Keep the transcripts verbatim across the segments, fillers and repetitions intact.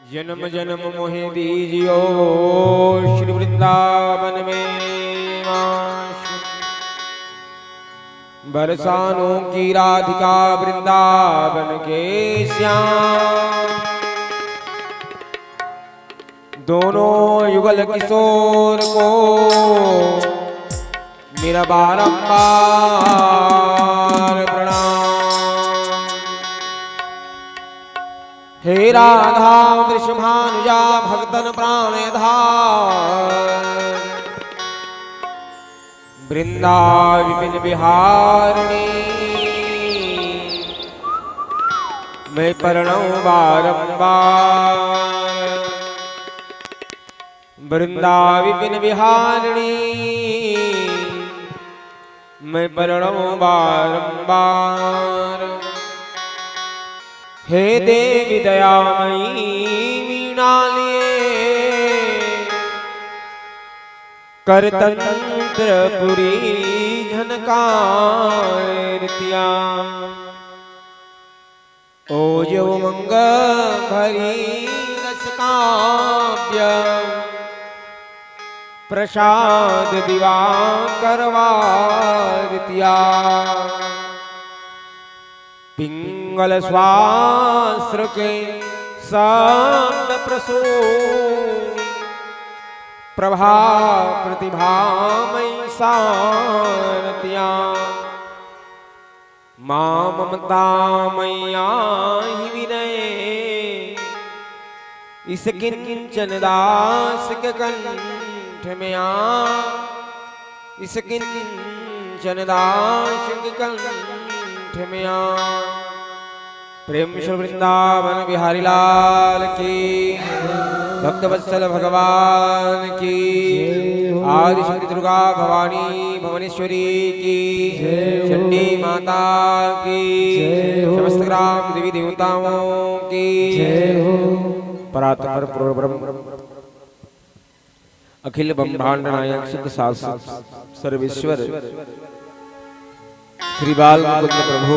जन्म जन्म मोहे दीजियो श्री वृंदावन में वास। बरसानों की राधिका वृंदावन के श्याम, दोनों युगल किशोर को मेरा बारंबार प्रणाम। हे राधा वृषभानुजा भक्तन प्राण आधार, वृंदा विपिन बिहारिणी मैं प्रणव बारंबार। वृंदा विपिन बिहारिणी मैं प्रणव बारंबार। हे देवी दयामयी वीणा लिए, कर तंत्र पुरी झनकारतिया। ओ जो उमंग भरी रस काव्य, प्रसाद दिवाकर वारतिया। पिंगल स्वास्त्र के शब्द प्रसून, प्रभा प्रतिभा मई सारतिया। माँ ममता मैया ही विनय, इस किंचन दास के कंठ में आ, इस किंचन दास के कंठ में आ। प्रेम से वृंदावन बिहारी लाल की, भक्त वत्सल भगवान की, जय हो। आदि शक्ति दुर्गा भवानी भुवनेश्वरी की, जय हो। चंडी माता की, जय हो। समस्त ग्राम देवी देवताओं की, जय हो। परात्पर पूर्ण ब्रह्म अखिल ब्रह्मांड नायक सुख शाश्वत सर्वेश्वर श्री बाल मुकुंद प्रभु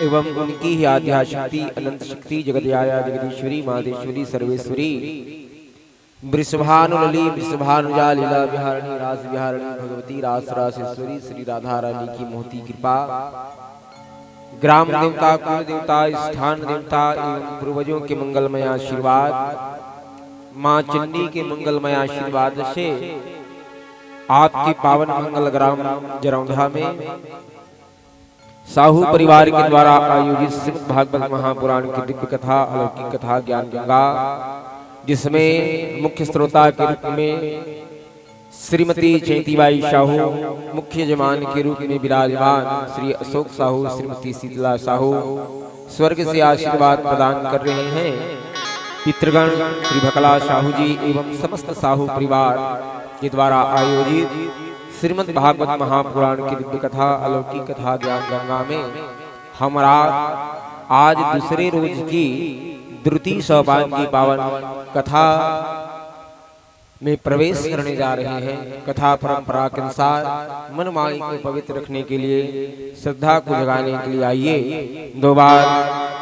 एवं उनकी ही आद्या शक्ति अनंत शक्ति जगत आया जगदीश्वरी मातेश्वरी सर्वेश्वरी वृषभानुलली वृषभानुजा लीला विहारिणी रास विहारिणी भगवती रास रासेश्वरी श्री राधा रानी की महती कृपा। ग्राम देवता, कुल देवता, स्थान देवता एवं पूर्वजों के मंगलमय आशीर्वाद, माँ चंडी के मंगलमय आशीर्वाद से आपके पावन मंगल ग्राम जरौंधा में साहू परिवार के द्वारा आयोजित श्रीमद् भागवत महापुराण की दिव्य कथा, अलौकिक कथा ज्ञान गंगा, जिसमें मुख्य श्रोता के रूप में श्रीमती जयंतीबाई साहू, मुख्य यजमान के रूप में विराजमान श्री अशोक साहू, श्रीमती शीतला साहू स्वर्ग से आशीर्वाद प्रदान कर रहे हैं। पितृगण श्री भकला साहू जी एवं समस्त साहू परिवार के द्वारा आयोजित श्रीमद् भागवत महापुराण की दिव्य कथा, अलौकिक कथा ज्ञान गंगा में हम रा-, आज दूसरे रोज की द्वितीय सोपान की पावन कथा में प्रवेश करने जा रहे हैं। कथा परंपरा के अनुसार मनमालिनी को पवित्र रखने के लिए, श्रद्धा को जगाने के लिए आइए, दो बार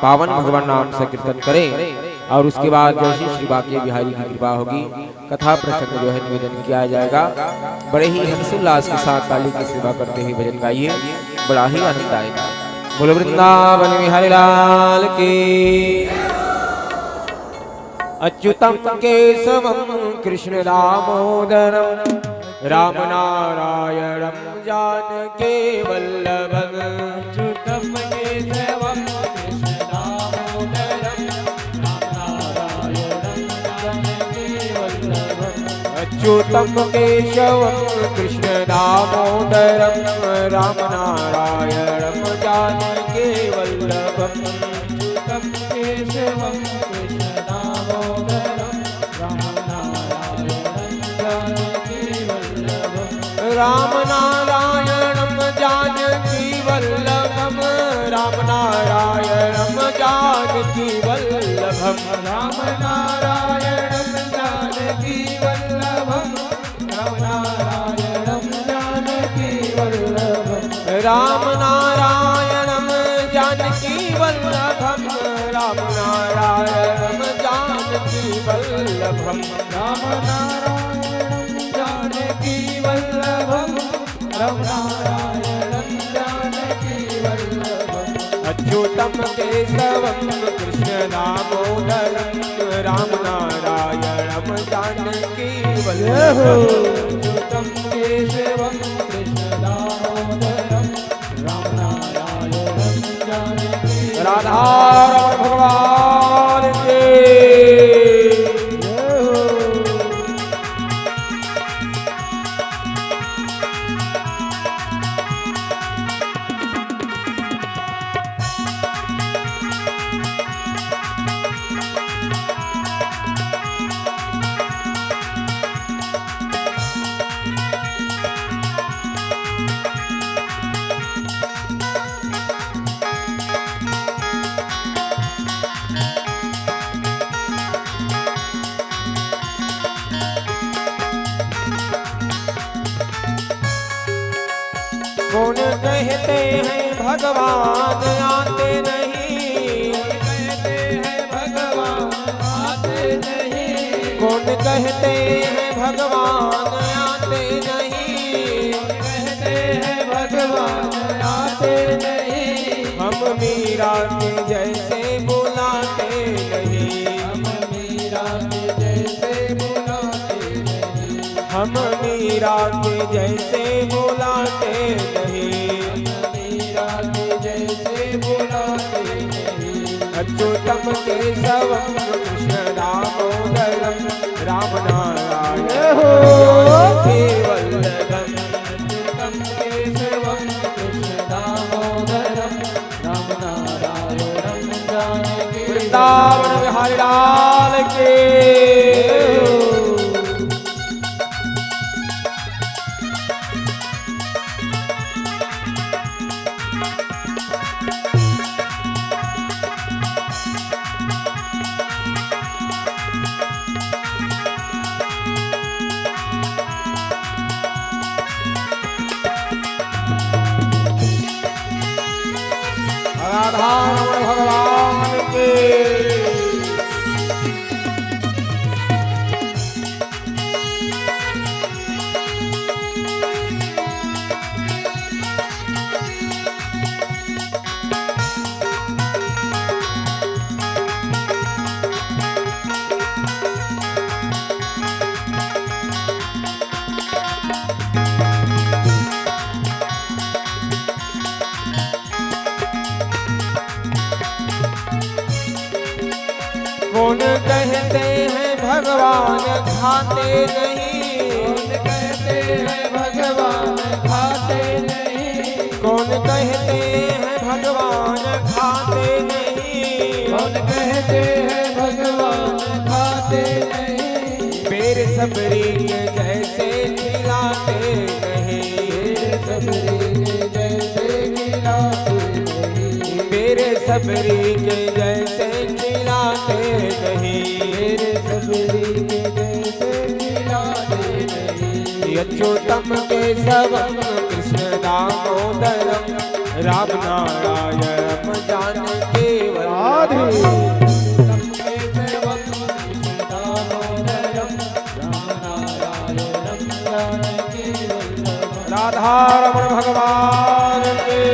पावन भगवान नाम संकीर्तन करें और उसके बाद जैसे श्री बांके बिहारी की कृपा होगी, कथा प्रसंग जो है निवेदन किया जाएगा। बड़े ही हर्षोल्लास के साथ ताली की सेवा करते हुए भजन गाइए, बड़ा ही आनंद आएगा। बोलो वृंदावन बिहारी लाल की। अच्युतं केशवं कृष्णदामोदरं रामनारायणं जानकीवल्लभम्। अच्युतं केशवं कृष्णदामोदरं रामनारायणं जानकीवल्लभम्। अच्युतं केशवं कृष्णदामोदरं रामनारायणं जानकीवल्लभम्। अच्युतं केशवं कृष्णदामोदरं रामनारायणं जानकीवल्लभम्। रामनारायणं जानकीवल्लभम्। रामनारायणं जानकीवल्लभम्। रामनारायणं जानकीवल्लभम्। रामनारायणं जानकीवल्लभम्। रामनारायणं जानकीवल्लभम्। रामनारायणं जानकी राम नारायणं जानकी वल्लभं, राम नारायणं जानकी वल्लभं। अच्युतं केशवं कृष्ण दामोदरं, राम नारायणं जानकी वल्लभं। अच्युतं केशवं कृष्ण दामोदरं, राम नारायणं जानकी। राधा रमण भगवान की। कौन कहते हैं भगवान आते नहीं? कौन कहते हैं भगवान आते नहीं? कौन कहते हैं भगवान आते नहीं? कौन कहते हैं भगवान आते नहीं? हम मीरा के जैसे बुलाते नहीं। हम मीरा के जैसे बुलाते नहीं। हम मीरा के जैसे बुलाते नहीं। हम मीरा के जैसे बुलाते नहीं। अच्युतम केशवम कृष्ण दामोदरम, राम नारायण हो। जानकी वल्लभम। अच्युतम केशवम कृष्ण दामोदरम, राम नारायणम जानकी। वृंदावन बिहारी लाल की। राधा रमण भगवान की। कौन कहते हैं भगवान खाते नहीं? कौन कहते हैं भगवान खाते नहीं? कौन कहते हैं भगवान खाते नहीं? कौन कहते हैं भगवान खाते नहीं? बेर सबरी के जैसे खिलाते नहीं। बेर सबरी के जैसे खिलाते नहीं। बेर सबरी के जैसे खिलाते नहीं। बेर सबरी के जैसे खिलाते नहीं। अच्युतम केशवम कृष्ण दामोदरम, राम नारायणम जानकी वल्लभम। राधे। अच्युतम केशवम कृष्ण दामोदरम, राम नारायणम जानकी वल्लभम। राधा रमण भगवान की।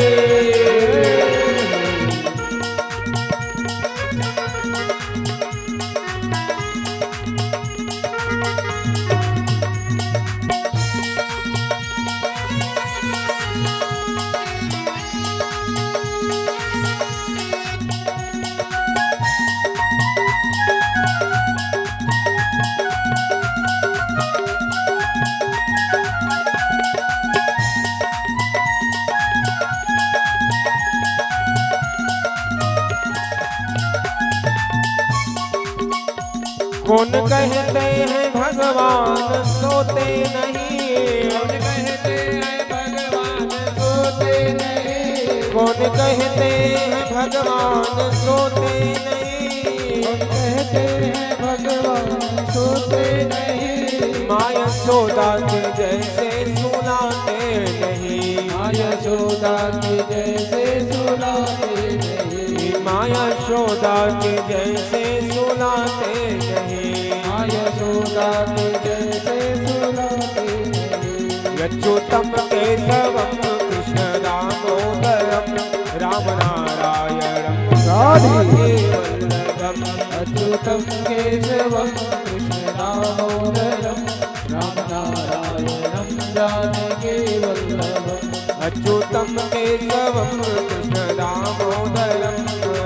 कौन कहते हैं भगवान सोते नहीं? कौन कहते हैं भगवान सोते नहीं? कौन कहते हैं भगवान सोते नहीं? कौन कहते हैं भगवान सोते नहीं? माँ यशोदा के जैसे सुलाते नहीं। माँ यशोदा के जैसे सुलाते नहीं। माँ यशोदा के जैसे सुलाते नहीं। माँ जैसे सुनाते नहीं। अच्युतं केशवं कृष्णदामोदरं रामनारायणं राधे। जानकीवल्लभम्। अच्युतं केशवं कृष्णदामोदरं रामनारायणं जानकीवल्लभम्। अच्युतं केशवं कृष्णदामोदरं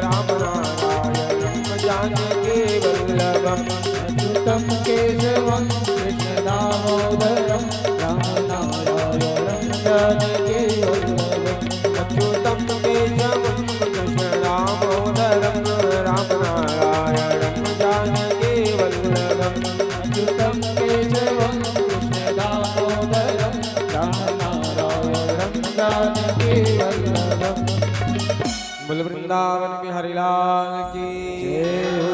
रामनारायणं जानकीवल्लभम्। अच्युतं केशवं कृष्णदामोदरं रामनारायणं जानकीवल्लभम्। अच्युतं केशवं कृष्णदामोदरं रामनारायणं जानकीवल्लभम्। अच्युतं केशवं कृष्णदामोदरं रामनारायणं जानकीवल्लभम्। बोल वृंदावन बिहारी लाल की जय हो।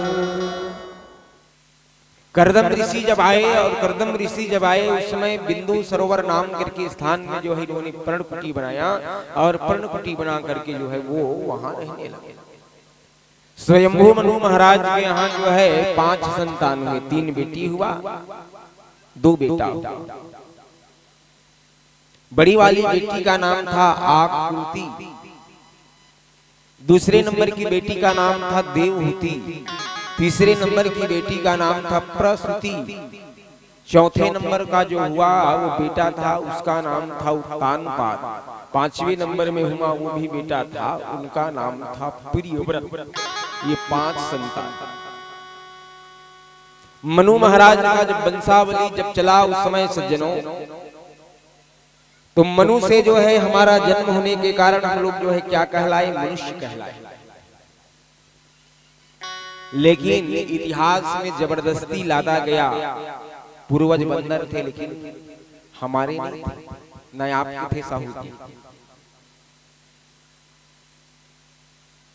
कर्दम ऋषि जब आए, और कर्दम ऋषि जब आए, उस समय बिंदु सरोवर नाम करके स्थान में जो है इन्होंने पर्णकुटी बनाया, और पर्णकुटी बना करके जो है वो वहां रहने लगे। स्वयंभू मनु महाराज के यहाँ जो है पांच संतान हुए, तीन बेटी हुआ, दो बेटा हुआ। बड़ी वाली बेटी का नाम था आकृति, दूसरे नंबर की बेटी का नाम था देवहूति, तीसरे नंबर की बेटी का नाम था प्रसूति, चौथे नंबर का जो हुआ वो बेटा था, उसका नाम था उत्तानपाद, पांचवें नंबर में हुआ वो भी बेटा था, उनका नाम था प्रियव्रत। ये पांच संतान। मनु महाराज का जब वंशावली जब चला, उस समय सज्जनों, तो मनु से जो है हमारा जन्म होने के कारण हम लोग जो है क्या कहलाए? मनुष्य कहलाए। लेकिन इतिहास में जबरदस्ती लादा गया, पूर्वज बंदर थे लेकिन हमारे नहीं थे, न आपके थे साहू जी।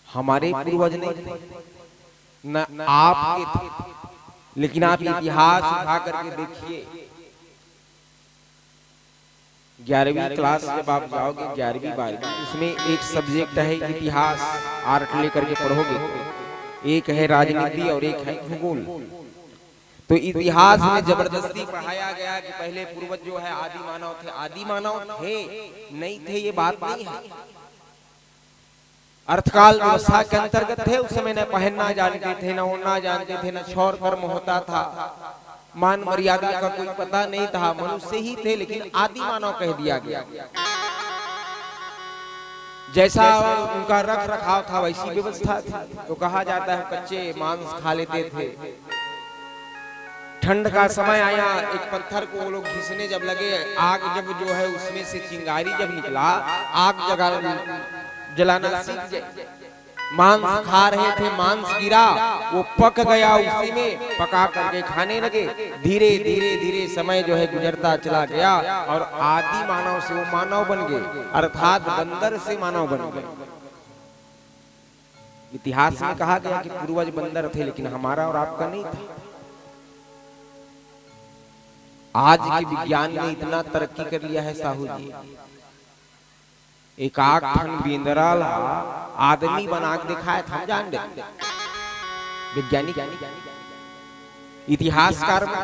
हमारे पूर्वज नहीं थे, न आपके थे, लेकिन आप इतिहास उठा करके देखिए, ग्यारहवीं क्लास जब आप जाओगे, ग्यारहवीं बारहवीं, उसमें एक सब्जेक्ट है इतिहास, आर्ट लेकर के पढ़ोगे, एक है राजनीति और एक है भूगोल। तो इतिहास में जबरदस्ती पढ़ाया गया कि पहले पूर्वज जो है आदि मानव थे। आदि मानव थे, नहीं थे, ये बात नहीं है। अर्थकाल व्यवस्था के अंतर्गत थे। उस समय न पहनना जानते थे, न ओढ़ना जानते थे, न क्षौर कर्म होता था, मान मर्यादा का कोई पता नहीं था, मनुष्य ही थे, लेकिन आदि मानव कह दिया गया। जैसा उनका रख रखाव था, वैसी व्यवस्था थी। तो कहा जाता है, कच्चे मांस खा लेते थे। ठंड का समय आया, एक पत्थर को वो लोग घिसने जब लगे, आग जब जो है उसमें से चिंगारी जब निकला, आग जगा, जलाना सीख गए। मांस खा रहे थे, मांस गिरा, वो पक गया, उसी में पका करके खाने लगे। धीरे धीरे धीरे समय जो है गुजरता चला गया और आदि मानव से वो मानव बन गए, अर्थात बंदर से मानव बन गए। इतिहास में कहा गया कि पूर्वज बंदर थे, लेकिन हमारा और आपका नहीं था। आज के विज्ञान ने इतना तरक्की कर लिया है साहू जी, एक आग ठन बेंदरा ला आदमी बना के दिखाए था, हम जान दे वैज्ञानिक, इतिहासकार मन।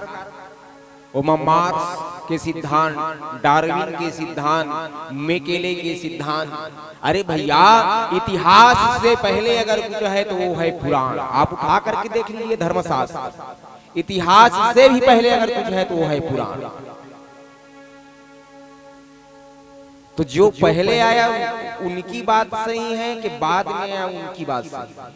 ओमा मार्क्स के सिद्धांत, डार्विन के सिद्धांत, मेकेले के सिद्धांत। अरे भैया, इतिहास से पहले अगर कुछ है तो वो है पुराण। आप उठा करके देख लीजिए धर्मशास्त्र, इतिहास से भी पहले अगर कुछ है तो वो है पुराण। तो जो पहले आया उनकी बात सही है कि बाद में आया उनकी बात सही है?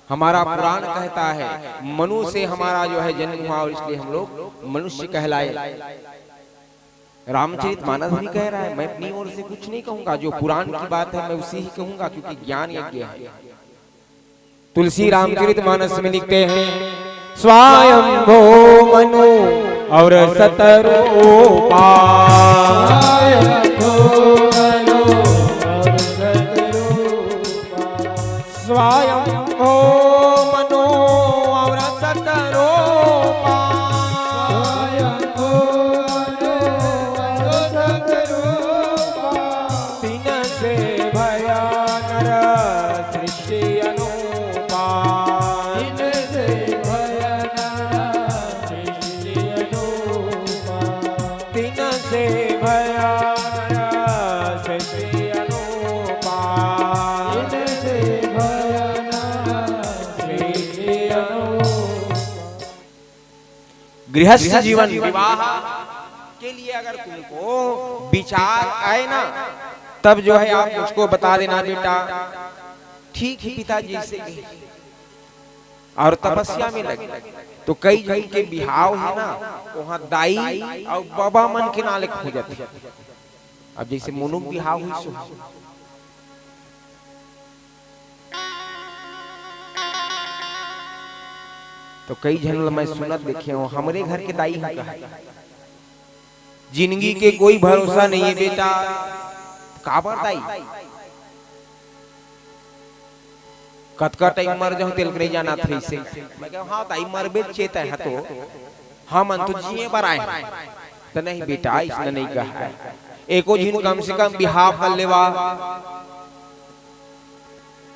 हमारा पुराण कहता है, मनु से हमारा जो है जन्म हुआ और इसलिए हम लोग मनुष्य कहलाए। रामचरित मानस भी कह रहा है, मैं अपनी ओर से कुछ नहीं कहूंगा, जो पुराण की बात है मैं उसी ही कहूंगा, क्योंकि ज्ञान यज्ञ है। तुलसी रामचरित मानस में लिखते हैं, स्वयंभो मनु और सतरूपा। स्वयंभो मनु और सतरूपा। तिन से भया नर सृष्टि अनूपा। तिन से भया नर सृष्टि गृहस्थ जीवन, विवाह के लिए अगर तुमको विचार आए ना, तब जो है आप मुझको बता देना बेटा। ठीक है पिताजी, जैसे भी। और तपस्या में लगे। तो कई झन के बिहाव है ना, वहाँ दाई और बाबा मन के नाले हो जाथे। अब जैसे मोनू के बिहाव हुई सो, तो कई झन ल मैं सुनत देखे हूँ, हमरे घर के दाई ह कहा, "जिंदगी के कोई भरोसा नहीं है बेटा।" "काबर दाई? कतका टाइम मर जाहूं तेल के नहीं जाना थे इसे।" मैं कहूं, "हाँ दाई, मरबे चेत है तो, हमन तो जिए बर आए हैं।" "तो नहीं बेटा, इसने नहीं कहा है, एको झिन कम से कम बिहाव कर लेवा।"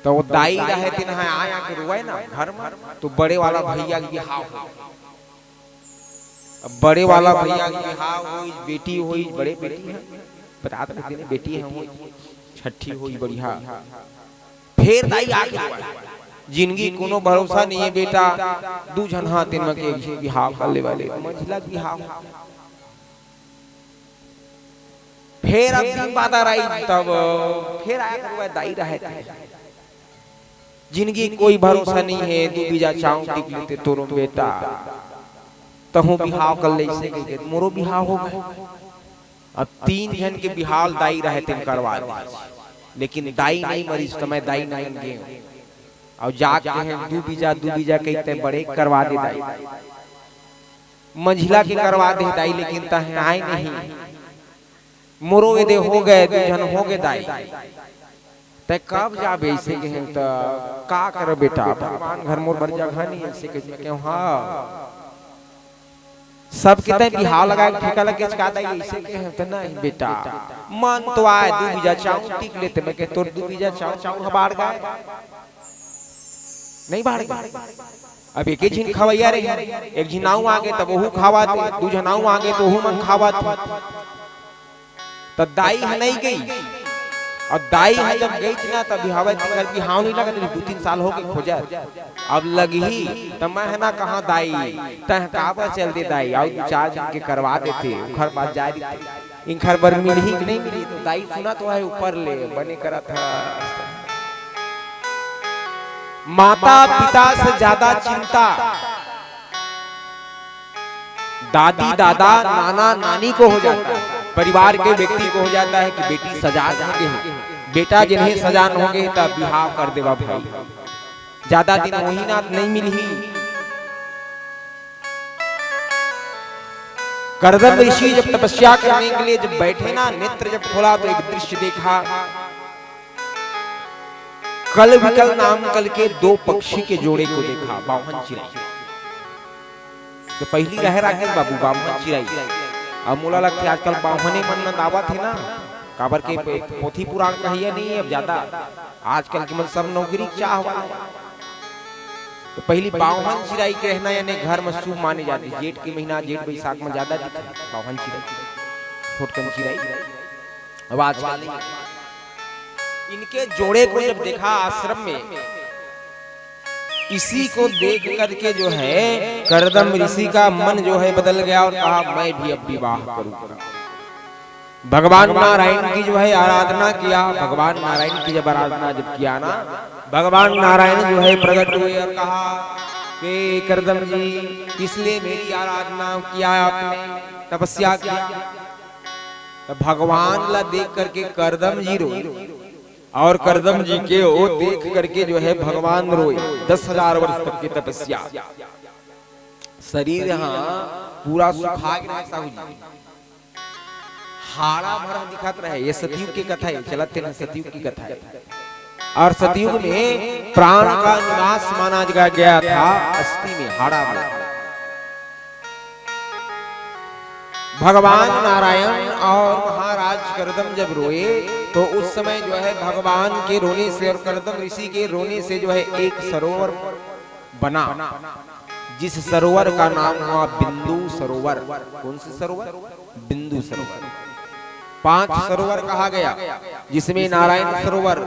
तो वो दाई रहे, तेन ह आया के रुआए ना घर में, तो बड़े वाला भैया के बिहाव हो। अब बड़े वाला भैया के बिहाव होई, बेटी होई, बड़े बेटी है, बतात रहे तेने, बेटी है होई, छठी होई, बढ़िया। फेर दाई आके रुआए, "जिंदगी कोनो भरोसा नहीं है बेटा, दू झन हाथ तेन म के बिहाव कर ले वाले, मंझला के बिहाव।" फेर अब दिन बादर आई, तब फेर आया करुआ दाई रहे थे। "जिंदगी कोई भरोसा नहीं है, दू बीजा चांव टिक लेते तोरो बेटा, तहूं बिहाव कर ले।" इसे कहिके मोरो बिहाव हो गए। अब तीन झन के बिहाव दाई रहे तेन करवा दे, लेकिन दाई नहीं मरिस, तो मैं दाई नहीं गे। और जाके हैं दू बीजा, दू बीजा कहते बड़े करवा दे दाई। मंझला के करवा दे दाई, लेकिन तहे आए नहीं। मोरो एदे हो गए, दू झन हो गए दाई। तै कब जाबे? इसे कहें त का कर बेटा, भगवान घर मोर बर जगह नहीं है। इसे कहे, मैं कहूँ, हाँ, सबके तै बिहाव लगा के ठेका लगे चका दाई। इसे कहें त नहीं बेटा, मन तो आए दू बीजा चांव टिक लेते। मैं कहे, तोर दू बीजा चांव, चांव हबाड़ गए, नहीं बाढ़ गए। अब एक ही झिन खवैया रहे, एक झिन आऊ आगे तब ओहू खावा थे, दू झन आऊ आगे तो ओहू मन खावा थे। त दाई ह नहीं गई, और दाई ह जब गई थी ना, तब बिहाव, तेकर बिहाव नहीं लगत रही, दू तीन साल हो गए खोजत। अब लगही त मैं ह ना कहाँ दाई, तह काबर चल दे दाई, आऊ दू चार झन के करवा देते, ओखर पास जा देते। इंखर बर मिलही कि नहीं मिलही? तो दाई सुना तो है ऊपर ले, बने करत ह। माता पिता से ज्यादा चिंता दादी दादा नाना नानी को हो जाता है, परिवार के व्यक्ति को हो जाता है कि बेटी सजान हो गई, बेटा जिन्हें सजान हो गई तब बिहाव कर देवा भाई, ज्यादा दिन वही नाथ नहीं मिलही। करदम ऋषि जब तपस्या करने के लिए जब बैठे ना, नेत्र जब खोला तो एक दृश्य देखा। कल विकल नाम कल के दो पक्षी के जोड़े को देखा, बाम्हन चिराई। तो पहली रहे राकेश बाबू, बाम्हन चिराई। अब मोला लगथे आजकल बाम्हने मन नंदावत हे ना, काबर के प-, पोथी पुराण कहिया नहीं है अब ज्यादा। आजकल के मन सब नौकरी चाह वाला। तो पहली बाम्हन चिराई के रहना, यानी घर में शुभ माने जाते। जेठ के महीना, जेठ बैसाख में ज्यादा दिखे बाम्हन चिराई, छोटकन चिराई। अब आजकल इनके जोड़े को जब देखा आश्रम में, इसी को देख करके जो है करदम ऋषि का मन जो है बदल गया और कहा, "मैं भी अब विवाह करूंगा।" भगवान नारायण की जो है आराधना किया। भगवान नारायण की जब आराधना जब किया ना, भगवान नारायण जो है प्रकट हुए और कहा कि करदम जी, इसलिए मेरी आराधना किया आपने, तपस्या किया। तो भगवान ला देख करके करदम जी रोए और करदम जी के वो देख करके जो है भगवान रोए। दस हजार वर्ष तक की तपस्या, शरीर हाँ पूरा सुखा गया साहू जी, हाड़ा भरा दिखत रहे। ये सतयुग की कथा है, चलत थे ना, सतयुग की कथा है। और सतयुग में प्राण का निवास माना गया था अस्थि में, हाड़ा में। भगवान नारायण और महाराज करदम जब रोए तो उस समय जो है भगवान के रोने से और करदम ऋषि के रोने से जो है एक सरोवर बना, जिस सरोवर का नाम हुआ बिंदु सरोवर। कौन सा सरोवर? बिंदु सरोवर। पांच सरोवर कहा गया, जिसमें नारायण सरोवर,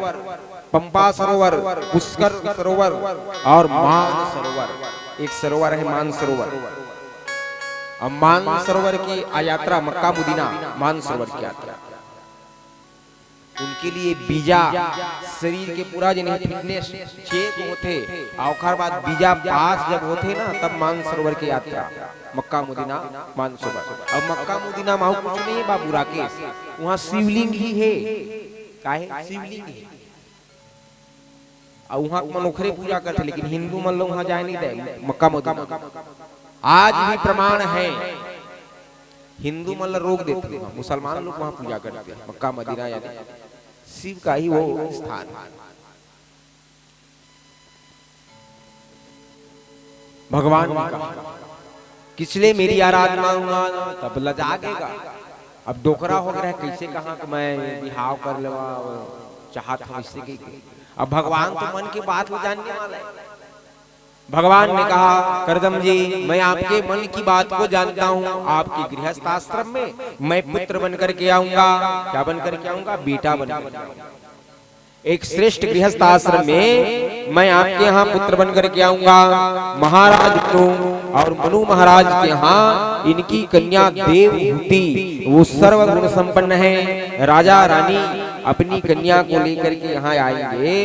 पंपा सरोवर, पुष्कर सरोवर और मान सरोवर। एक सरोवर है मान सरोवर। अब मानसरोवर की आ यात्रा, मक्का मदीना मानसरोवर की यात्रा, उनके लिए वीजा, शरीर के पूरा जिन्हें फिटनेस चेक होथे, अउ ओकर बाद वीजा पास जब होथे ना, तब मानसरोवर की यात्रा, मक्का मदीना मानसरोवर। अब मक्का मदीना मा कुछ नहीं हे बाबू राकेश, वहाँ शिवलिंग ही हे। काहे? शिवलिंग हे। अउ वहाँ मन ओखरे पूजा करथे, लेकिन हिंदू मन ल वहाँ जाए नहीं दे, मक्का मदीना। आज भी प्रमाण है, हिंदू मन ल रोक देथे वहाँ, मुसलमान लोग वहाँ पूजा करथे, मक्का मदीना यानी शिव का ही वो स्थान है। भगवान ने कहा, "किसले मेरी आराधना हुआ, तब लजा गेगा।" अब डोकरा हो गया है, कैसे कहा कि मैं बिहाव कर लेवा, चाहत हूँ इससे की। अब भगवान तो मन की बात को जानने वाला है। भगवान ने कहा, "करदम जी, मैं आपके मन की बात को जानता हूँ। आपके गृहस्थ आश्रम में मैं पुत्र बन करके आऊंगा।" क्या बन करके आऊंगा? बेटा बन करके आऊंगा। एक श्रेष्ठ गृहस्थ आश्रम में मैं आपके यहाँ पुत्र बन करके आऊंगा। महाराज मनु और मनु महाराज के यहाँ इनकी कन्या देवहूति, वो सर्वगुण संपन्न है। राजा रानी अपनी कन्या को लेकर के यहाँ आएंगे,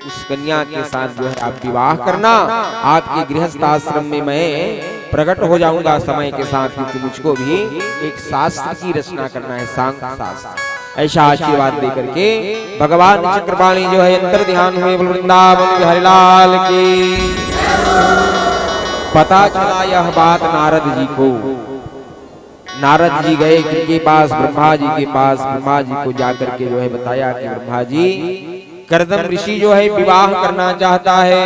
उस कन्या के साथ जो है आप विवाह करना। आपके गृहस्थ आश्रम में मैं प्रकट हो जाऊंगा समय के साथ, क्योंकि मुझको भी एक शास्त्र की रचना करना है, सांख्य शास्त्र। ऐसा आशीर्वाद दे करके भगवान चक्रपाणी जो है अंतर ध्यान हुए। बोल वृंदावन बिहारी लाल की। पता चला यह बात नारद जी को। नारद जी गए किनके पास? ब्रह्मा जी के पास। ब्रह्मा जी को जाकर के जो है बताया कि ब्रह्मा जी, करदम ऋषि जो है विवाह करना चाहता है।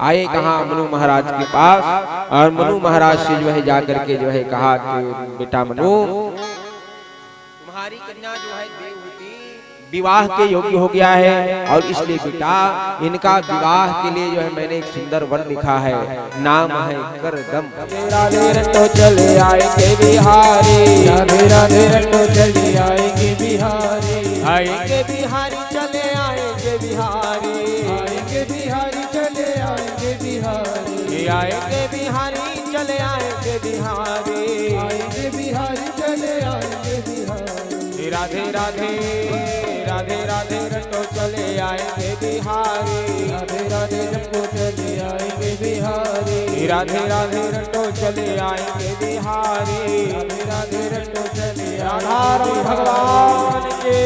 आए कहाँ? मनु महाराज के पास। और मनु महाराज से जो है जाकर के जो है कहा कि बेटा मनु, तुम्हारी कन्या जो है देवहूति विवाह के योग्य हो गया है, और इसलिए बेटा इनका विवाह के लिए जो है मैंने एक सुंदर वर लिखा है, नाम है करदम। राधे राधे रट्टो चले आएंगे बिहारी, राधे राधे रट्टो चले आएंगे बिहारी, आएंगे बिहारी चले आएंगे बिहारी, आएंगे बिहारी चले आएंगे बिहारी, आएंगे बिहारी चले आएंगे बिहारी, आएंगे बिहारी चले आएंगे बिहारी। राधे राधे, राधे राधे रट्टो चले आएंगे बिहारी। राधे राधे रट्टो चले आएंगे बिहारी। राधे राधे रट्टो चले आएंगे बिहारी। राधे राधे रट्टो चले आएंगे राधा रमण बिहारी। भगवान की।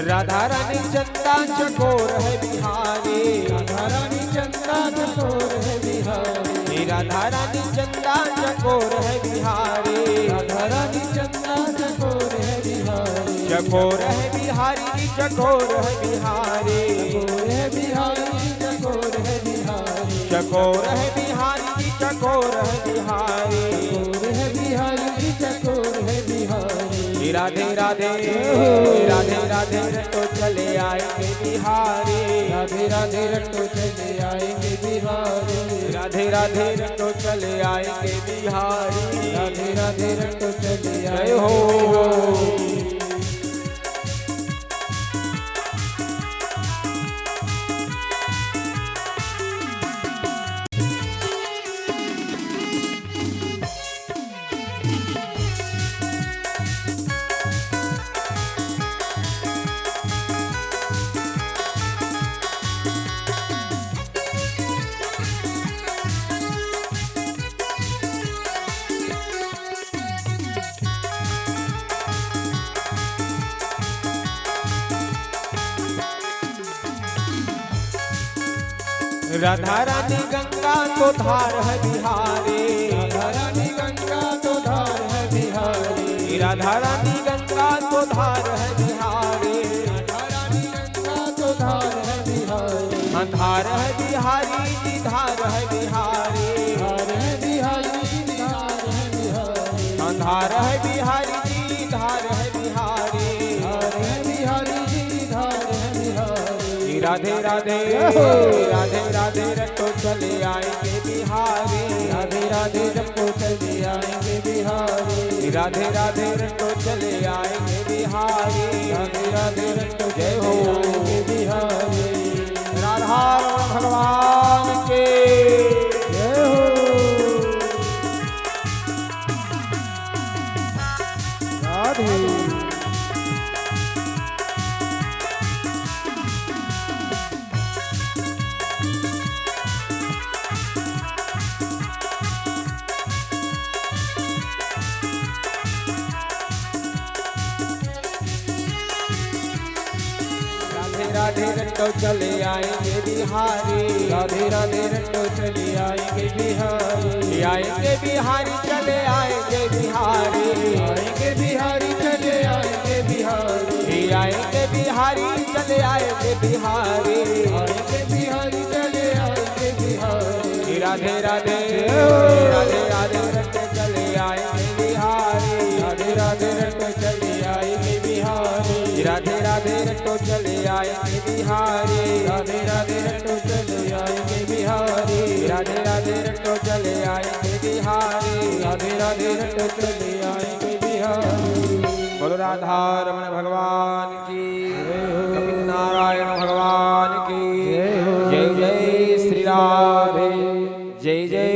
राधा रानी चंदा चकोर है बिहारी। राधा रानी चंदा चकोर है बिहारी। राधा रानी चंदा चकोर है बिहारी। राधा रानी चंदा चकोर है बिहारी। चकोर है बिहारी, चकोर है बिहारी। चकोर है बिहारी, चकोर है बिहारी। चकोर है बिहारी, चकोर है बिहारी। चकोर है बिहारी, चकोर है बिहारी। राधे राधे, राधे राधे रट्टो चले आएंगे बिहारी। राधे राधे रट्टो चले आएंगे बिहारी। राधे राधे रट्टो चले आएंगे बिहारी। राधे राधे रट्टो चले आएंगे जय हो। बिहारी। राधा रानी गंगा तो धार है बिहारी। राधा रानी गंगा तो धार है बिहारी। राधा रानी गंगा तो धार है बिहारी। राधा रानी गंगा तो धार है बिहारी। हाँ, धार है बिहारी जी, धार है बिहारी। धार है बिहारी जी, धार है बिहारी। हाँ, धार है बिहारी जी, धार है बिहारी। धार है बिहारी जी, धार है बिहारी। राधे राधे, राधे राधे, रट्टो चले आएंगे बिहारी। राधे राधे, रट्टो चले आएंगे बिहारी। राधे राधे, रट्टो चले आएंगे बिहारी। राधे राधे, रट्टो चले आएंगे बिहारी। राधा रमण भगवान के जय हो। राधे। राधे राधे, रट्टो चले आएंगे बिहारी। राधे राधे, रट्टो चले आएंगे बिहारी। आएंगे बिहारी, चले आएंगे बिहारी। आएंगे बिहारी, चले आएंगे बिहारी। आएंगे बिहारी, चले आएंगे बिहारी। आएंगे बिहारी, चले आएंगे बिहारी। राधे राधे, राधे राधे, रट्टो चले आएंगे बिहारी। राधे राधे, रट्टो चले आएंगे बिहारी। राधे राधे, रट्टो चले आएंगे बिहारी। राधे राधे, रट्टो चले आएंगे बिहारी। राधे राधे, रट्टो चले आएंगे बिहारी। राधे राधे, रट्टो चले आएंगे बिहारी। बोलो राधा रमण भगवान की, कपिल नारायण भगवान की जय हो। जय जय श्री राधे, जय जय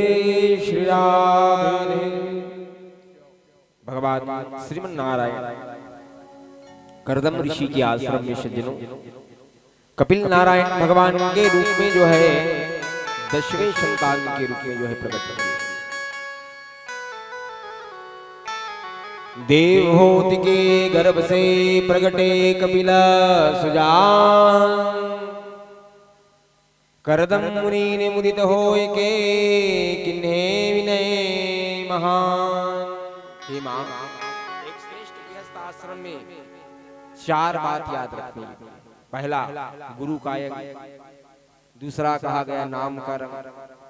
श्री राधे। भगवान श्रीमन नारायण कर्दम ऋषि के आश्रम में, सज्जनों, कपिल नारायण भगवान के रूप में जो है, दसवें संतान के रूप में जो है प्रकट हुए। देवहूति के गर्भ से प्रगटे कपिल सुजान। करदम मुनि ने मुदित होय के, किन्हे विनय महान। हे माँ, एक श्रेष्ठ गृहस्थ आश्रम में चार बात याद रखनी। पहला, गुरु का अंग। दूसरा कहा गया नामकरण।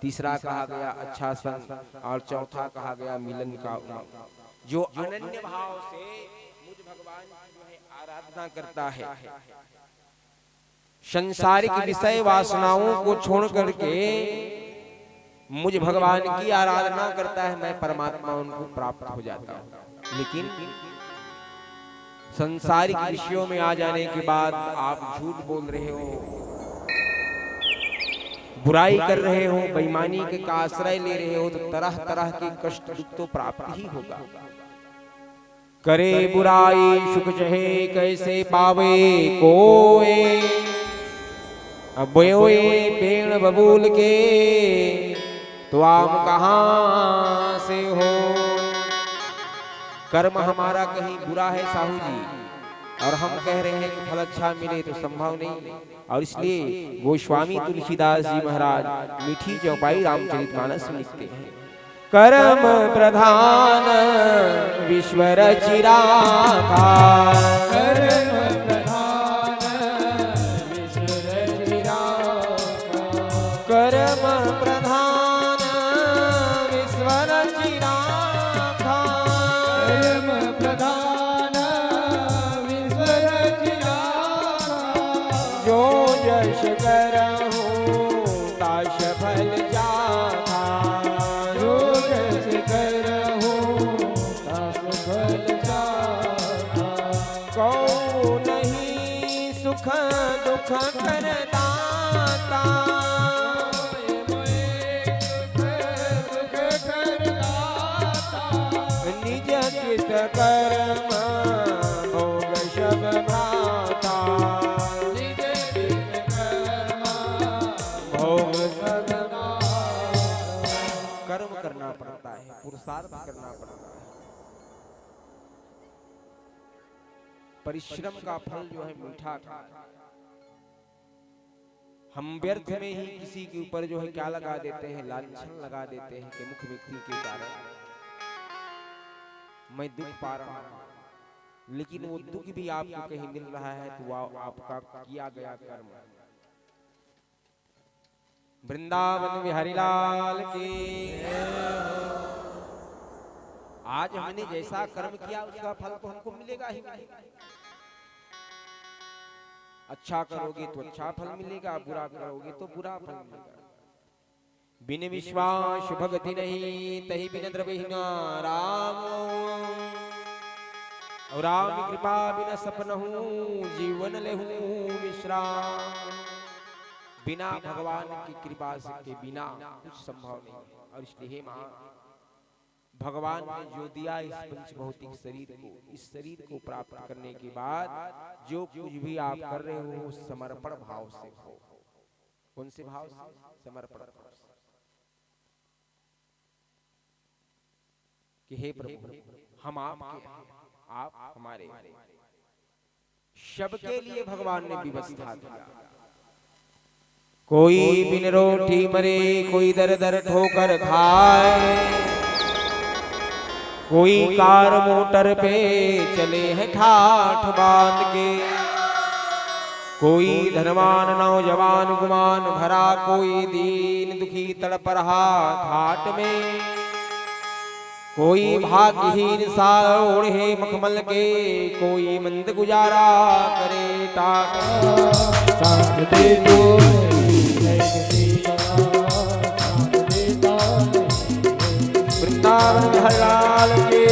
तीसरा कहा गया अच्छा संग। और चौथा कहा गया मिलन का उमंग। जो अनन्य भाव से मुझ भगवान की जो है आराधना करता है, सांसारिक विषय वासनाओं को छोड़ करके मुझ भगवान की आराधना करता है, मैं परमात्मा उनको प्राप्त हो जाता हूँ। लेकिन सांसारिक विषयों में आ जाने के बाद आप झूठ बोल रहे हो, बुराई कर रहे हो, बेईमानी के का आश्रय ले रहे हो, तो तरह तरह के कष्ट दुख तो प्राप्त ही होगा। करे बुराई सुख चहे, कैसे पावे कोय। अब बोए पेड़ बबूल के, तो आम कहाँ से हो। कर्म हमारा कहीं बुरा है साहू जी, और हम कह रहे हैं कि फल अच्छा मिले, तो संभव नहीं। और इसलिए गोस्वामी तुलसीदास जी महाराज मीठी चौपाई रामचरितमानस में लिखते हैं, कर्म प्रधान विश्व रचि राखा। कर्म प्रधान विश्व रचि राखा। कर्म प्रधान विश्व रचि राखा। कर्म प्रधान विश्व रचि राखा। जो जस करहु तास फल चाखा। जो जस करहु तास फल चाखा। कौ नहीं सुख दुख करदाता। निज कित कर्म भोग सब भ्राता। निज कित कर्म भोग सब भ्राता। कर्म करना पड़ता है, पुरुषार्थ करना पड़ता है। परिश्रम का फल जो है मीठा था। हम व्यर्थ में ही किसी के ऊपर जो है क्या लगा देते हैं, लांछन लगा देते हैं कि मुख्य व्यक्ति के कारण मैं दुख पा रहा हूं, लेकिन वो दुख भी आपको कहीं मिल रहा है तो वह आपका किया गया कर्म है। वृंदावन बिहारी लाल की। आज हमने जैसा कर्म किया, उसका फल तो हमको मिलेगा ही मिलेगा। अच्छा करोगे तो अच्छा फल मिलेगा, बुरा करोगे तो बुरा फल मिलेगा। बिन विश्वास भगति नहीं, तहि बिन द्रवहिं राम। और राम कृपा बिन सपनहु जीवन लेहु विश्राम। बिना भगवान की कृपा से के बिना कुछ संभव नहीं है। और इसलिए हे माँ, भगवान ने जो दिया इस पंच भौतिक शरीर को, इस शरीर को प्राप्त करने के बाद जो कुछ भी आप कर रहे हो, वो समर्पण भाव से हो। कौन से भाव से? समर्पण भाव से। कि हे प्रभु, हम आपके हैं, आप हमारे हैं। सबके लिए भगवान ने व्यवस्था दिया। कोई बिन रोटी मरे, कोई दर दर ठोकर खाए, कोई कार मोटर पे चले हैं ठाठ बांध के, कोई धनवान नौजवान गुमान भरा, कोई दीन दुखी तड़प रहा घाट में, कोई भाग्यहीन सा ओढ़े मखमल के, कोई मंद गुजारा करे टाट। साथ दे दो, वृंदावन बिहारी लाल की।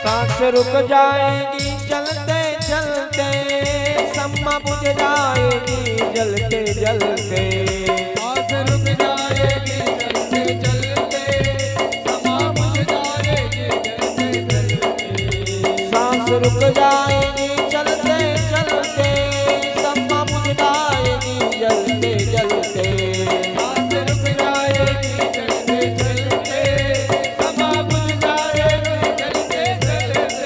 सांस रुक जाएगी चलते चलते, सम्मा बुझ जाएगी जलते जलते। सांस रुक जाएगी चलते चलते, सम्मा बुझ जाएगी जलते जलते। सांस रुक जाएगी चलते चलते, सम्मा बुझ जाएगी जलते जलते। सांस रुक जाएगी चलते चलते, सम्मा बुझ जाएगी जलते जलते।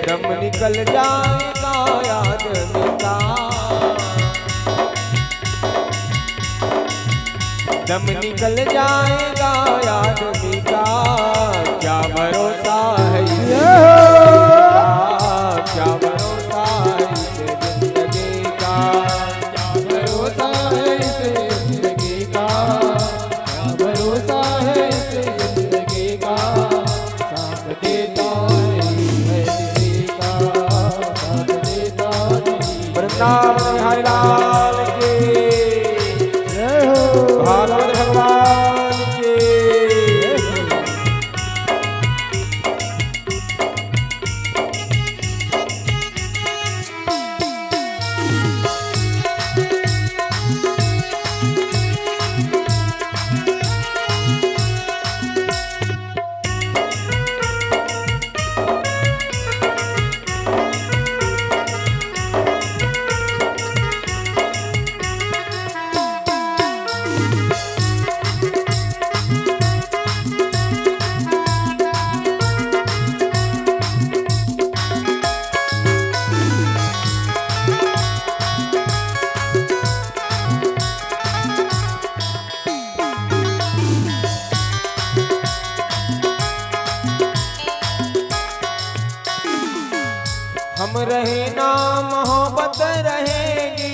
दम निकल जाएगा आदमी का, दम निकल जाएगा आदमी का, क्या भरोसा है इस जिंदगी का, क्या भरोसा है इस जिंदगी का, क्या भरोसा है इस जिंदगी का, क्या भरोसा है इस जिंदगी का। साथ देता नहीं है किसी का, साथ देता नहीं। वृंदावन बिहारी लाल की, जय हो। भागवत भगवान की। हम रहे ना मोहब्बत रहेगी,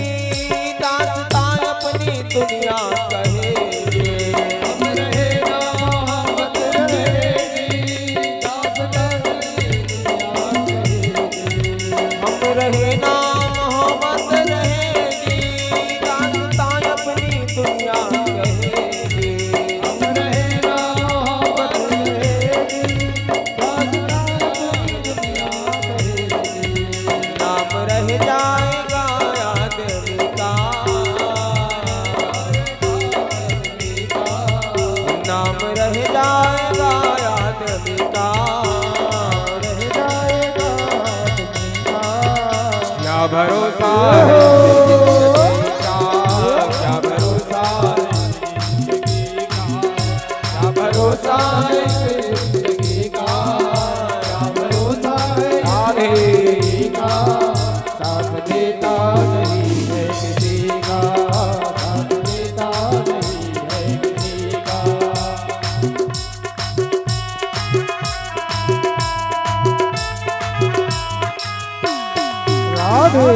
दास्तां अपनी दुनिया कहेगी। हम रहे ना मोहब्बत रहेगी, दास्तां अपनी दुनिया कहेगी। हम रहे ना मोहब्बत रहेगी, दास्तां अपनी दुनिया कहेगी। हम रहे ना मोहब्बत रहेगी, दास्तां अपनी दुनिया कहेगी। नाम रह जाएगा आदमी का, नाम रह जाएगा आदमी का, रह जाएगा आदमी का। क्या भरोसा है जिंदगी का, क्या भरोसा है जिंदगी का, क्या भरोसा है जिंदगी का, क्या भरोसा है जिंदगी का। साथ देता नहीं है किसी का, साथ देता नहीं है किसी का। राधे।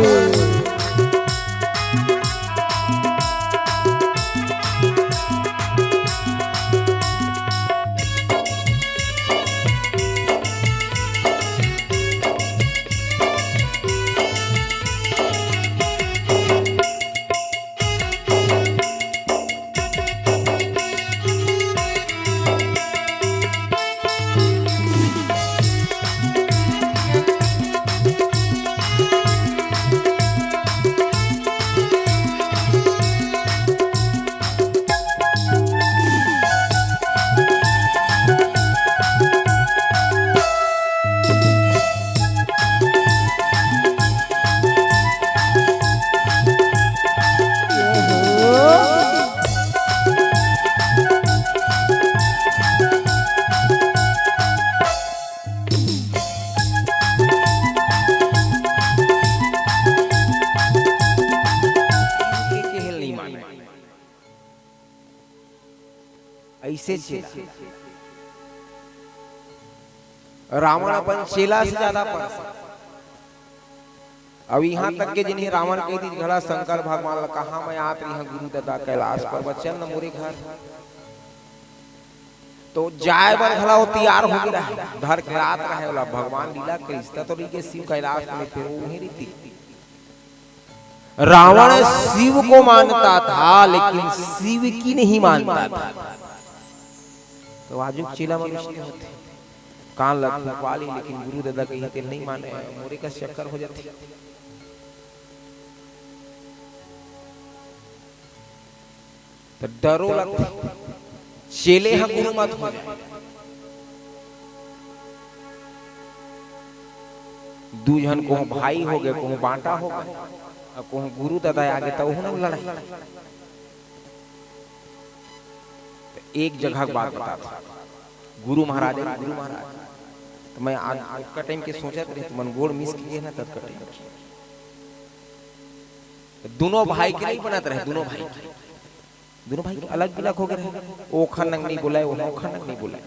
के केहे ल नहीं माने। अइसे चेला। रावण अपन चेला से जादा परस। अउ इहां तक के जिन्हें रावण कहि दिस घला शंकर भगवान ला, कहां मैं आत रहेंव गुरु ददा कैलाश पर्वत, चल न मोरे घर। तो जाय बर घला वो तियार हो गे रहय, धर के रात रहय ओला, भगवान लीला करिस, त तो रहिगे शिव कैलाश में, फेर वो उहें रहितिस। रावण शिव को मानता था, लेकिन शिव की नहीं मानता था। तो आजुक चेला मनुष्य होथे, कान ला फुकवा ले, लेकिन गुरु ददा कहिथे नहीं माने, मोरे कस चक्कर हो जाथे। त डरो लगथे, चेले ह गुरु मत हो जाय। दू झन, कहूं भाई हो गे, कहूं बांटा हो गे, अउ कहूं गुरु ददा आगे, त ओहू न लड़ाई। त एक जगह के बात बतात हंव, गुरु महाराज, गुरु महाराज, त मैं आज ओतका टाइम के सोचत रहेंव, तुमन गोड़ मिस के गे ना, ततका टाइम के। त दूनों भाई के नहीं बनत रहय, दूनों भाई के। दूनों भाई के अलग बिलग हो गे रहय। ओखर नंग नहीं बोलय, ओखर नंग नहीं बोलय।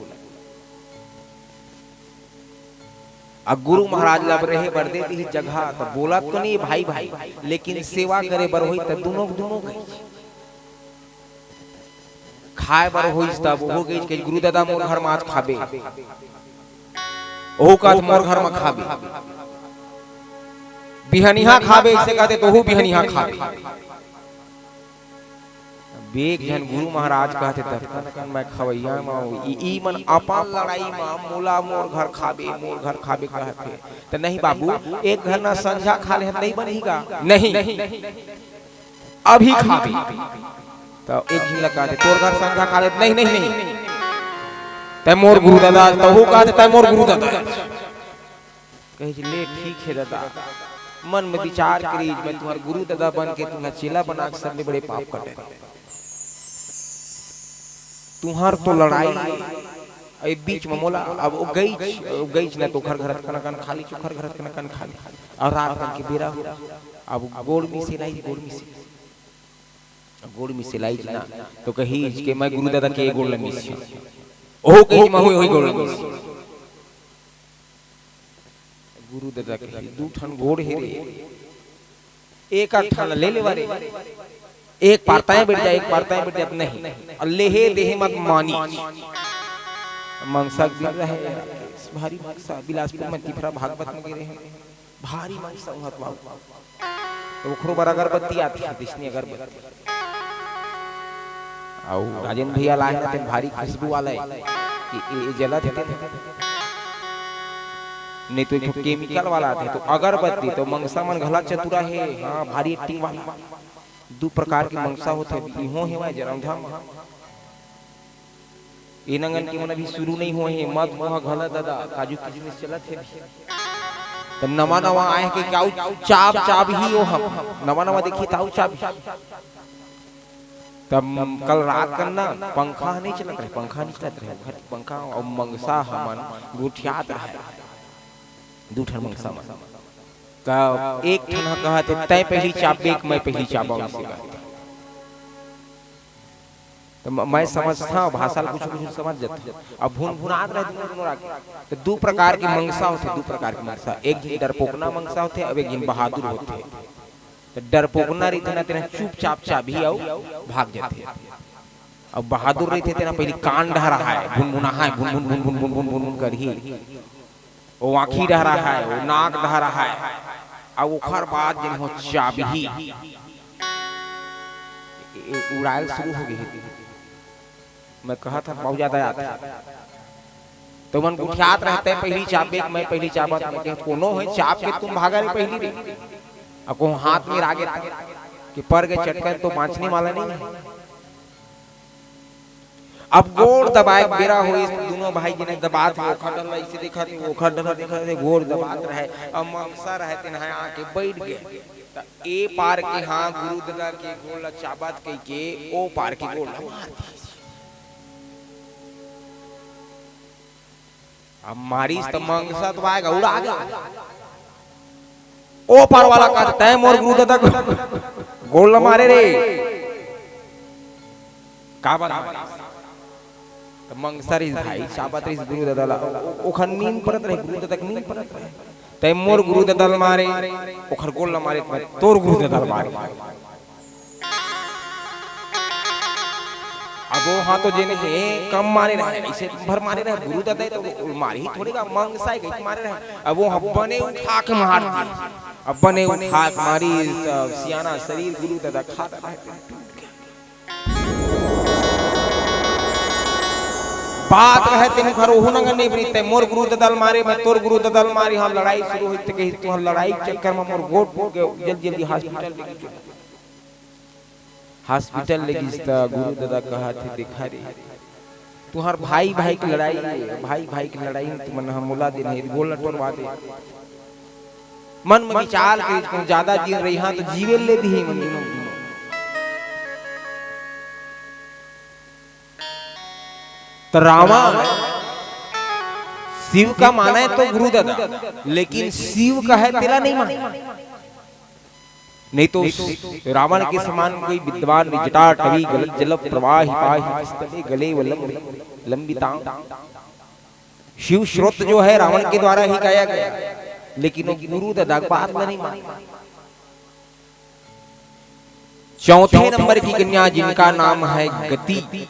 अउ गुरु महाराज ला अब रहे बर दे दिही जगह, त बोलत तो नहीं भाई भाई, लेकिन सेवा करे बर होही त दूनों, दूनों गइच। खाय बर होइस तब ओहू गइच, कहिस गुरु ददा मोर घर म आज खाबे, ओहू कहत मोर घर म खाबे, बिहनिहा खाबे, अइसे कहते त ओहू बिहनिहा खाबे। अब एक झन गुरु महाराज कहते, "ततकन कन मैं खवइया म हंव, ई, ई मन अपन लड़ाई म मोला मोर घर खाबे, मोर घर खाबे," कहत हे। त नहीं बाबू, एक घर न संझा खा ले, नहीं बनही गा? नहीं, अभी खाबे। त एक झन ल कहते, "तोर घर संझा खा ले।" "नहीं, नहीं, नहीं, तैं मोर गुरु ददा," त ओहू कहते, "तैं मोर गुरु ददा।" कहिस, "ले ठीक हे ददा, मन में विचार करिस, मैं तुम्हर गुरु ददा बन के तुम्हर चेला बना के सबले बड़े पाप कर डरेंव। तुम्हर तो लड़ाई, ए बीच में मोला, अब वो गइच, वो गइच न तो ओखर घर कनकन खाली, ओखर घर कनकन खाली, अउ रात कन के बेरा हो, अब गोड़ मिसे लाइस, गोड़ मिसे, गोड़ मिसे लाइस ना, तो कहिस के मैं गुरु ददा के गोड़ ल मिसिस, ओहू कहिस महूं ओही गोड़ ल मिसिस।" गुरु ददा कहिस, "दू ठन गोड़ हे रे, एक ठन ले लेवा रे।" एक पार तैं बइठ जा, एक पार तैं बइठ जा, नहीं। अउ लेहे देहे मत मानी। मंगसा के दिन रहे, भारी मंगसा, बिलासपुर में तिफरा भागवत में गे रहे, भारी मंगसा उहत बाबू। त ओखरो बर अगरबत्ती आथे, दिसनी अगरबत्ती। अउ राजेन भैया लाए ना, तेन भारी खुशबू वाला हे, कि ए, ए जलत हे तेन। नहीं तो एक ठो केमिकल वाला आथे, त अगरबत्ती, त मंगसा मन घला चतुरा हे, हाँ, भारी एक्टिंग वाला। दू प्रकार के मंगसा होथे, इहो हेवय जरमधाम। ए नंगन के मन अभी शुरू नइ होए हे, मत होहा घला ददा, काजू किशमिश चलत हे। त नवा नवा आए हे के अउ चाब चाबही ओ हम, नवा नवा देखही त अउ चाबही। तब कल रात कन ना पंखा नइ चलत रहे, पंखा नइ चलत रहे, घर के पंखा अउ मंगसा हमन गोठियात रहे, दू ठन मंगसा मन। त एक ठन ह कहत हे, "तैं पहिली चाबबे कि मैं पहिली चाबंव?" अइसे कहत। त म-, मैं समझथंव, भाषा ल कुछु कुछु समझ जथंव। अब भुनभुनात रहे दूनों, दूनों रागी। त दू प्रकार के मंगसा होथे, दू प्रकार के मंगसा। एक झिन डरपोकना मंगसा होथे, अउ एक झिन बहादुर होथे। त डरपोकना रहिथे ना, तेन ह चुपचाप चाबही अउ भाग जथे। अउ बहादुर रहिथे, तेन ह पहिली कान डहराहय, भुनभुनाहय, भुन, भुन, भुन करही। ओ आँखी डहराहय, ओ नाक डहराहय, अउ ओखर बाद जेन हो चाबही, ए, ए, उड़ायल शुरू हो गे हे। मैं कहत हंव, बहुत ज्यादा आथे। त मन गोठियात रहे, "तैं पहिली चाबबे कि मैं पहिली चाबंव?" मैं कहेंव, "कोनो होय, चाब के तुम भागा रे पहिली रे।" अउ कहूं हाथ में रागे त, कि पर गे चटकन तो बांचने वाला नहीं है। अब गोड़ दबाए के बेरा होइस, दूनों भाई जेन दबात हे, ओखर डहर ला अइसे देखत हे, ओखर डहर ला देखत हे, गोड़ दबात रहे, अब मंगसा रहे, तेन ह आके बइठ गे। त ए पार के हां गुरु ददा के गोड़ ला चाबत कहिके, ओ पार के गोड़ ला मार दिस। अब मारिस त मंगसा तो आय गा, उड़ा गे। ओ पार वाला कहत, "तैं मोर गुरु ददा के गोड़ ल मारे रे।" काबर मारिस? त मंगसा रिहिस भाई, चाबत रिहिस गुरु ददा ला। ओ-, ओखर नींद परत रहे, गुरु ददा के नींद परत रहे। "तैं मोर गुरु ददा ल मारे, ओखर गोड़ ल मारे, त मैं तोर गुरु ददा ल मारे।" अब ओ हा तो जेन हे कम मारे रहे, अइसे भर मारे रहे, गुरु ददा तो मारही थोड़े गा, मंगसा हे कहिके मारे रहे। अब ओ हा बने उठा के मार दिस। अब बने उठा के मारिस, त सियाना शरीर गुरु ददा खाता रहे, टूट गे। बात रहे तेन घर ओहू नंगन नइ बनिस, "तैं मोर गुरु ददा ल मारे, मैं तोर गुरु ददा ल मारे।" हां, लड़ाई शुरू होइस त कहिस, "तुंहर लड़ाई के चक्कर म मोर गोड़ टूट गे, जल्दी जल्दी हॉस्पिटल लेके चलो।" हॉस्पिटल ले गिस त गुरु ददा कहत हे, "देखा रे, तुंहर भाई भाई के लड़ाई हे, भाई भाई के लड़ाई में तुमन ह मोला देन हे, गोड़ ल टोरवा दे।" मन में विचार करिस, कहूं ज्यादा दिन रहिहां त जीवे ल ले दिही मन दूनों, दूनों। त रावण शिव का माने तो गुरु ददा, लेकिन शिव का है तेला नहीं माने। नहीं तो रावण के समान कोई विद्वान नहीं। जटाटवी गलत जल प्रवाहि पाहि, विस्तरे गले व लंबि-, लंबितांग। शिव स्रोत जो है रावण के द्वारा ही गाया गया, लेकिन वो गुरु ददा के बात ला नहीं माने। चौथे नंबर की कन्या जिनका नाम है गति,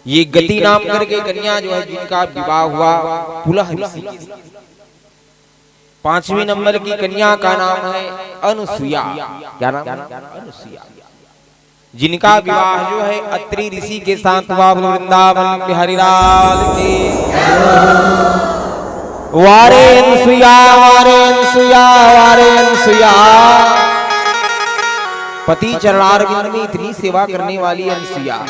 ये गति नाम करके कन्या जो है जिनका विवाह हुआ पुलह ऋषि के साथ। पांचवीं नंबर की कन्या का नाम है अनुसुईया। क्या नाम है? अनुसुईया। जिनका विवाह जो है अत्रि ऋषि के साथ हुआ। बोलो वृंदावन बिहारी लाल की। वारे अनुसुईया, वारे अनुसुईया, वारे अनुसुईया। पति चरणारविंद में इतनी सेवा करने वाली अनुसुईया।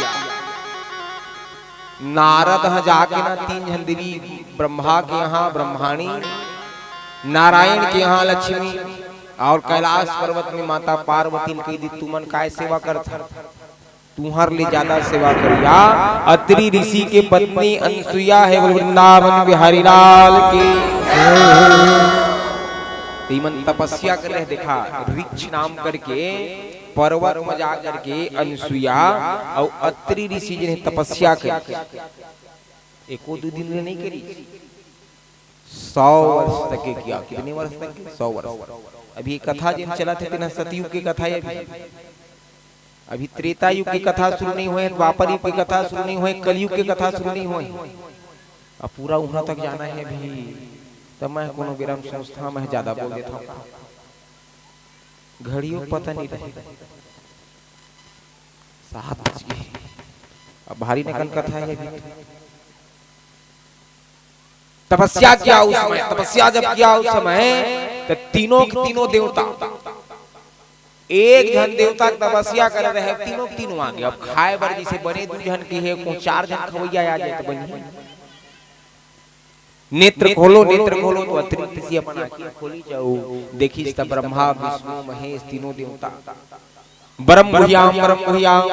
नारद ह जाके ना तीन झन देवी, ब्रह्मा के यहां ब्रह्माणी, नारायण के यहां लक्ष्मी, अउ कैलाश पर्वत में माता पार्वती ल कहि दिस, "तुमन काय सेवा करथव? तुंहर ले ज्यादा सेवा करिया अत्रि ऋषि के पत्नी अनुसुईया हे।" बोल वृंदावन बिहारी लाल की। त इमन तपस्या करे हे, देखा, ऋक्ष नाम करके पर्वत म जा करके अनुसुईया अउ अत्रि ऋषि जी ने तपस्या करी। एको दू दिन ले नहीं करी, सौ वर्ष तक के किया। कितने वर्ष तक के? सौ वर्ष। अभी ये कथा जिन चलत हे, तेन सतयुग के कथा हे अभी। अभी त्रेता युग के कथा शुरू नहीं होय, द्वापर युग के कथा शुरू नहीं होय, कलयुग के कथा शुरू नहीं होय। अब पूरा उहाँ तक जाना हे अभी। त मैं कोनो बेरा म सोचथंव, मैं जादा बोल देथंव का। घड़ियो पता नहीं रहे, सात बज गे। अब भारी नकन कथा हे अभी। तपस्या किया उस समय, तपस्या जब किया उस समय, त तीनों के तीनों देवता, एक झन देवता के तपस्या करे रहे, तीनों के तीनों आ गे। अब खाय बर जइसे बने दू झन के हे, कोई चार झन खवइया आ जाय त बनही। नेत्र खोलो, नेत्र खोलो, त अतरी तपस्या बना के खोली जाओ। देखिस त ब्रह्मा, विष्णु, महेश, तीनों देवता। बरम गुह्याम, बरम गुह्याम।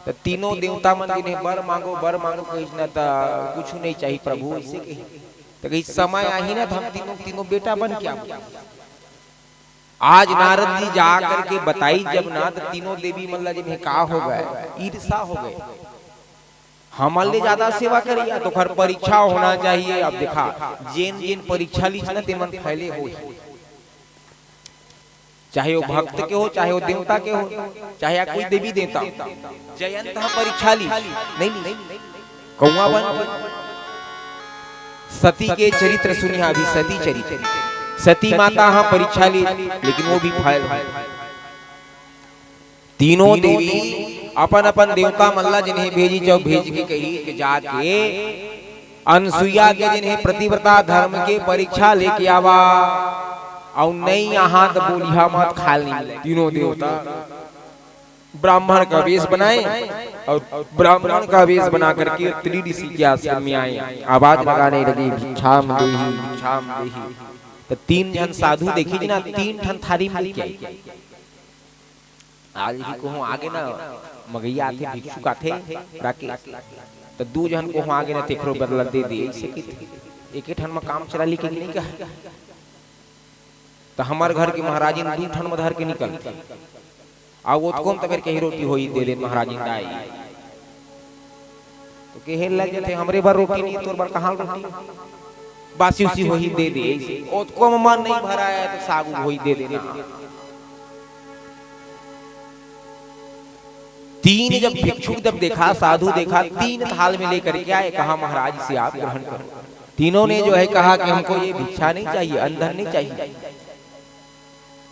त तीनों देवता मन जिन्हें बर मांगो, बर मांगो कहिस ना, त कुछु नहीं चाही प्रभु, अइसे कही। त कही, समय आही ना, त हम तीनों, तीनों बेटा बन के आबो। आज नारद जी जा करके बताइस जब ना, त तीनों देवी मन ला जिन्हें का हो गय, ईर्षा हो गय। हमन ले जादा सेवा करइया, त ओखर परीक्षा होना चाहिए। अब देखा, जेन जेन परीक्षा लिस ना, तेमन फैले होही। चाहे वो भक्त के हो, चाहे वो देवता के हो, चाहे कोई देवी देवता हो। जयंत ह परीक्षा लिस, नहीं लिस, कौआ बन के। सती के चरित्र सुनिहा अभी, सती चरित्र। सती माता ह परीक्षा लिस, लेकिन वो भी फैल हो। तीनों देवी अपन अपन देवता मन ला जिन्हें भेजिस, अउ भेज के कहिस कि जाके अनसुईया के जिन्हें पतिव्रता धर्म के परीक्षा लेके आवा, अउ नहीं आहा त बोलिहा मत, खाय ल नहीं मिले। तीनों देवता ब्राह्मण का वेश बनाए अउ ब्राह्मण का वेश बना करके अत्रि ऋषि के आश्रम में आए। आवाज लगाने लगे, "भिक्षाम देहि, भिक्षाम देहि।" त तीन झन साधु देखिस ना, तीन ठन थारी म लेके आइस। आज भी कहूँ आगे ना, मगैया आथे, भिक्षुक आथे, राकेश, त दू झन कहूँ आगे ना, तेखरो बदला दे दे, अइसे कहिथे। एके ठन म काम चला लिखे कि नहीं कहा? त हमर घर के महाराजिन दू ठन म धर के निकलथे। अउ ओतको म त फेर कही, "रोटी होही दे दे महाराजिन दाई।" त कहे लग जाथे, "हमरे बर रोटी नहीं, तोर बर कहाँ रोटी? बासी उसी होही दे दे।" अइसे ओतको म मन नहीं भराय, त साग उग होही दे देना। तीन जब भिक्षुक जब देखा, साधु देखा, तीन थाल में लेकर के आए, कहा, "महाराज, इसे आप ग्रहण करो।" तीनों ने जो है कहा कि हमको ये भिक्षा नहीं चाहिए, अन्न धन नहीं चाहिए,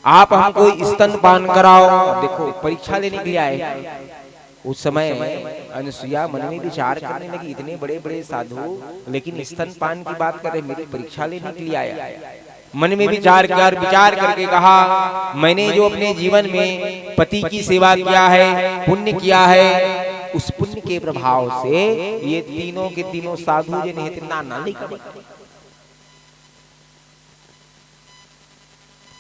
आप हमको स्तनपान कराओ। अब देखो, परीक्षा लेने के लिए आए। उस समय अनसुईया मन में विचार करने लगी, इतने बड़े बड़े साधु, लेकिन स्तनपान की बात कर रहे, मेरी परीक्षा लेने के लिए आया। मन में विचार किया और विचार करके कहा, "मैंने जो अपने जीवन में पति की सेवा किया है, पुण्य किया है, उस पुण्य के प्रभाव से ये तीनों के तीनों साधु जिन्हें इतना ना लेकर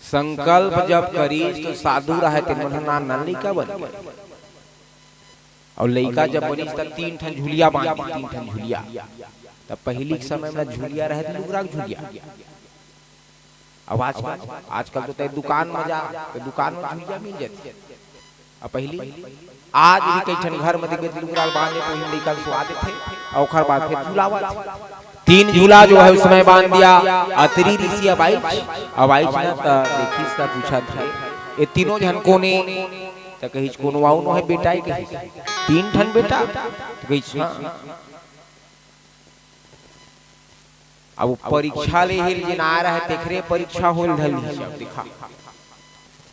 संकल्प जब करिस त साधु रहे, तेन मन ह नान नान लइका बन गे। अउ लइका जब बनिस त तीन ठन झुलिया बांधिस, तीन ठन झुलिया। त पहिली के समय म झुलिया रहे, लुगरा के झुलिया। अब आजकल, आजकल तो तैं दुकान म जा, त दुकान म झुलिया मिल जाथे। अब पहिली, आज भी कई ठन घर म देखबे, लुगरा ल बांधे, तो ओही लइका ल सुआ देथे, अउ ओखर बाद फेर झुलावत। तीन झूला जो है उसमें बांध दिया। अत्रि ऋषि अब आइस, अब आइस ना, त देखिस त पूछत हे, "ए तीनों झन कोन ए?" त कहिस, "कोनो अउ नो हे बेटा ए," कहिस। "तीन ठन बेटा?" त कहिस, "हाँ।" अब वो परीक्षा ले हे, जेन आय रहे, तेखरे परीक्षा होल धर लिस। अब देखा,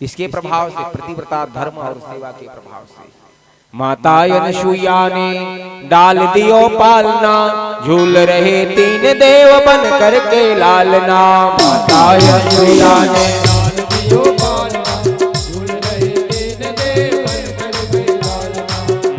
इसके प्रभाव से, पतिव्रता धर्म और सेवा के प्रभाव से, माता अनसुईया ने डाल दियो पालना, झूल रहे तीन देव बन करके लालना। माता अनसुईया ने डाल दियो पालना, झूल रहे तीन देव बन करके लालना।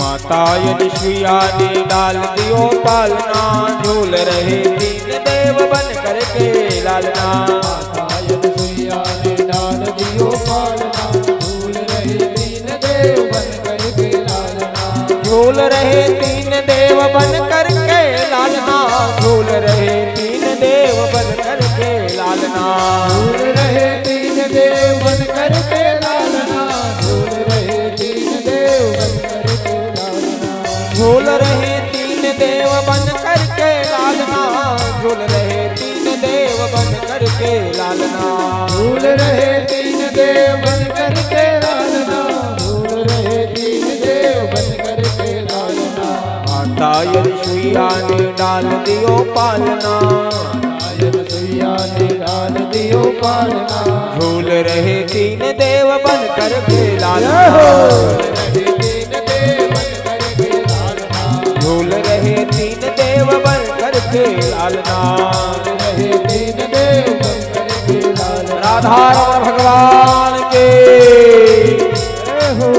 माता अनसुईया ने डाल दियो पालना, झूल रहे तीन देव बन करके लालना। माता अनसुईया ने डाल दियो पालना, झूल रहे तीन देव बन करके लालना। झूल रहे तीन देव बन करके लालना, झूल रहे तीन देव बन करके लालना। झूल रहे तीन देव बन करके लालना, झूल रहे तीन देव बन करके लालना। झूल रहे तीन देव बन करके लालना, झूल रहे तीन देव बन करके लालना। झूल रहे तीन देव बन करके लालना, झूल रहे तीन बन करके लालना। माता अनसुईया ने डाल दियो पालना। माता अनसुईया ने डाल दियो पालना। झूल रहे तीन देव बन करके लालना। झूल रहे तीन देव बन करके लालना। झूल रहे तीन देव बन करके लालना। झूल रहे तीन देव बन करके लालना। राधा रमण भगवान के। जय हो।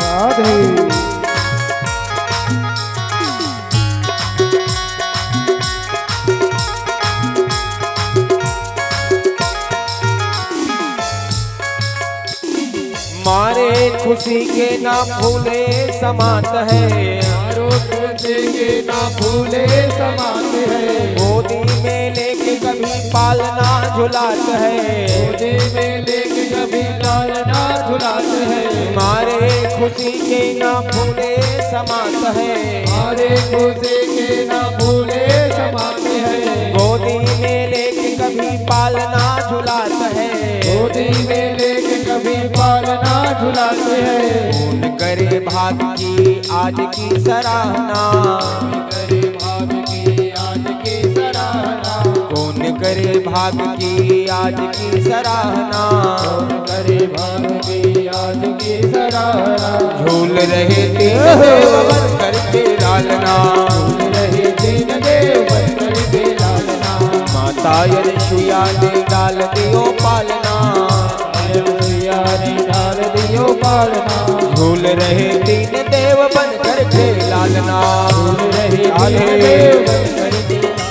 राधे। मारे खुशी के ना फूले समात है। मारो खुशी के ना फूले समात है। गोदी में लेके कभी पालना झुलात है। गोदी में लेके कभी पालना झुलात है। मारे खुशी के ना फूले समात है। मारे खुशी के ना फूले समात है। गोदी में लेके कभी पालना झुलात है। गोदी में लेके कभी पालना झुलात है। कौन करे भाग की आज की सराहना। कौन करे भाग की आज की सराहना। कौन करे भाग की आज की सराहना। कौन करे भाग की आज की सराहना। झूल रहे तीन देव बन करके लालना। झूल रहे तीन देव बन करके लालना। माता अनसुईया ने डाल दियो पालना। अनसुईया ने डाल दियो पालना। झूल रहे तीन देव बन करके लालना। झूल रहे तीन राधे। देव बन करके लालना।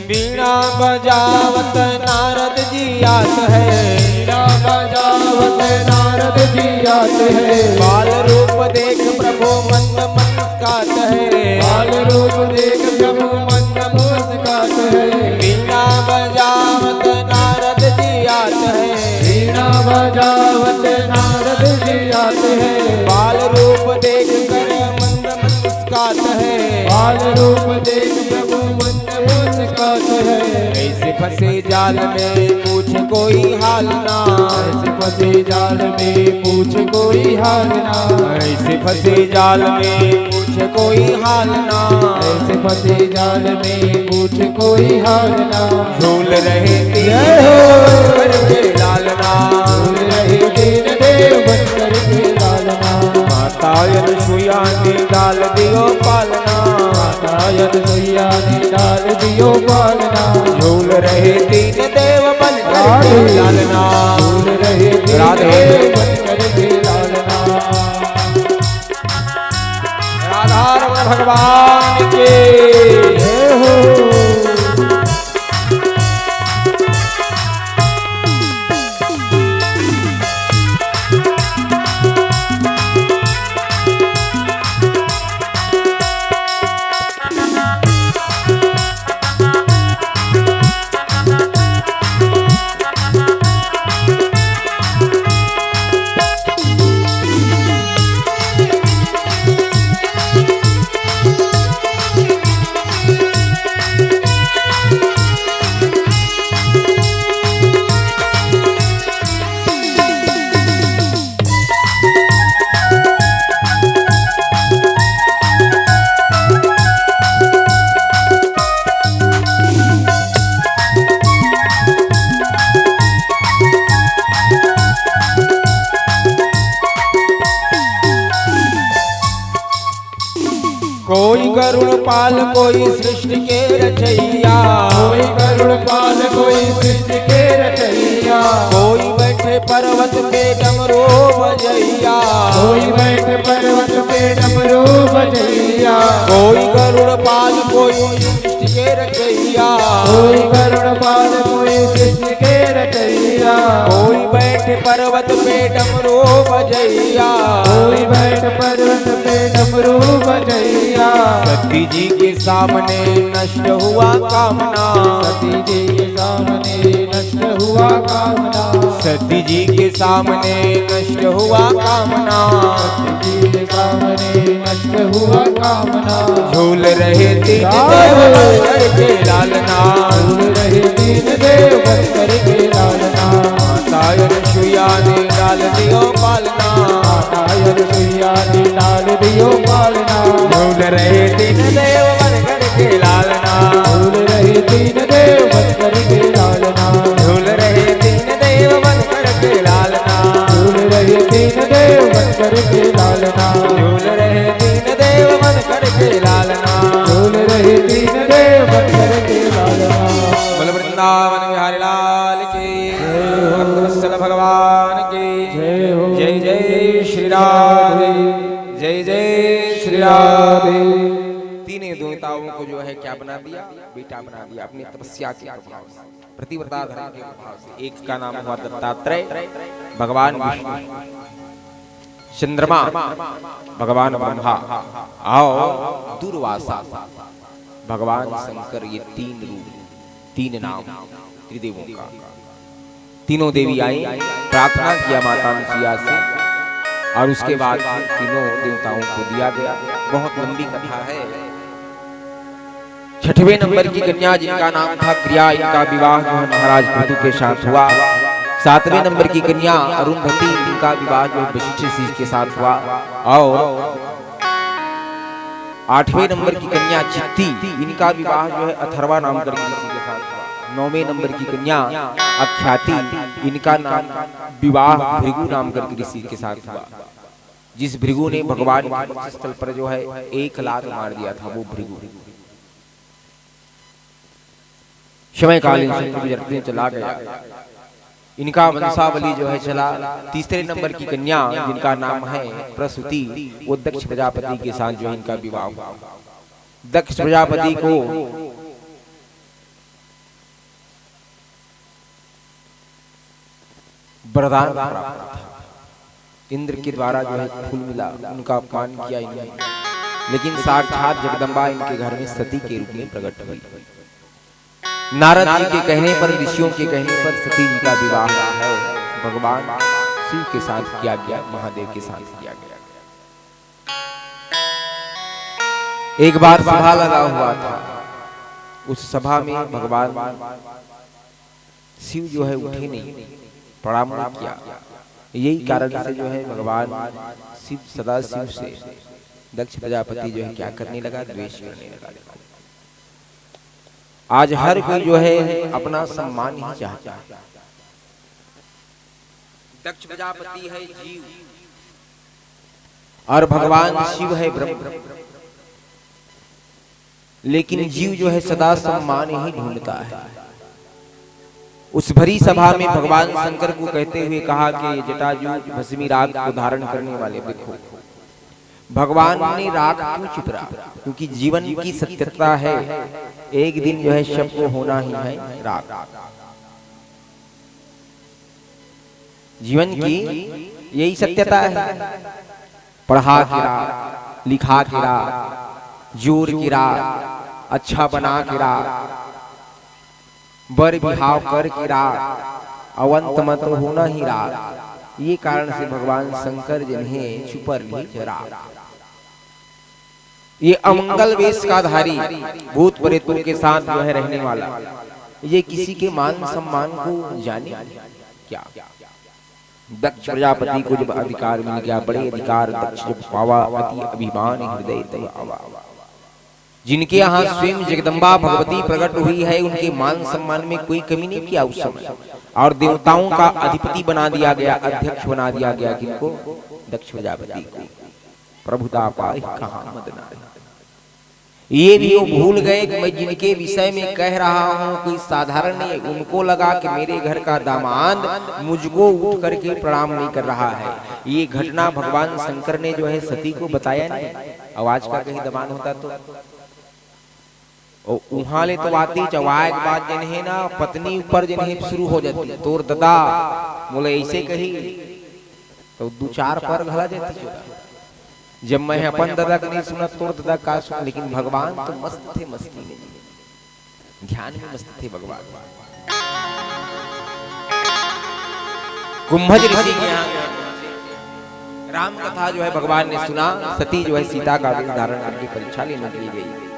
बीणा बजावत नारद जी आत है। बीणा बजावत नारद जी आत है। बाल रूप देख प्रभु मंद मुस्कात है। बाल रूप देख प्रभु मंद मुस्कात है। बीणा बजावत नारद जी आत है। बीणा बजावत नारद जी आत है। बाल रूप देख कर मंद मुस्कात है। बाल रूप देख प्रभु मंद मुस्कात है। ऐसे फंसे जाल में पूछ कोई हाल ना। ऐसे फंसे जाल में पूछ कोई हाल ना। ऐसे फंसे जाल में पूछ कोई हाल ना। ऐसे फंसे जाल में पूछ कोई हाल ना। झूल रहे तीन जय हो। देव बन करके लालना। झूल रहे तीन देव बन करके लालना। माता अनसुईया ने डाल दियो पालना। माता अनसुईया ने डाल दियो पालना। झूल रहे तीन देव बन करके राधे। लालना। झूल रहे तीन राधे। देव बन करके लालना। राधा रमण भगवान के। जय हो। करुण पाल कोई सृष्टि के रचैया। कोई करुण पाल कोई सृष्टि के रचैया। कोई बैठे पर्वत पे डमरू बजैया। कोई बैठे पर्वत पे डमरू बजैया। कोई करुण पाल कोई सृष्टि के रचैया। कोई करुण पाल कोई सृष्टि के रचैया। कोई बैठे पर्वत पे डमरू बजैया। कोई बैठ पर्वत पे डमरू बजैया। सती जी के सामने नष्ट हुआ कामना। सती जी के सामने नष्ट हुआ कामना। सती जी के सामने नष्ट हुआ कामना। सती जी के सामने नष्ट हुआ कामना। झूल रहे तीन देव बन करके लालना। झूल रहे तीन देव बन करके लालना। माता अनुसुईया ने डाल दियो पालना। माता अनुसुईया ने डाल दियो पालना। झूल रहे तीन देव बन करके लालना। झूल रहे तीन देव बन करके लालना। झूल रहे तीन देव बन करके लालना। झूल रहे तीन देव बन करके लालना। झूल रहे तीन देव बन करके लालना। झूल रहे तीन देव बन करके लालना। बोल वृंदावन बिहारी लाल की। जय हो। भक्तवत्सल भगवान की। जय हो। जय जय श्री राधे। जय जय श्री राधे। तीनों देवताओं को जो है क्या बना दिया? बेटा बना दिया अपनी तपस्या के प्रभाव से, पतिव्रता धर्म के प्रभाव से। एक का नाम हुआ दत्तात्रेय, भगवान विष्णु, चंद्रमा भगवान ब्रह्मा और दुर्वासा भगवान शंकर। ये तीन रूप, तीन नाम त्रिदेवों का। तीनों देवी आई, प्रार्थना किया माता अनुसुईया से और उसके बाद फिर तीनों देवताओं को दिया गया। बहुत लंबी कथा है। छठवें नंबर की कन्या जिनका नाम था क्रिया, इनका विवाह जो है महाराज भृगु के साथ हुआ। सातवें नंबर की कन्या अरुंधति, इनका विवाह जो है वशिष्ठ ऋषि के साथ हुआ। और आठवें नंबर की कन्या चित्ती, इनका विवाह जो है अथर्वा नाम करके ऋषि के साथ हुआ। नौवें नंबर की कन्या अख्याति, इनका नाम विवाह भृगु नाम करके ऋषि के साथ हुआ, जिस भृगु ने भगवान के वक्षस्थल पर जो है एक लात मार दिया था, वो भृगु। समय कालीन संत गुजरते चला गया। इनका वंशावली जो है चला। तीसरे नंबर की कन्या जिनका नाम है प्रसूति, वो दक्ष प्रजापति के साथ जो है इनका विवाह हुआ। दक्ष प्रजापति को वरदान प्राप्त था, इंद्र के द्वारा जो है फूल मिला, उनका अपमान किया इन्होंने, लेकिन साक्षात जगदम्बा इनके घर में सती के रूप में प्रकट हुई। नारद जी के कहने पर, ऋषियों के कहने पर सती जी का विवाह है भगवान शिव के साथ किया गया, महादेव के साथ किया गया। एक बार सभा लगा हुआ था, उस सभा में भगवान शिव जो है उठे नहीं, प्रणाम नहीं किया। यही कारण से जो है भगवान शिव, सदा शिव से दक्ष प्रजापति जो है क्या करने लगा, द्वेष करने लगा। आज हर कोई जो है अपना सम्मान ही चाहता है। दक्ष प्रजापति है जीव और भगवान शिव है ब्रह्म, लेकिन जीव जो है सदा सम्मान ही ढूंढता है। उस भरी सभा में भगवान शंकर को कहते हुए कहा कि जटाजूट भस्मी राख को धारण करने वाले, देखो, भगवान ने राख क्यों चिपरा? क्योंकि जीवन की सत्यता है, एक दिन जो है सबको होना ही है राख। जीवन की यही सत्यता है। पढ़ा के राख, लिखा के राख, जोर के राख, अच्छा बना के राख, बर बिहाव कर के राख, अउ अंत म तो होना ही राख। ये कारण से भगवान शंकर जिन्हें छुपर ली राख। ये अमंगल वेश का धारी, भूत प्रेतों के साथ जो है रहने वाला, ये किसी के मान सम्मान को जाने क्या? दक्ष प्रजापति को जब अधिकार मिल गया, बड़े अधिकार दक्ष जब पावा, अति अभिमान हृदय तब आवा। जिनके यहाँ स्वयं जगदम्बा भगवती प्रकट हुई है, उनके मान सम्मान में कोई कमी नहीं किया उस समय। और देवताओं का अधिपति बना दिया गया, अध्यक्ष बना दिया गया। किनको? दक्ष प्रजापति को। प्रभु ता पाहि कहाँ मद नाहि। ये भी वो भूल गए कि मैं जिनके विषय में कह रहा हूँ, कोई साधारण नहीं। उनको लगा कि मेरे घर का दामाद मुझको उठ करके प्रणाम नहीं कर रहा है। ये घटना भगवान शंकर ने जो है सती को बताया नहीं। अब आज का कहीं दामाद होता तो, ओ, उहाँ ले तो आती, चवाए के बाद जेन हे ना, पत्नी ऊपर जेन हे शुरू हो जाती, "तोर ददा मोला ऐसे कही," तो दू चार पर घला जाती चोरा। जब मैं अपन ददा के नहीं सुनत, तोर ददा का सुन, लेकिन भगवान तो मस्त थे, मस्ती में, ध्यान में मस्त थे भगवान। कुंभज ऋषि के यहाँ राम कथा जो है भगवान ने सुना, सती जो है सीता का वेश धारण करके परीक्षा लेने के लिए गई।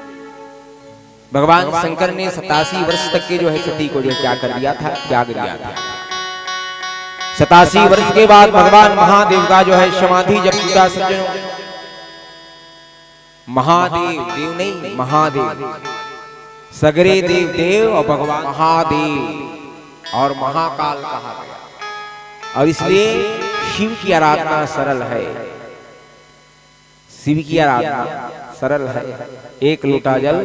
भगवान शंकर ने सतासी वर्ष तक के जो है सती को जो है क्या कर दिया था, त्याग दिया था। सतासी वर्ष के बाद भगवान महादेव का जो है समाधि जब टूटा, सज्जनों, महादेव, देव नहीं, महादेव, सगरे देव देव और भगवान महादेव और महाकाल कहा गया। और इसलिए शिव की आराधना सरल है, शिव की आराधना सरल है। एक लोटा जल,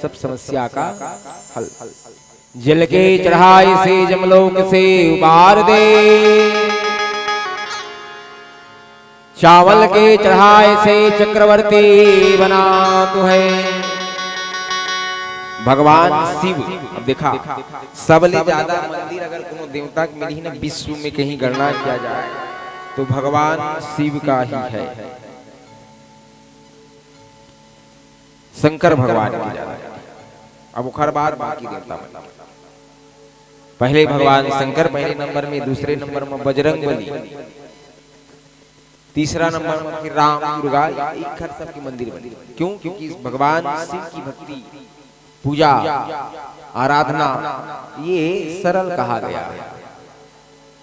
सब समस्या का हल। जल के चढ़ाए से जमलोक से उबार दे, चावल के चढ़ाए से चक्रवर्ती बना तू है। भगवान शिव, अब देखा, सबले ज्यादा मंदिर अगर कोनो देवता के मिलही ना, विश्व में कहीं गणना किया जाए, तो भगवान शिव का ही है, शंकर भगवान की ज्यादा। अब ओकर बाद बाकी देवता मन। पहले भगवान शंकर पहले नंबर में, दूसरे नंबर में बजरंग बली, तीसरा नंबर में फिर राम, दुर्गा, इखर सबके मंदिर बने। क्यों? क्योंकि इस भगवान शिव की भक्ति, पूजा, आराधना, ये सरल कहा गया है।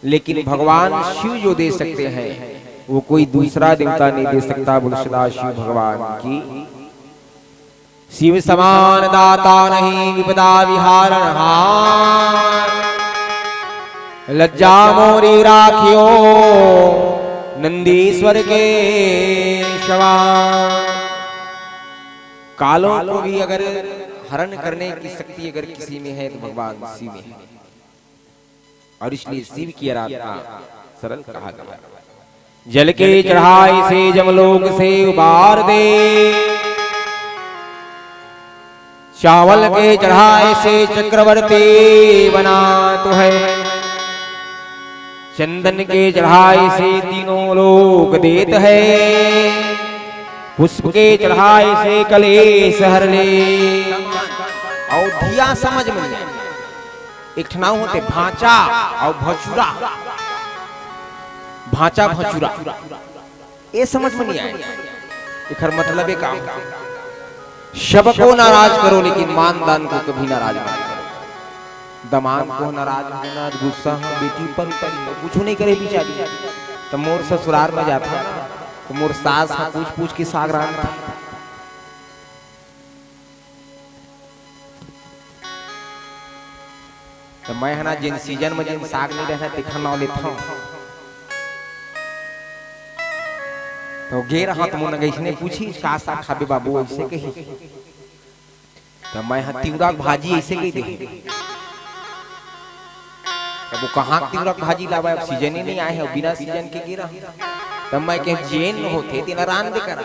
लेकिन भगवान शिव जो दे सकते हैं, वो कोई दूसरा देवता नहीं दे सकता। बोल सदा शिव भगवान की। शिव समान दाता नहीं विपदा विहारण हार, लज्जा मोरी राखियो नंदीश्वर के समान। कालों को भी अगर हरण करने की शक्ति अगर किसी में है तो भगवान शिव में है। और इसलिए शिव की आराधना सरल कहा गया। जल के चढ़ाए से जमलोक से उबार दे, चावल के चढ़ाए से चक्रवर्ती बना तू है, चंदन के चढ़ाए से तीनों लोक देत है, पुष्प के चढ़ाए से कलेश हर ले। और धिया समझ में नहीं आए। एक ठन नाव होथे भांचा अउ भचुरा। भांचा भचुरा ये समझ में नहीं आए, एकर मतलब ये काम। सबको नाराज करो लेकिन मानदान को कभी नाराज मत करो। दमांद को नाराज होना, गुस्सा हो, बेटी पर कुछ नहीं करे बेचारी। तो मोर ससुराल में जाता तो मोर सास ह पूछ पूछ के साग रांधथे। त मैं ह ना जेन सीजन म जेन साग नइ रहय तेखर नाव लेथंव। त गे रहंव त मोर नगइसने पूछिस, "का साग खाबे बाबू?" अइसे कहिस। त मैं ह तिंवरा के भाजी अइसे कहि देहेंव। तब वो कहाँ के तिंवरा के भाजी लावय, अब सीजन ही नइ आय हे, बिना सीजन के गे रहंव। तब मैं कहेंव जेन होथे तेला रांध दे करा।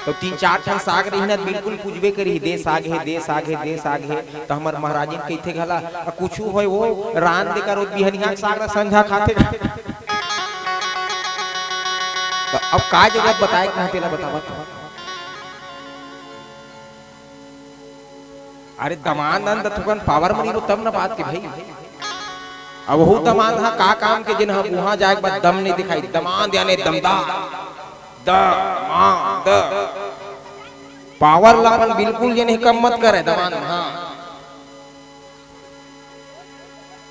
तब तीन चार ठन साग रही ना, बिल्कुल पूछबे करही, "दे साग हे, दे साग हे, दे साग हे।" त हमर महाराजिन कहिथे घला, "आ कुछु होय वो रांध दे करो, बिहनिया के साग ला संझा खाथे।" त अब का जरूरत बताय के, तेला बतावत हंव। अरे दमांद अंदर थोकन पावर मनी रो तब न बात के भाई। अब वो दमांद हा का काम के, जिन हा उहाँ जाय के बाद दम नइ दिखाय। दमांद याने दमदार। द, मा, द। पावर ला अपन बिल्कुल जेन हे कम मत करय दमांद, हाँ।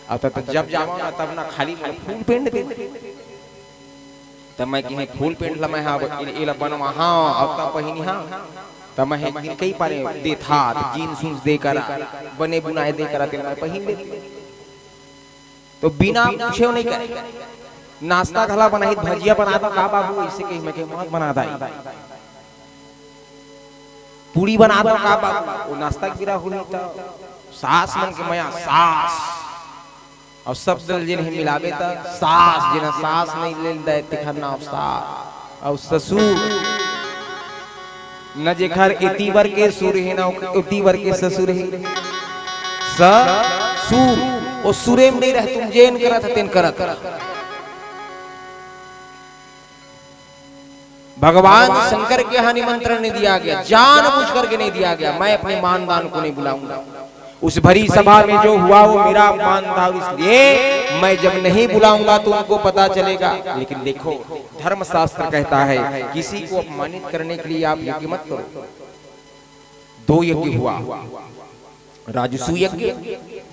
अब त, त जब जावंव ना तब ना खाली फूल पेंट दे। त मैं कहेंव फूल पेंट ला मैं हा ए-, एला बनवाहंव, अब त पहिनिहां। त मैं ह एक दिन कहि पारेंव देथा, त जींस उन्स दे करा, बने बुनाय दे करा, तेला मैं पहिन लेतेंव। त बिना पूछे नइ करे। नाश्ता घला बनाही, भजिया बना दंव का बाबू, अइसे कहिस, मैं कहेंव मत बना दाई। पूड़ी बना दो का बाबू, वो नाश्ता के बेरा होही त सास मन के मया, सास। अउ शब्द ल जेन हे मिलाबे त सास, जेन ह सास नइ लेल दय, तेखर नाव सास। अउ ससुर, न जेखर एती बर के सुर हे, न ओती बर के ससुर हे। ससुर, वो सुरे म नइ रह, तुम जेन करत ह, तेन करत रह। भगवान शंकर के यहाँ निमंत्रण नहीं दिया गया, जानबूझ करके नहीं दिया गया। मैं अपने मानदान को नहीं बुलाऊंगा। उस भरी सभा में जो हुआ वो मेरा अपमान था, और इसलिए मैं जब नहीं बुलाऊंगा तो उनको पता चलेगा। लेकिन देखो, धर्मशास्त्र कहता है, किसी को अपमानित करने के लिए आप यज्ञ मत करो। दो यज्ञ हुआ, राजसू यज्ञ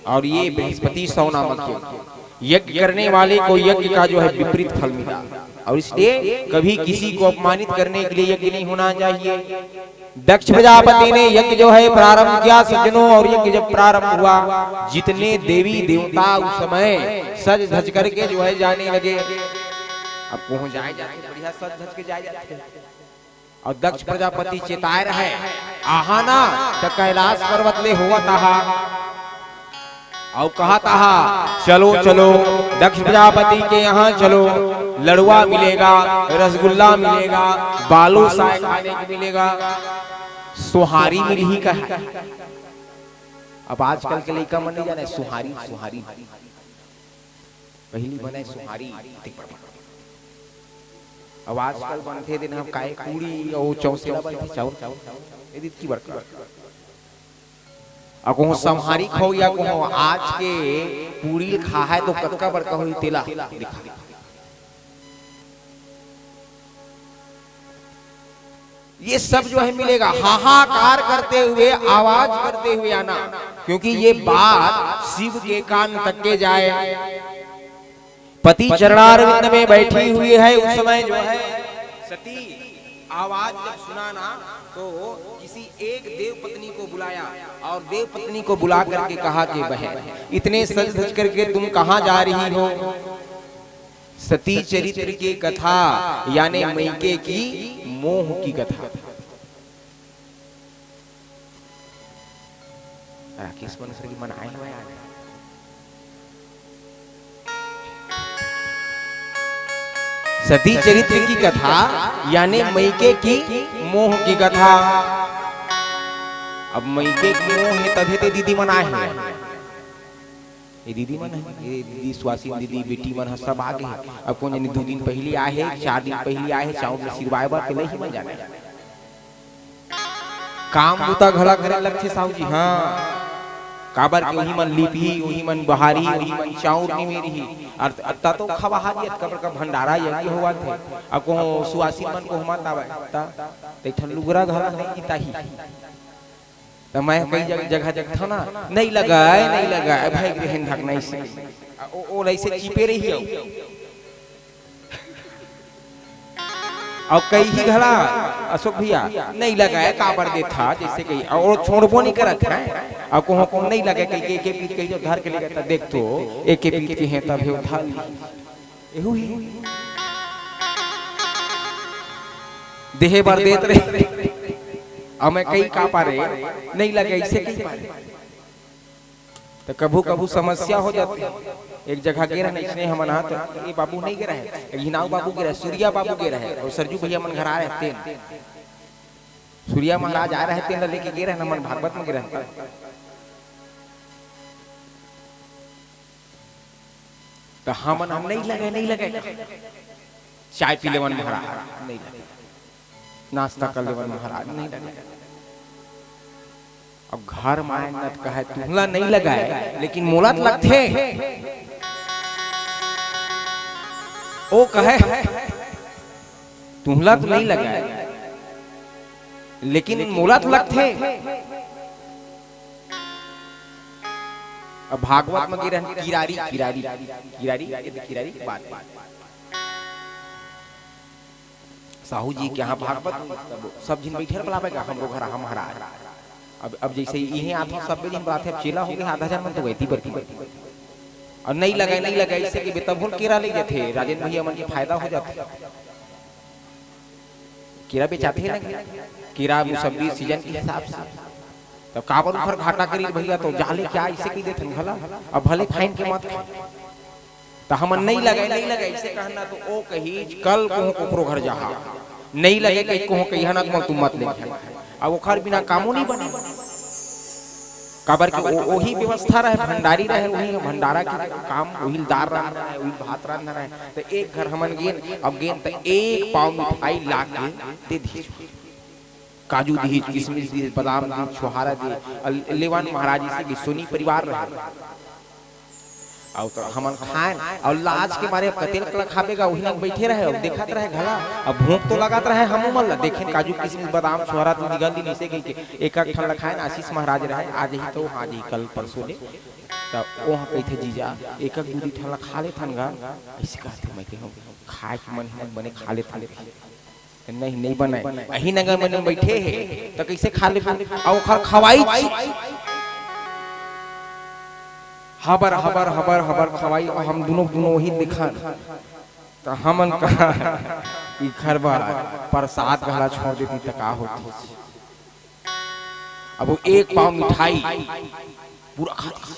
और ये बृहस्पति सौ नामक यज्ञ। यज्ञ करने वाले को यज्ञ का जो है विपरीत फल मिला, और इसलिए कभी किसी को अपमानित करने के लिए यज्ञ नहीं होना चाहिए। दक्ष प्रजापति ने यज्ञ जो है प्रारंभ किया सज्जनों, और यज्ञ जब प्रारंभ हुआ, जितने देवी देवता उस समय सज धज करके जो है जाने लगे। अब कहूँ जाए जाथे, बढ़िया सज धज के जाए जाथे। अउ दक्ष प्रजापति चेताए रहय, आहा ना, त कैलाश पर्वत ले होवत आहा। अउ कहत आहा, चलो, चलो, दक्ष प्रजापति के यहाँ चलो, लड़ुआ मिलेगा, रसगुल्ला मिलेगा, बालूशाय खाने को मिलेगा, सोहारी मिलही कहा। अब आजकल के लइका मन नइ जानय, सोहारी, सोहारी। पहिली बनय सोहारी, अब आजकल बनथे दिन हम काय पूड़ी अउ चौसेला बनथे चाउर, चाउर, चाउर। ये दिखी बड़का। अब कहूँ सम्हारी खाहू या कहूँ आज के पूड़ी ल खाहय तो कतका बड़का होही तेला दिखा। ये सब जो है मिलेगा, हाहाकार करते हुए, आवाज करते हुए आना, क्योंकि ये बात शिव के कान तक के जाए। पति चरणारविंद में बैठी हुई है, उस समय जो है सती आवाज जब सुना ना, तो किसी एक देव पत्नी को बुलाया और देव पत्नी को बुला करके कहा कि बहन, इतने सज धज करके तुम कहाँ जा रही हो? सती चरित्र की कथा, यानी मइके की मोह की कथा। राकेश मन सर की मन आए हुए आज। सती चरित्र की कथा, यानी मइके की मोह की कथा। अब मइके की मोह हे, तभे ते दीदी मन आए हुए। ये दीदी मन हे, ये दीदी सुवासिन दीदी, बेटी मन ह सब आ गे हे। अब कोन जनी दू दिन पहिली आए हे, चार दिन पहिली आए हे, चाउर ल सिरवाए बर के नहीं मन जाने। काम बुता घला करे लगथे साहू जी, हाँ। काबर के उही मन लिपही, उही मन बहारही, उही मन चाउर निमेरही। अउ अत्ता तो खवाहा जी, अतका बड़का भंडारा यज्ञ होवत हे। अब कहूँ सुवासिन मन को हमत आवय, त एक ठन लुगरा घला नहीं किताही। त मैं कई जग-, जगह देखथव ना, नहीं लगाय, नहीं लगाय, भाई ग्रहण धक नहीं से। आ, ओ, ओ लइसे चिपे रही हो। अउ कई ही घला, अशोक भैया, नहीं लगाय, काबर देथा, जैसे कही, अउ छोड़बो नहीं करत हे। अउ कहूँ, कहूँ नहीं लगाय, कही के, एके पीत कही जो धर के लेगे, त देख तो, एके पीत के हे, तब हे उठा ली। एहू हे। देहे बर देत रहे। अब मैं कही का पारे, नहीं लगे, ऐसे कही पारे। त कभू कभू समस्या हो जाथे। एक जगह गे रहन, इसने हमन हा, त ए बाबू नहीं गे रहे, एक हिनाऊ बाबू गे रहे, सूर्या बाबू गे रहे, अउ सरजू भैया मन घर आ रहे तेन। सूर्या महाराज आ रहे तेन, लेके गे रहन, हमन भागवत में गे रहन। त हमन हम नहीं लगे, नहीं लगे। चाय पी लेवन महाराज, नहीं लगे। नाश्ता कर लेवन महाराज, नहीं लगे। अब घर म आए न त कहे, तुहला नहीं लगाय, लेकिन मोला त लगथे। ओ कहे, तुहला तो नहीं लगाय, लेकिन मोला तो लगथे। अब भागवत में गे रहन किरारी, किरारी, किरारी, किरारी, बात। साहू जी के यहाँ भागवत, तब सब झिन बैठे रह बलाबे गा, हमरो घर हम महाराज। अब, अब जैसे इहे आथो, सब झिन बलाथे, अब चेला हो गए, आधा जन मन तो गए, तीबर, तीबर। अउ नहीं लगे, नहीं लगे, ऐसे के बेटा बोल केरा ले जाथे, राजेंद्र भैया मन के फायदा हो जाथे। केरा बेचाथे ना, केरा मुसम्मी सीजन के हिसाब से। तब काबर उखर घाटा करी भैया, तो जाले क्या ऐसे कही देथन घला, अब भले खाइन के मत खाए। त हमन नहीं लगे, नहीं लगे ऐसे कहना, तो ओ कही कल को ओकरो घर जाहा, नहीं लगे कही को कहिया ना, तुम मत ले। अब ओखर बिना कामो नहीं बने। काबर के ओ-, ओही व्यवस्था रहे, भंडारी रहे, ओही भंडारा के काम, ओही दार रांधना रहे, ओही भात रांधना रहे। त एक घर हमन गेन, अब गेन त एक पाव मिठाई ला के दे दीस। काजू दीस, किसमिस दीस, बादाम दीस, छोहारा दीस। अउ लेवान महाराज इसे कि सोनी परिवार रहे। अउ त हमन खाएन, अउ लाज के मारे अब कतेक ल खाबे गा, ओही न बइठे रहे, अउ देखत रहे घला। अब भूख तो लगत रहे, हमू मन ल देखेन काजू, किसमिस, बादाम, छोहारा तो निगल दिन इसे कहिके एक एक ठन ल खाएन। आशीष महाराज रहे, आज ही तो, आज ही कल परसों ले। त ओह कहिथे, "जीजा, एक एक दू दू ठन ल खा लेथन गा।" अइसे कहथे, मैं कहिहूँ, "खाए के मन हे, बने खा लेथन।" नहीं, नहीं बनाए। अही नगर मन बइठे हे, त कइसे खा लेबे? अउ ओखर खवाई हबर, हबर, हबर, हबर खवाई, अउ हम दुनों, दुनों वही दिखन। त हमन कहा, "इखर बर परसाद घला छोड़ देती, त का होती?" अब वो एक पाव मिठाई पूरा खा दी।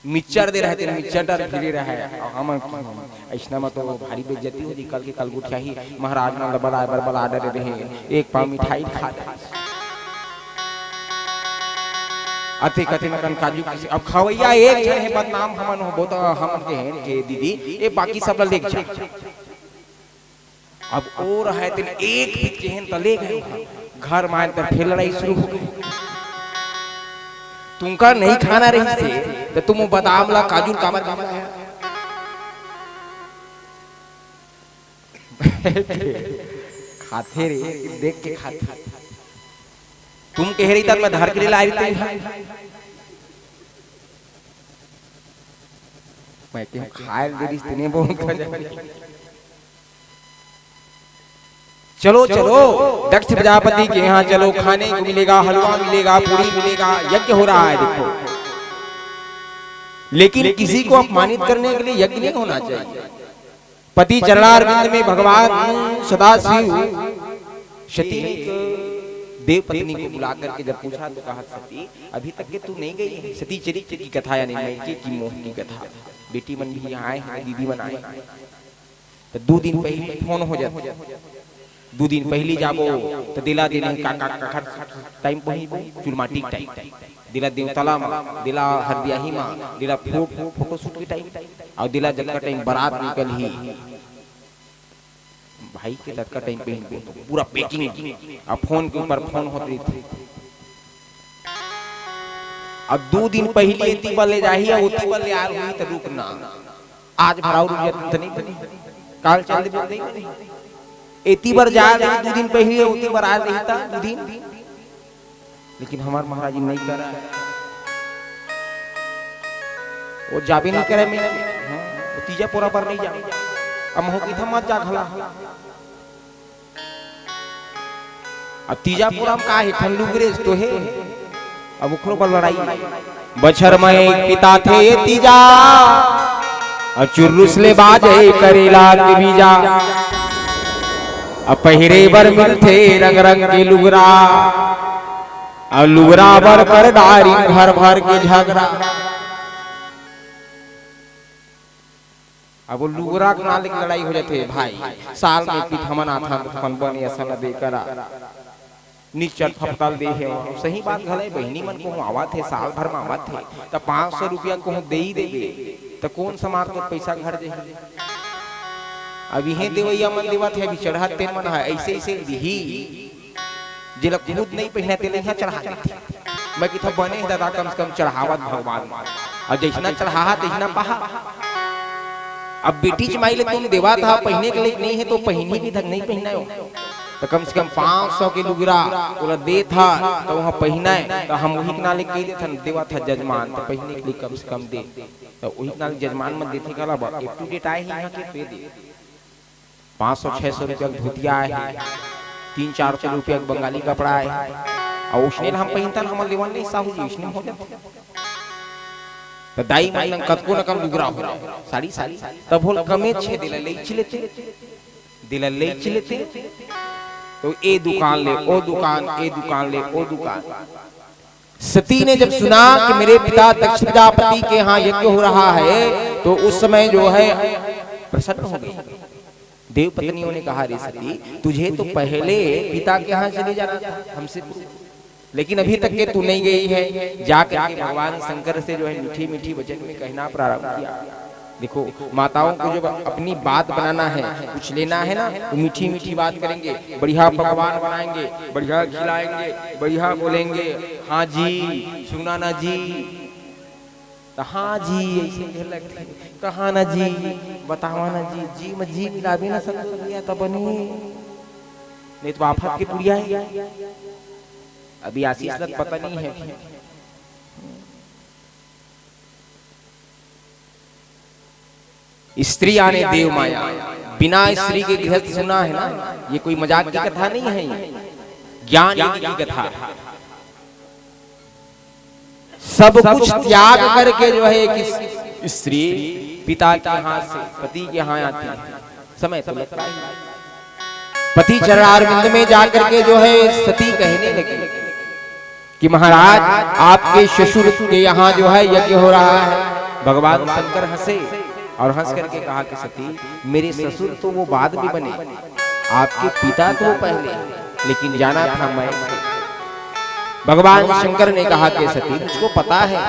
मिक्सचर दे रहे, तेन मिक्सचर डर भिड़े रहे। अउ हमन अइसना म तो भारी बेइज्जती हो जी, कल के कल गोठियाही, महाराज मन ल बलाए बर बला डरे रहे, एक पाव मिठाई खा ले। अते कते न कन काजू किसी, अब खवैया एक झन हे बदनाम, हमन होबो त हमन के हेन के दीदी, ए बाकी सब ल लेके जा। अब ओ रहे तेन एक बीत के हेन त ले गए। घर म आएन त फेर लड़ाई शुरू हो गई। तुमका नहीं खाना रहिस हे, त तुम बादाम ला काजू काबर खाना है? खाथे रे, देख के खाथे। तुम कहे रही त मैं धर के ले ला रही थी। मैं कहे खाए दे रही तेने बहुत खा जाए। चलो, चलो, दक्ष प्रजापति के यहाँ चलो, खाने को मिलेगा, हलवा मिलेगा, पूरी मिलेगा, यज्ञ हो रहा है, देखो। लेकिन किसी को अपमानित करने के लिए यज्ञ नहीं होना चाहिए। पति चरणारविंद में भगवान सदा शिव सती देव पत्नी को बुला करके जब पूछा तो कहा, "सती, अभी तक के तू नहीं गई है?" सती चरित्र की कथा, यानी मैके की मोह की कथा। बेटी मन भी यहाँ आए हैं, दीदी मन आए हैं। त दू दिन पहिली फोन हो जाथे। दू दिन पहिली जाबो, त देला देने का, का, का, का टाइम पहिली, चुलमाटी टाइम। देला देवतला म, देला हरदियाही म, देला फो-, फोटो शूट के टाइम, अउ देला जतका टाइम बारात निकलही, भाई के ततका टाइम पहिली, पूरा पैकिंग। अब फोन के ऊपर फोन होत रहिथे। अब दू दिन पहिली एती बर ले जाही, अउ ओती बर ले आए होही, त रुक ना। आज भर अउ रुक जाते त नहीं बनी, काल चल देबे त नहीं बनी। एती बर जाए रही दू दिन पहिली, ओती बर आए रही त दू दिन, लेकिन हमार महाराज जी नहीं करा, वो जाबे नहीं करे। मैं, हाँ, वो तीजा पोरा बर नहीं जाबे। अब महू कहिथा मत जा घला। अब तीजा पोरा म का हे, ठन लुगरेज तो हे। अब ओखरो बर लड़ाई। बछर म एक पिताथे तीजा, अउ चुर्रुस ले बाजे करेला के बीजा। अब पहिरे बर मिलथे रंग रंग के लुगरा, अउ लुगरा बर कर डारिन घर भर के झगरा। अब वो लुगरा के नाम लेके लड़ाई हो जाथे, भाई। साल में एक पीत हमन आथन, त अपन बने असन दे करा। निश्चट फपतल दे हे। सही बात घले, बहिनी मन कहूँ आवत हे, साल भर में आवत हे, त पाँच सौ रुपया कहूँ दे ही देबे, त कौन सा मार तो पैसा घर जाही। अब इहे देवैया मन देवत हे, अभी चढ़त तेन मन ह, ऐसे, ऐसे दिही। जेला खुद नहीं पहिना, तेला इहाँ चढ़ा देथे। मैं किथा बने हे दादा, कम से कम चढ़ावत भगवान। अउ जइसना चढ़ाहा, तइसना पाहा। अब बेटी जमाई ले तुम देवत हा, पहिने के लायक नहीं हे, तो पहिनी भी धक नहीं पहिनायो। त कम से कम पाँच सौ के लुगरा ओला देत हा, त वहाँ पहिनाए, त हम उही के नाले कह देथन, देवत हा जजमान, त पहिने के लिए कम से कम दे। त उही के नाले जजमान मन देथे काला बा, up to date आए हे यहाँ के, तो ये दे। पाँच सौ छह सौ रुपया के धोतिया आए हे, तीन चार सौ रुपया के बंगाली कपड़ा आए हे, अउ उसने ल हम पहिनथन, हमर लेवन नहीं साहू जी, उसने हो जाथे। त दाई मन लंग कतको न कम लुगरा हो जाए, साड़ी, साड़ी, तब होल कमे छे, देला लेच लेते, देला लेच लेते, तो ए दुकान ले ओ दुकान, ए दुकान ले ओ दुकान। सती ने जब सुना कि मेरे पिता दक्ष प्रजापति के यहाँ यज्ञ हो रहा है, तो उस समय जो है प्रसन्न हो गई। देव पत्नियों ने कहा, "रे सती, तुझे तो पहले पिता के यहाँ चले जाना था, हमसे पूर्व, लेकिन अभी तक के तू नहीं गई है।" जा करके भगवान शंकर से जो है मीठी मीठी वचन में कहना प्रारंभ किया। देखो, माताओं को जब अपनी बात बनाना है, कुछ लेना है ना, तो मीठी मीठी बात करेंगे, बढ़िया पकवान बनाएंगे, बढ़िया खिलाएंगे, बढ़िया बोलेंगे, "हाँ जी, सुना ना जी।" तो "हाँ जी" ऐसे कहे लगथे, "कहा ना जी, बतावा ना जी, जी में जी मिलाबे ना सब दुनिया तब बने, नहीं तो आफत के पुड़िया है।" अभी आशीष ला पता नहीं है। स्त्री आने देव माया, बिना स्त्री के गृहस्थ सुना है ना, ये कोई मजाक की कथा नहीं है, ये ज्ञान युग की कथा। सब कुछ त्याग करके जो है एक स्त्री पिता के यहाँ से पति के यहाँ आती है, समय तो लगता ही है। पति चरणारविंद में जाकर के जो है सती कहने लगी कि महाराज, आपके ससुर के यहाँ जो है यज्ञ हो रहा है। भगवान शंकर हंसे और हंस करके कहा कि सती, मेरे ससुर तो वो बाद में बने, आपके पिता तो पहले, लेकिन जाना था मैं। भगवान शंकर ने कहा कि सती, मुझको पता है।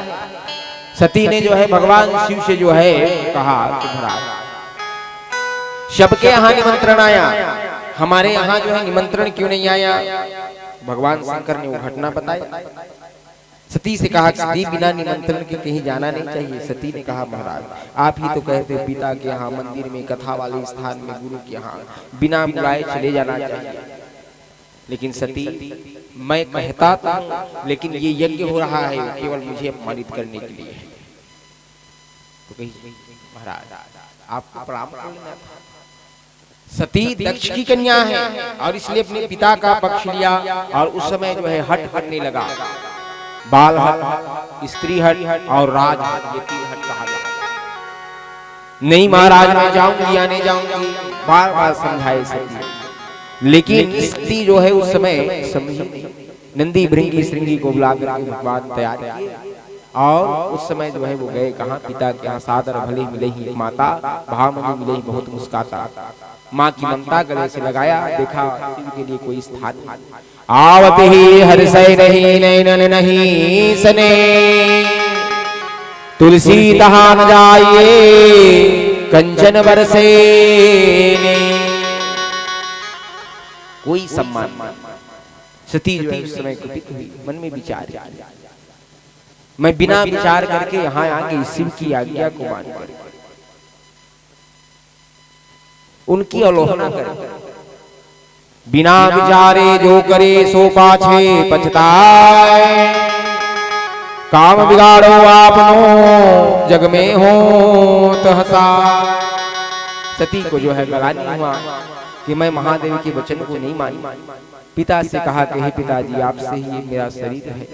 सती ने जो है भगवान शिव से जो है कहा कि महाराज, सबके यहाँ निमंत्रण आया, हमारे यहाँ जो है निमंत्रण क्यों नहीं आया? भगवान शंकर ने वो घटना बताई। सती से कहा, "सती, बिना निमंत्रण के कहीं जाना नहीं चाहिए।" सती ने कहा, "महाराज, आप ही तो कहते हो पिता के यहाँ, मंदिर में, कथा वाले स्थान में, गुरु के यहाँ बिना बुलाए चले जाना चाहिए।" लेकिन सती, मैं कहता तो हूँ, लेकिन ये यज्ञ हो रहा है, केवल मुझे अपमानित करने के लिए है। तो कही, "महाराज, आपको प्रणाम कर लेना था।" सती दक्ष की कन्या है और इसलिए अपने पिता का पक्ष लिया और उस समय जो है हठ करने लगा। बाल हठ, स्त्री हठ और राज हठ, ये तीन हठ कहा गया। "नहीं महाराज, मैं जाऊंगी या नहीं जाऊंगी?" बार बार समझाए सती, लेकिन स्त्री जो है उस समय समझी नहीं। नंदी भृंगी श्रृंगी को बुला करके भगवान तैयार किए और उस समय जो है वो गए कहाँ, पिता के यहाँ। "सादर भले मिलही माता, भाव मधु मिलही बहुत मुस्काता।" माँ की ममता गले से लगाया, देखा शिव के लिए कोई स्थान नहीं। आवत ही हर्षै नहीं नैनन नहीं सने, तुलसी तहाँ न जाइए कंचन बरसे ने। कोई सम्मान नहीं। सती जो है उस समय कुपित हुई, मन में विचार किया, "मैं बिना विचार करके यहाँ आ गई, शिव की आज्ञा को मान करके।" उनकी अवलोकना करें। "बिना विचारे जो करे सो पाछे पछताए, काम बिगाड़ो आपनो जग में होत हँसाए।" सती को जो है ग्लानि हुआ कि मैं महादेव के वचन को नहीं मानी। पिता से कहा कि "हे पिताजी, आपसे ही ये मेरा शरीर है।"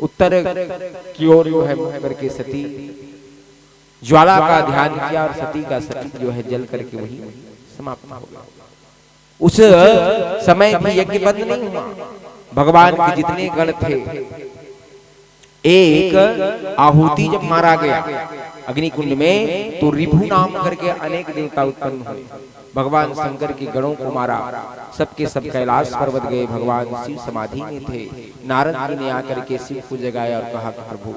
उत्तर की ओर जो है मुख करके सती ज्वाला का ध्यान किया और सती का शरीर जो है जल करके वही समाप्त हो गया। उस समय भी यज्ञ बंद नहीं हुआ। भगवान के जितने गण थे, एक आहुति जब मारा गया अग्निकुंड में, तो रिभु नाम करके अनेक देवता उत्पन्न हुए। भगवान शंकर के गणों को मारा, सबके सब कैलाश पर्वत गए। भगवान शिव समाधि में थे। नारद जी ने आकर के शिव को जगाया और कहा कि "प्रभु,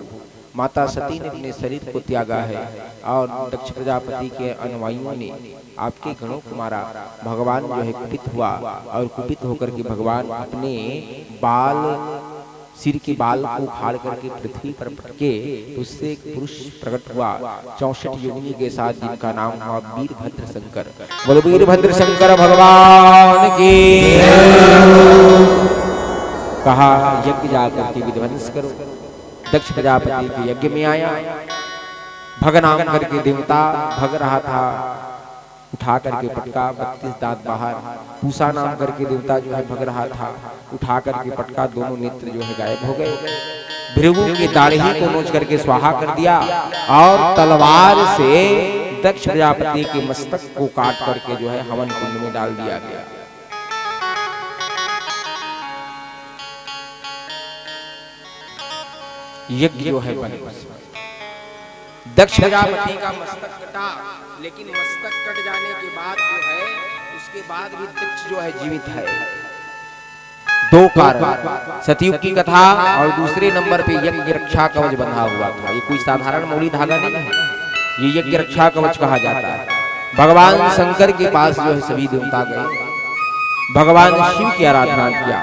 माता सती ने अपने शरीर को त्यागा है और दक्ष प्रजापति के अनुयायियों ने आपके गणों को मारा।" भगवान जो है कुपित हुआ और कुपित होकर के भगवान अपने बाल, सिर के बाल को उखाड़ करके पृथ्वी पर पटके, तो उससे एक पुरुष प्रकट हुआ चौसठ योगिनी के साथ, जिनका नाम हुआ वीरभद्र शंकर। बोलो वीरभद्र शंकर भगवान की। कहा, "यज्ञ जा करके विध्वंस करो।" दक्ष प्रजापति के यज्ञ में आया। भग नाम करके देवता भग रहा था, उठा करके पटका, बत्तीस दांत बाहर। पूषा नाम करके देवता जो है भग रहा था, उठा करके पटका, दोनों नेत्र जो है गायब हो गए। भृगु की दाढ़ी को नोच करके स्वाहा कर दिया और तलवार से दक्ष प्रजापति के मस्तक को काट करके जो है हवन कुंड में डाल दिया गया। यज्ञ जो है बने। दक्ष प्रजापति का मस्तक कटा, लेकिन मस्तक कट जाने के बाद जो है, उसके बाद भी दक्ष जो है जीवित है। दो कारण, सतयुग की कथा और दूसरे नंबर पे यज्ञ रक्षा कवच बंधा हुआ था। ये कोई साधारण मोली धागा नहीं है, ये यज्ञ रक्षा कवच कहा जाता है। भगवान शंकर के पास जो है सभी देवता गए, भगवान शिव की आराधना किया।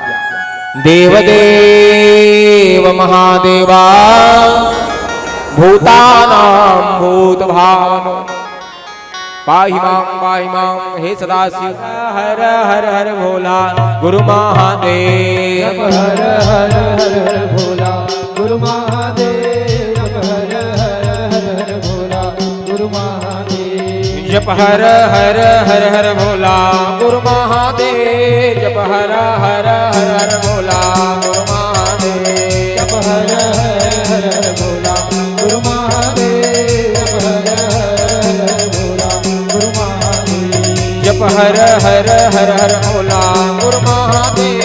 देव देव महादेवा भूतानां भूत भावनो पाहि मां पाहि मां हे सदाशिव। हर हर हर भोला गुरु महादेव। हर हर हर हर भोला गुरु महादेव। हर हर हर हर भोला गुरु महादेव। जप हर हर हर हर भोला गुरु महादेव। जप हर हर हर हर भोला गुरु महादेव। जप हर हर हर हर भोला गुरु महादेव। जप हर हर हर भोला गुरु महादेव। जप हर हर हर हर भोला गुरु महादेव।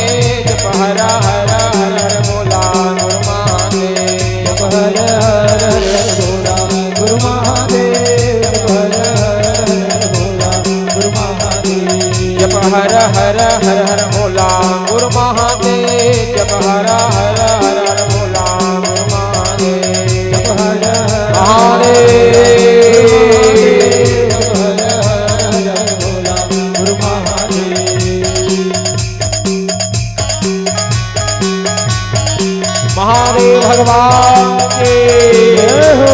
जप हर हर हर हर भोला गुरु महादेव। जप हर हर हर हर भोला गुरु महादेव। जप हर हर हर हर भोला गुरु महादेव। जप हर हर हर हर भोला गुरु महादेव। जप हर हर हर हर भोला गुरु महादेव। जप हर हर महादेव। जप हर हर हर भोला गुरु महादेव। महादेव भगवान की जय हो।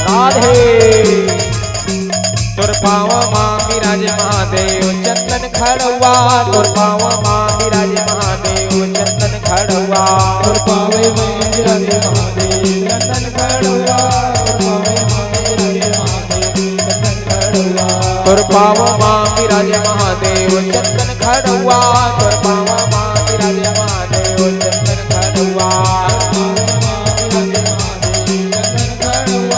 राधे। तोर पाँव मा बिराजे महादेव चंदन खड़वा। तोर पाँव मा बिराजे महादेव चंदन खड़वा। तोर पाँव मा बिराजे महादेव चंदन खड़वा। तोर पाँव मा बिराजे महादेव चंदन खड़वा। तोर पाँव मा बिराजे महादेव चंदन खड़वा। तोर पाँव मा बिराजे महादेव चंदन खड़वा।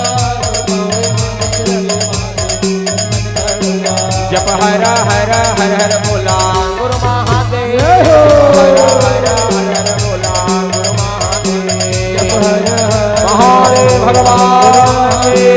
जप हर हर हर हर भोला गुरु महादेव। हर हर हर हर भोला गुरु महादेव। जप हर हर महादेव भगवान की।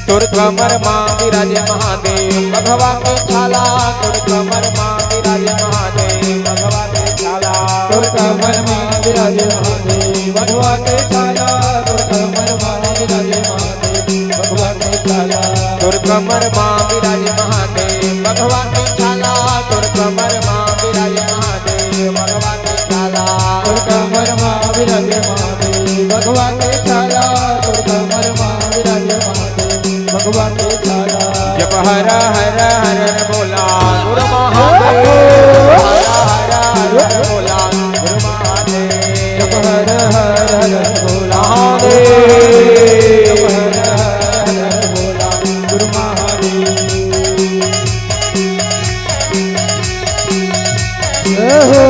तोर कमर मा बिराजे महादेव बघवा के छाला। तोर कमर मा बिराजे महादेव बघवा के छाला। तोर कमर मा बिराजे महादेव बघवा के छाला। तोर कमर मा बिराजे महादेव बघवा के छाला। तोर कमर मा बिराजे महादेव बघवा के छाला। तोर कमर मा बिराजे महादेव बघवा के छाला। तोर कमर मा बिराजे महादेव बघवा के छाला। तोर कमर मा बिराजे महादेव बघवा के छाला। जप हर हर हर हर भोला गुरु महादेव। हर हर हर हर भोला गुरु महादेव। जप हर हर हर हर भोला महादेव। जप हर हर हर हर भोला गुरु महादेव। जय हो।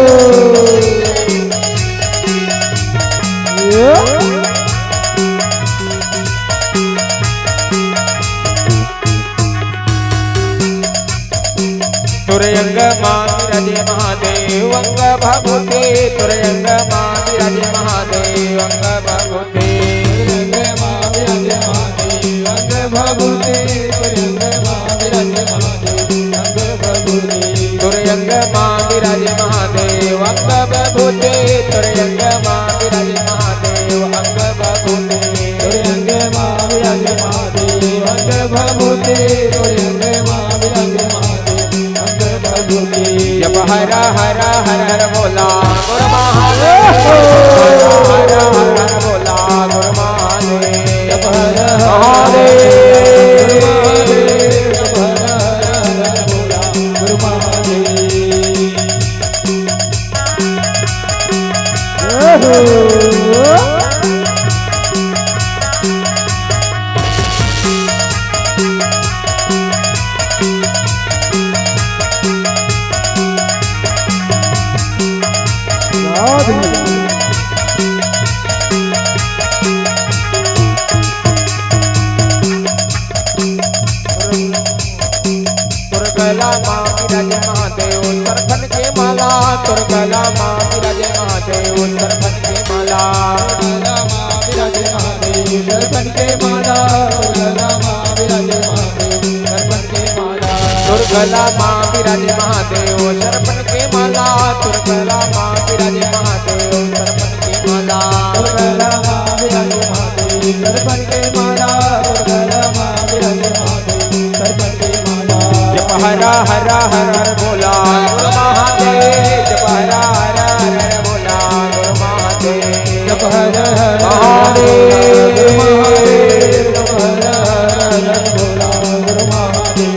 तोर अंग मा बिराजे महादेव अंग भभूति। तोर अंग मा बिराजे महादेव अंग भभूति। तोर अंग मा बिराजे महादेव अंग भभूति। तोर अंग मा बिराजे महादेव अंग भभूति। तोर अंग मा बिराजे महादेव अंग भभूति। तोर अंग मा बिराजे महादेव अंग भभूति। तोर अंग मा बिराजे महादेव अंग भभूति। तोर अंग मा बिराजे महादेव अंग भभूति। जप हर हर हर हर भोला गुरु महादेव। हर हर हर हर भोला गुरु महादेव। जप हर हर हर हर भोला गुरु महादेव। तोर गला मा बिराजे महादेव, सरफन के माला। तोर गला मा बिराजे महादेव, सरफन के माला। तोर गला मा बिराजे महादेव, सरफन के माला। तोर गला मा बिराजे महादेव, सरफन के माला। तोर गला मा बिराजे महादेव, सरफन के माला। तोर गला मा बिराजे महादेव, सरफन के माला। तोर गला मा बिराजे महादेव, सरफन के माला। तोर गला मा बिराजे महादेव, सरफन के माला। जप हरा हरा हर हर भोला गुरु महादेव, जप हरा हरा हर हर भोला गुरु महादेव। जप हर हर हर हर भोला गुरु महादेव, महादेव। जप हर हर हर हर भोला गुरु महादेव।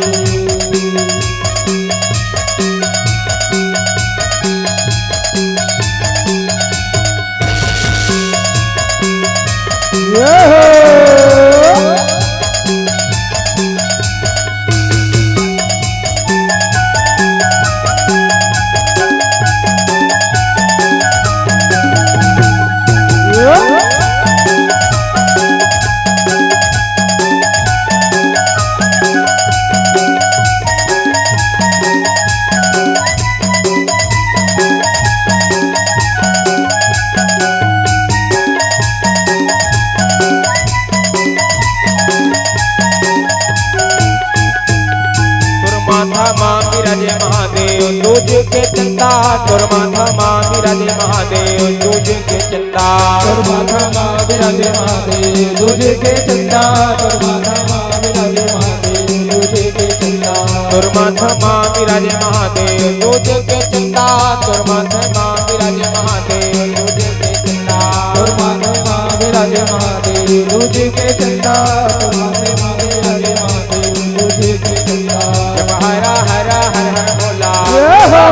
तोर माथा मा बिराजे महादेव, दूज के चंदा। तोर माथा मा बिराजे महादेव, दूज के चंदा। तोर माथा मा बिराजे महादेव, दूज के चंदा। तोर माथा मा बिराजे महादेव, दूज के चंदा। तोर माथा मा बिराजे महादेव, दूज के चंदा। तोर माथा मा बिराजे महादेव, दूज के चंदा। तोर माथा मा बिराजे महादेव, दूज के चंदा। तोर माथा मा बिराजे महादेव, दूज के चंदा। जप हरा हरा हर हर भोला। जय हो।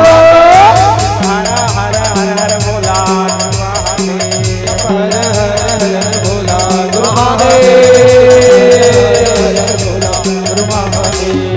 हरा हरा हर हर भोला। हर हर हर हर भोला गुरु महादेव। हर हर भोला गुरु महादेव।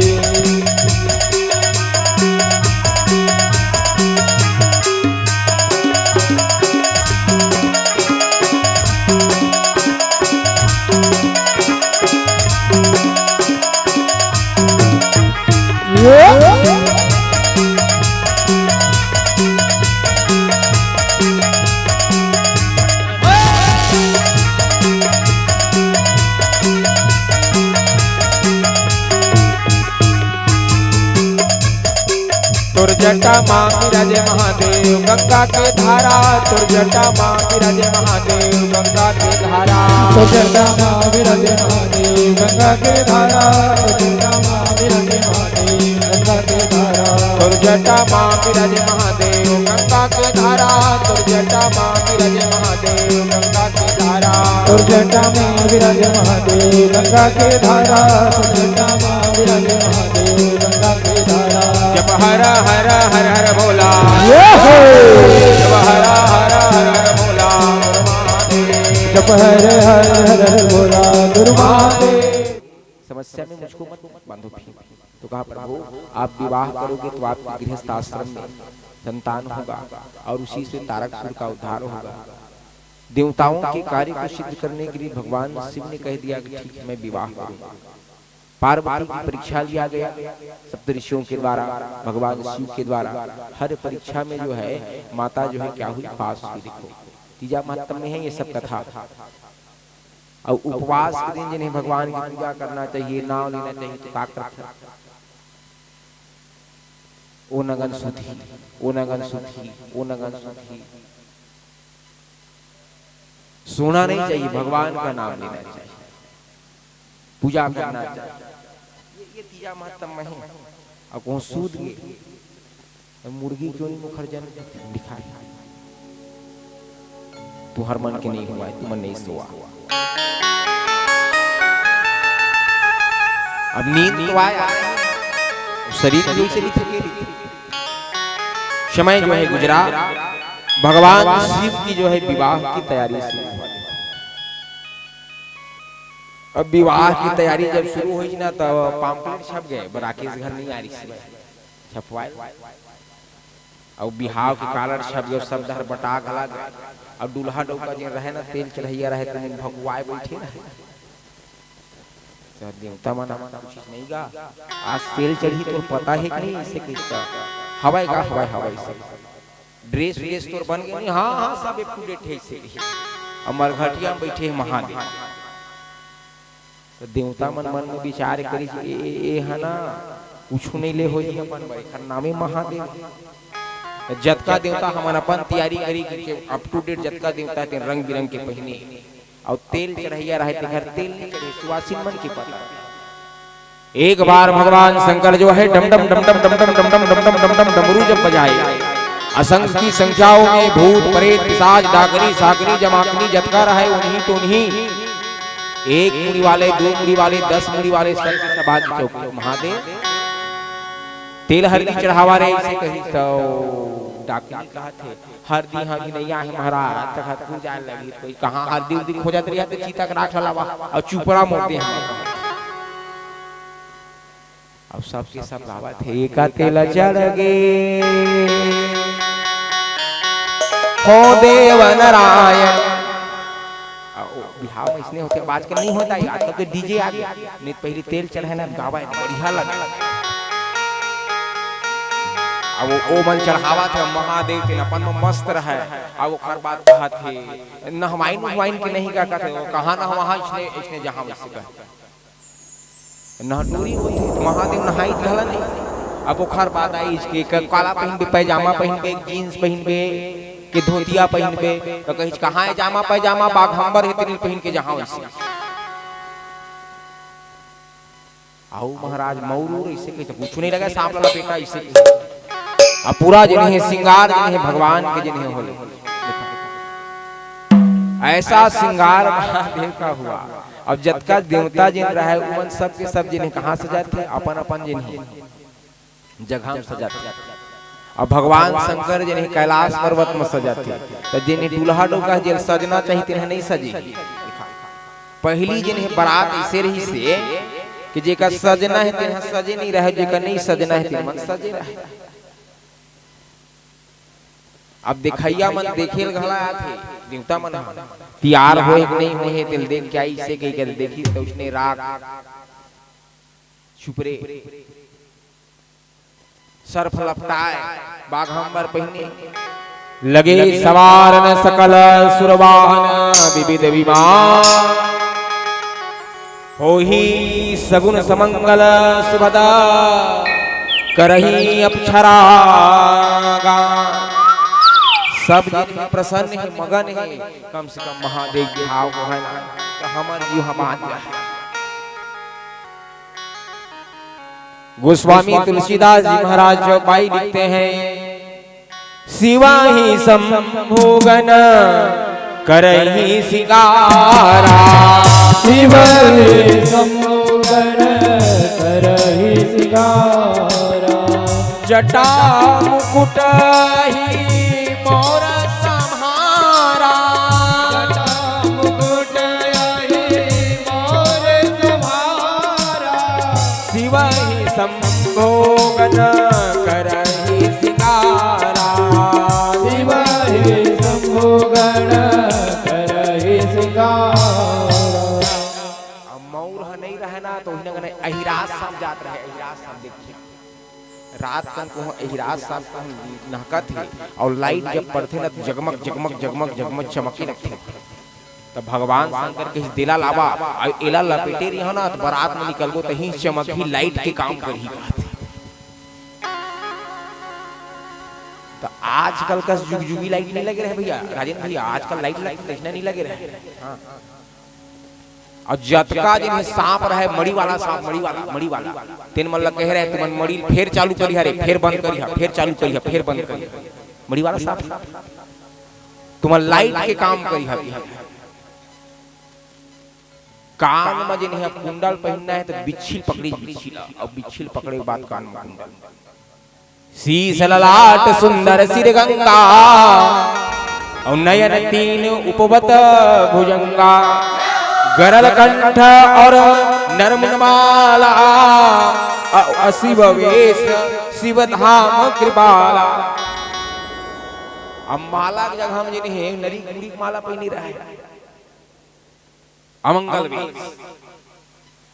तोर जटा मा बिराजे महादेव गंगा के धारा, तोर जटा मा बिराजे महादेव गंगा के धारा। तोर जटा मा बिराजे महादेव गंगा के धारा, तोर जटा मा बिराजे महादेव गंगा के धारा। तोर जटा मा बिराजे महादेव गंगा के धारा, तोर जटा मा बिराजे महादेव गंगा के धारा। तोर जटा मा बिराजे महादेव गंगा के धारा, तोर जटा मा बिराजे महादेव गंगा के धारा। जप हरा हरा हर हर भोला। ये हो। जप हरा हरा हर हर भोला गुरु महादेव। जप हर हर हर हर भोला गुरु महादेव। समस्या में मुझको मत बांधो फिर। तो कहा, प्रभु, आप विवाह करोगे तो आपके गृहस्थ आश्रम में संतान होगा और उसी से तारकासुर का उद्धार होगा। देवताओं के कार्य को सिद्ध करने के लिए भगवान शिव ने कह दिया कि ठीक है, मैं विवाह करूंगा। पार्वती की परीक्षा लिया गया सप्त ऋषियों के द्वारा, भगवान शिव के द्वारा। हर परीक्षा में जो है माता जो है क्या हुई, पास हुई। देखो, तीजा महात्म्य में है ये सब कथा। और उपवास के दिन जिन्हें भगवान की पूजा करना चाहिए, नाम लेना चाहिए, तो का करथे? ओ नगन सुधी, ओ नगन सुधी, ओ नगन सुधी। सोना नहीं चाहिए, भगवान का नाम लेना चाहिए, पूजा करना चाहिए। ये, ये तीजा महात्म्य है। अब कहूँ सूत गए, मुर्गी क्यों नहीं मुखर जन दिखाई? तुहर मन के नहीं हुआ है, तुमन नहीं सोआ। अब नींद तो आया, शरीर क्यों से नहीं थके? समय जो है गुजरा, भगवान शिव की जो है विवाह की तैयारी शुरू हो गई। अब विवाह की तैयारी जब शुरू हुई ना, तब pamphlet छप गए, "बर राकेश घर नहीं आ रही शिव।" छपवाए। अउ बिहाव के card छप गए, सब डहर बटा घला गए। अउ दूल्हा डउका जेन रहे ना, तेल चढ़इया रहे, तेन भगुआए बइठे रहे। त देवता मन कुछ नहीं गा, "आज तेल चढ़ही, तोर पता हे कि नहीं?" अइसे कहिस त, "हवय गा, हवय, हवय," अइसे। "Dress व्रेस तोर बन गे नहीं?" "हाँ, हाँ, सब up to date हे," अइसे कहिस। अउ मरघटिया म बइठे हे महादेव। त देवता मन मन में विचार करिस, "ए, ए, ए ह ना, कुछु नहीं ले होही अपन बर, एखर नामे महादेव।" त जतका देवता हमन अपन तैयारी करी, कि up to date जतका देवता हे, तेन रंग बिरंग के पहिने, अउ तेल चढ़इया रहे, तेखर तेल नहीं चढ़े, सुवासिन मन के पता। एक बार भगवान शंकर जो है डम डम डम डम डम डम डम डम डम डम डम डमरू जब बजाए, असंख्य की संख्याओं में भूत, प्रेत, पिशाच, डाकनी, साकनी, जमाकनी जतका रहे, उन्हीं तो उन्हीं, एक मुड़ी वाले, दो मुड़ी वाले, दस मुड़ी वाले, सब के सब आके चौक महादेव। तेल हरदी चढ़ावा रे, अइसे कहिस त डाकनी कहत हे, "हरदी ह भी नहीं आहे महाराज, तखत पूजा लगी।" कोई कहाँ हरदी उरदी खोजत रही त चीता के राख लावा, अउ चुपड़ा मोड़ दे हम। अब सबके सब गावत हे, "एका तेला चढ़ गे, हो देव नारायण।" आ, ओ, बिहाव में इसने होथे, अब आजकल नहीं होता है, आजकल तो DJ आ गया। नहीं तो पहले तेल चढ़े ना, गावा है, बढ़िया लगे। अब वो, ओ मन चढ़ावत हे महादेव, तेन अपन में मस्त रहे। अब ओकर बाद कहत हे, "नहवाइन उहवाइन के नहीं का कहत हे, वो कहाँ नहवाहा इसने, इसने जहाँ वैसे कह।" नहटूरी होथे, महादेव नहाई घला नहीं। अब ओखर बाद आइस के क-, काला पहिनबे, पैजामा पहिनबे, jeans पहिनबे, के धोतिया पहिनबे, त कहिस, "कहाँ हे जामा पैजामा, बाघम्बर हे तेनिल पहिन के जहाँ वैसे।" आऊ महाराज मौरू अइसे कहिस, "कुछु नहीं लगे, सांप ला लपेटा," अइसे कहिस। अब पूरा जिन्हें सिंगार, जिन्हें भगवान के जिन्हें होले। ऐसा सिंगार महादेव का हुआ। अब जतका देवता जिन रहे, उमन सब के सब जिन्हें कहाँ सजाथे? अपन अपन जिन्हें जगह में सजाथे। अब भगवान शंकर जिन्हें कैलाश पर्वत में सजाथे, त जिन्हें दूल्हा डोका जेल सजना चाहिए, तिन्हें नहीं सजे। पहली जिन्हें बारात ऐसे रहिसे कि जेकर सजना हे, तिन्हें सजे नहीं रहे, जेकर नहीं सजना हे, तिन मन सजे रहे। अब देखइया मन देखे ल घला आथे, देवता मन ह, तियार होए के नहीं होए हे, तेल देख के आइसे कहि के देखिस, त उसने राख चुपरे, सर्फ लपटाए, बाघम्बर पहिने, लगे सवारन सकल सुरवाहन विविध विमान। होही सगुन समंगल सुभदा करही अक्षरागा। सब जिन प्रसन्न हे, मगन हे, कम से कम महादेव के भाव को है ना, त हमर जीव ह बांच जाए। गोस्वामी तुलसीदास जी महाराज चौपाई लिखते हैं, शिवा ही शंभु गण करही सिंगारा। शिवा ही शंभु गण करही सिंगारा। जटा मुकुट ही मोर संहारा। जटा मुकुट ही मोर संहारा। शिवा ही शंभु गण करही सिंगारा। शिवा ही शंभु गण करही सिंगारा। अब मौर ह नहीं रहे ना, त उही नंगन अहिराज सब जात रहे, अहिराज सब देखिया। रात कन कहूँ अहिराज सब कहूँ नहकत हे, अउ लाइट जब पड़थे ना, त जगमग, जगमग, जगमग, जगमग चमके लगथे। त भगवान शंकर कहिस, "देला लावा, अउ एला लपेटे रहिहव ना, त बारात में निकलबो, त ही चमकही, लाइट के काम करही," कहत हे। त आजकल कस जुगजुगी लाइट नहीं लगे रहे भैया, राजेंद्र भैया, आजकल लाइट लगथे, तइसना नहीं लगे रहे। हाँ। अउ जतका जिन्हें सांप रहे, मड़ी वाला सांप, मड़ी वाला, मड़ी वाला, तेन मन ल कहे रहे, "तुमन मड़ी ल फेर चालू करिहा रे, फेर बंद करिहा, फेर चालू करिहा, फेर बंद करिहा।" मड़ी वाला सांप, तुमन लाइट के काम करिहा। कान म जिन्हें कुंडल पहिनना हे, त बिच्छी ल पकड़ी, बिच्छी ल, अउ बिच्छी ल पकड़े के बाद कान म कुंडल। शीश ललाट सुंदर सिर गंगा, और नयन तीन उपवत भुजंगा। गरल कंठ और नरमुन माला, अ-, अ-, शिव वेश शिव धाम कृपाला। अब माला के जगह में जेन हे नरी मुड़ी के माला पहिने रहय। अमंगल वेश।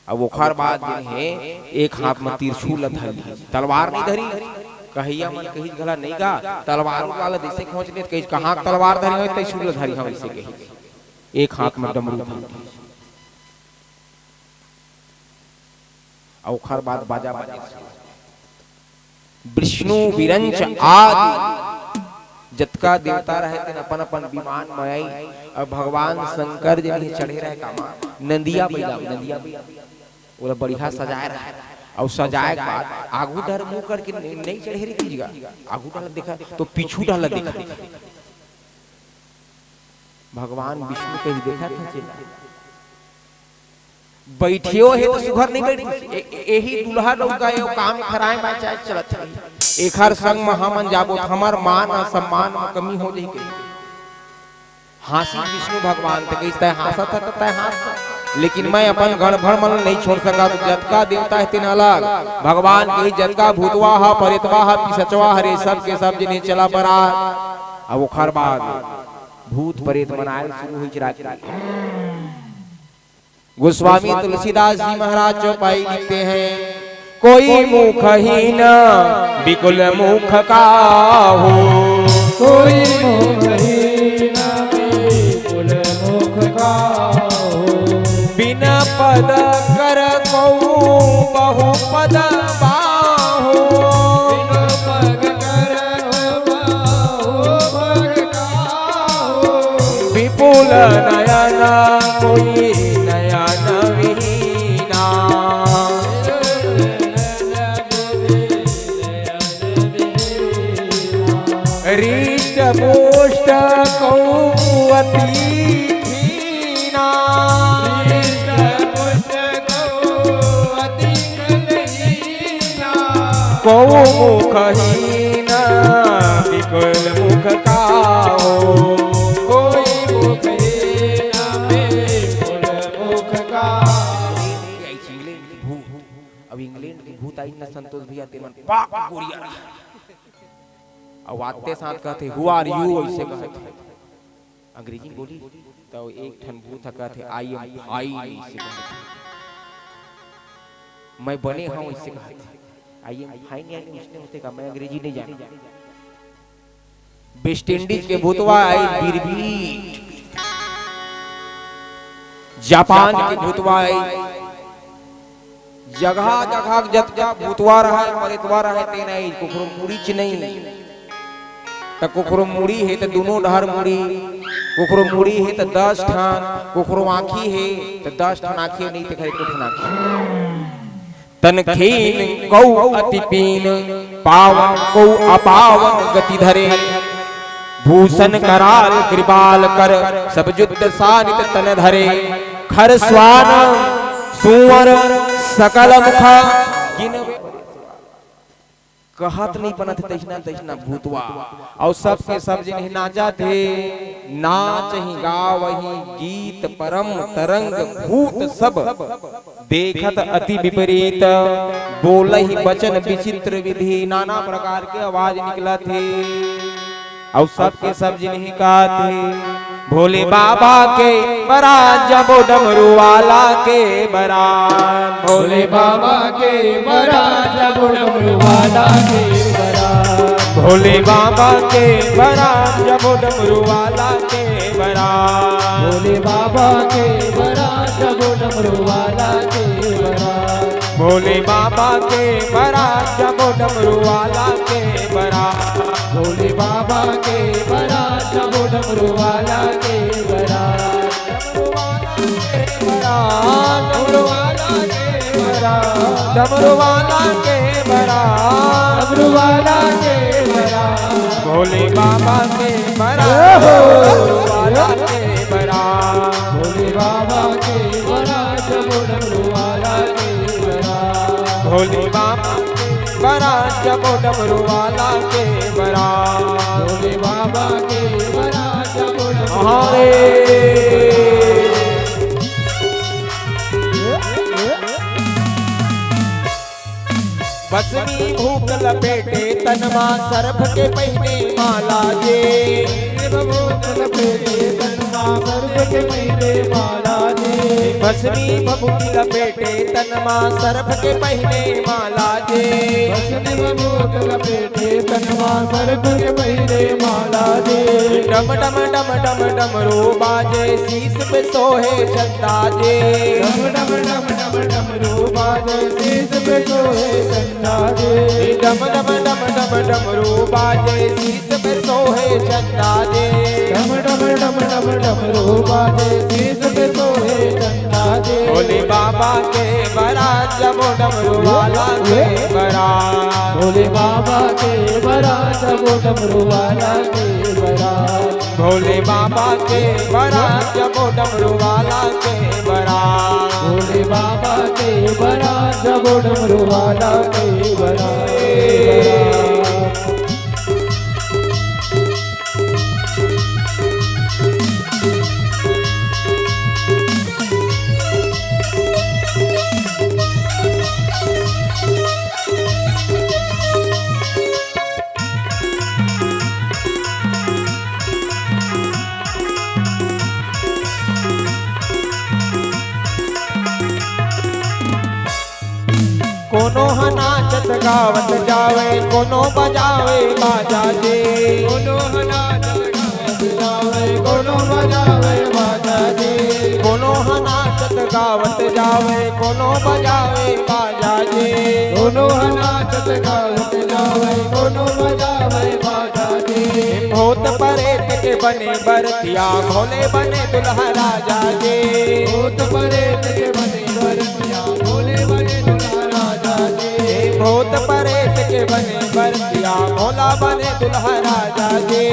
अब ओखर बाद जेन हे, एक हाथ म त्रिशूल ल धरी, तलवार नइ धरी, कहइया मन कहिस घला नइ गा, तलवार वाला जइसे खोंच लेत कहिस, कहाँ तलवार धरे हवय, त्रिशूल ल धरे हवय, अइसे कहिस। एक हाथ म डमरू धरी। अउ ओखर बाद बाजा बाजे। विष्णु विरंच आदि जतका देवता रहे तेन अपन अपन विमान म आई। अउ भगवान शंकर जेन हे चढ़े रहे कामा, नंदिया बैला, नंदिया बैला, ओला बढ़िया सजाए रहे। अउ सजाए के बाद आगू डहर मुंह करके नइ, नइ चढ़े रहितिस गा, आगू डहर देखा तो पीछू डहर देखा। भगवान विष्णु कहिस देखत हे चेला, बइठियो हे त सुघर नइ बइठिस। ए-, ए-, एही दूल्हा डउका ए काम खराए म चाहे चलत हे। एखर संग म हमन जाबो त हमर मान अउ सम्मान म कमी हो जाही कहिके। हाँसिस विष्णु भगवान, त कहिस तैं हाँसत हस त तैं हाँस। लेकिन मैं अपन गण भर मन ल नइ छोड़ सकंव, जतका देवता हे तेन अलग। भगवान कहिस जतका भूतवा ह, परेतवा ह, पिसचवा ह रे, सब के सब जेन हे चला बरात। अब ओखर बाद भूत परेत मन आए ल सुरू होइस रात के। गोस्वामी तुलसीदास जी महाराज चौपाई लिखते हैं, कोई मुखहीन बिकुल मुख काहू। कोई मुखहीन बिकुल मुख काहू। बिन पद कर कोऊ बहु पद बाहू। बिन पद कर कोऊ बहु पद बाहू। विपुल नयन कोई नयन विहीना। हृष्ट पुष्ट कोऊ अति क्षीणा। कोऊ मुखहीन बिकुल मुख काहू। कोई मुखहीन बिकुल मुख काहू। अब इंग्लैंड के भूत आइन न संतोष भैया, तेमन पाक गोरिया। अउ आते साथ कहथे, "Who are you?" अइसे कहथे। अंग्रेजी बोली, त एक ठन भूत ह कहथे, "I am fine," अइसे कहथे। "मैं बने हंव," अइसे कहथे। "I am fine," यानी उसने होथे का, मैं अंग्रेजी नइ जानंव। वेस्ट इंडीज के भूतवा आइस, बिरबीट। जापान के भूतवा आइस। जगह जगह के जतका भूतवा रहय, परेतवा रहय, तेन आइस, कुकरो मुड़ीच नइ। त कुकरो मुड़ी हे त दूनों डहर मुड़ी, कुकरो मुड़ी हे त दस ठन, कुकरो आँखी हे त दस ठन आँखी नइ, तेखर एको ठन आँखी। तन खीन कोऊ अति पीन, पावन कोऊ अपावन गति धरे। भूषण कराल कृपाल कर, सब जुद्ध सानित तन धरे। खर स्वान सुअर सकल मुख जिन कहत नइ बनत हे तइसना तइसना भूतवा। अउ सबके सब जिनही नाचत हे, नाचही गावही गीत परम तरंग भूत सब। देखत अति विपरीत, बोलही वचन विचित्र विधि, नाना प्रकार के आवाज निकलत हे। अउ सबके सब जिनही कहत हे, भोले बाबा के बरात, जम्मो डमरू वाला के बरात। भोले बाबा के बरात, जम्मो डमरू वाला के बरात। भोले बाबा के बरात, जम्मो डमरू वाला के बरात। भोले बाबा के बरात, जम्मो डमरू वाला के बरात। भोले बाबा के बरात, जम्मो डमरू वाला के बरात। भोले बाबा के बरात, जम्मो डमरू वाला के बरात। डमरू वाला के बरात, डमरू वाला के बरात, डमरू वाला के बरात, डमरू वाला के बरात। भोले बाबा के बरात, ओहो। डमरू वाला के बरात। भोले बाबा के बरात, जम्मो डमरू वाला के बरात। भोले बाबा के बरात जबो डमरू वाला के बरात। भोले बाबा के बरात जबो डमरू वाला के बरात। भस्मी भूत लपेटे तन मा, सर्प के पहिने माला जे। भस्मी भभूत लपेटे तन मा, सर्प के पहिने माला जे। भस्मी भभूत लपेटे तन मा, सर्प के पहिने माला जे। भस्मी भभूत लपेटे तन मा, सर्प के पहिने माला जे। डम डम डम डम डमरू बाजे, शीश पे सोहे चंदा जे। डम डम डम डम डमरू बाजे, शीश पे सोहे चंदा जे। डम डम डम डम डमरू बाजे, शीश पे सोहे चंदा जे। डम डम डम डम डमरू बाजे, शीश पे सोहे चंदा जे। भोले बाबा के बरात जबो डमरू वाला के बरात। भोले बाबा के बरात जबो डमरू वाला के बरात। भोले बाबा के बरात जबो डमरू वाला के बरात। भोले बाबा के बरात जबो डमरू वाला के बरात। कोनो ह नाचत गावत जावे, कोनो बजावे बाजा जे। कोनो ह नाचत गावत जावे, कोनो बजावे बाजा जे। कोनो ह नाचत गावत जावे, कोनो बजावे बाजा जे। कोनो ह नाचत गावत जावे, कोनो बजावे बाजा जे। भूत परेत के बने बरतिया, भोले बने दुल्हा राजा जे। भूत परेत के बने बरतिया, भोले बने दुल्हा राजा जे। भूत परेत के बने बरतिया, भोला बने दुल्हा राजा जे।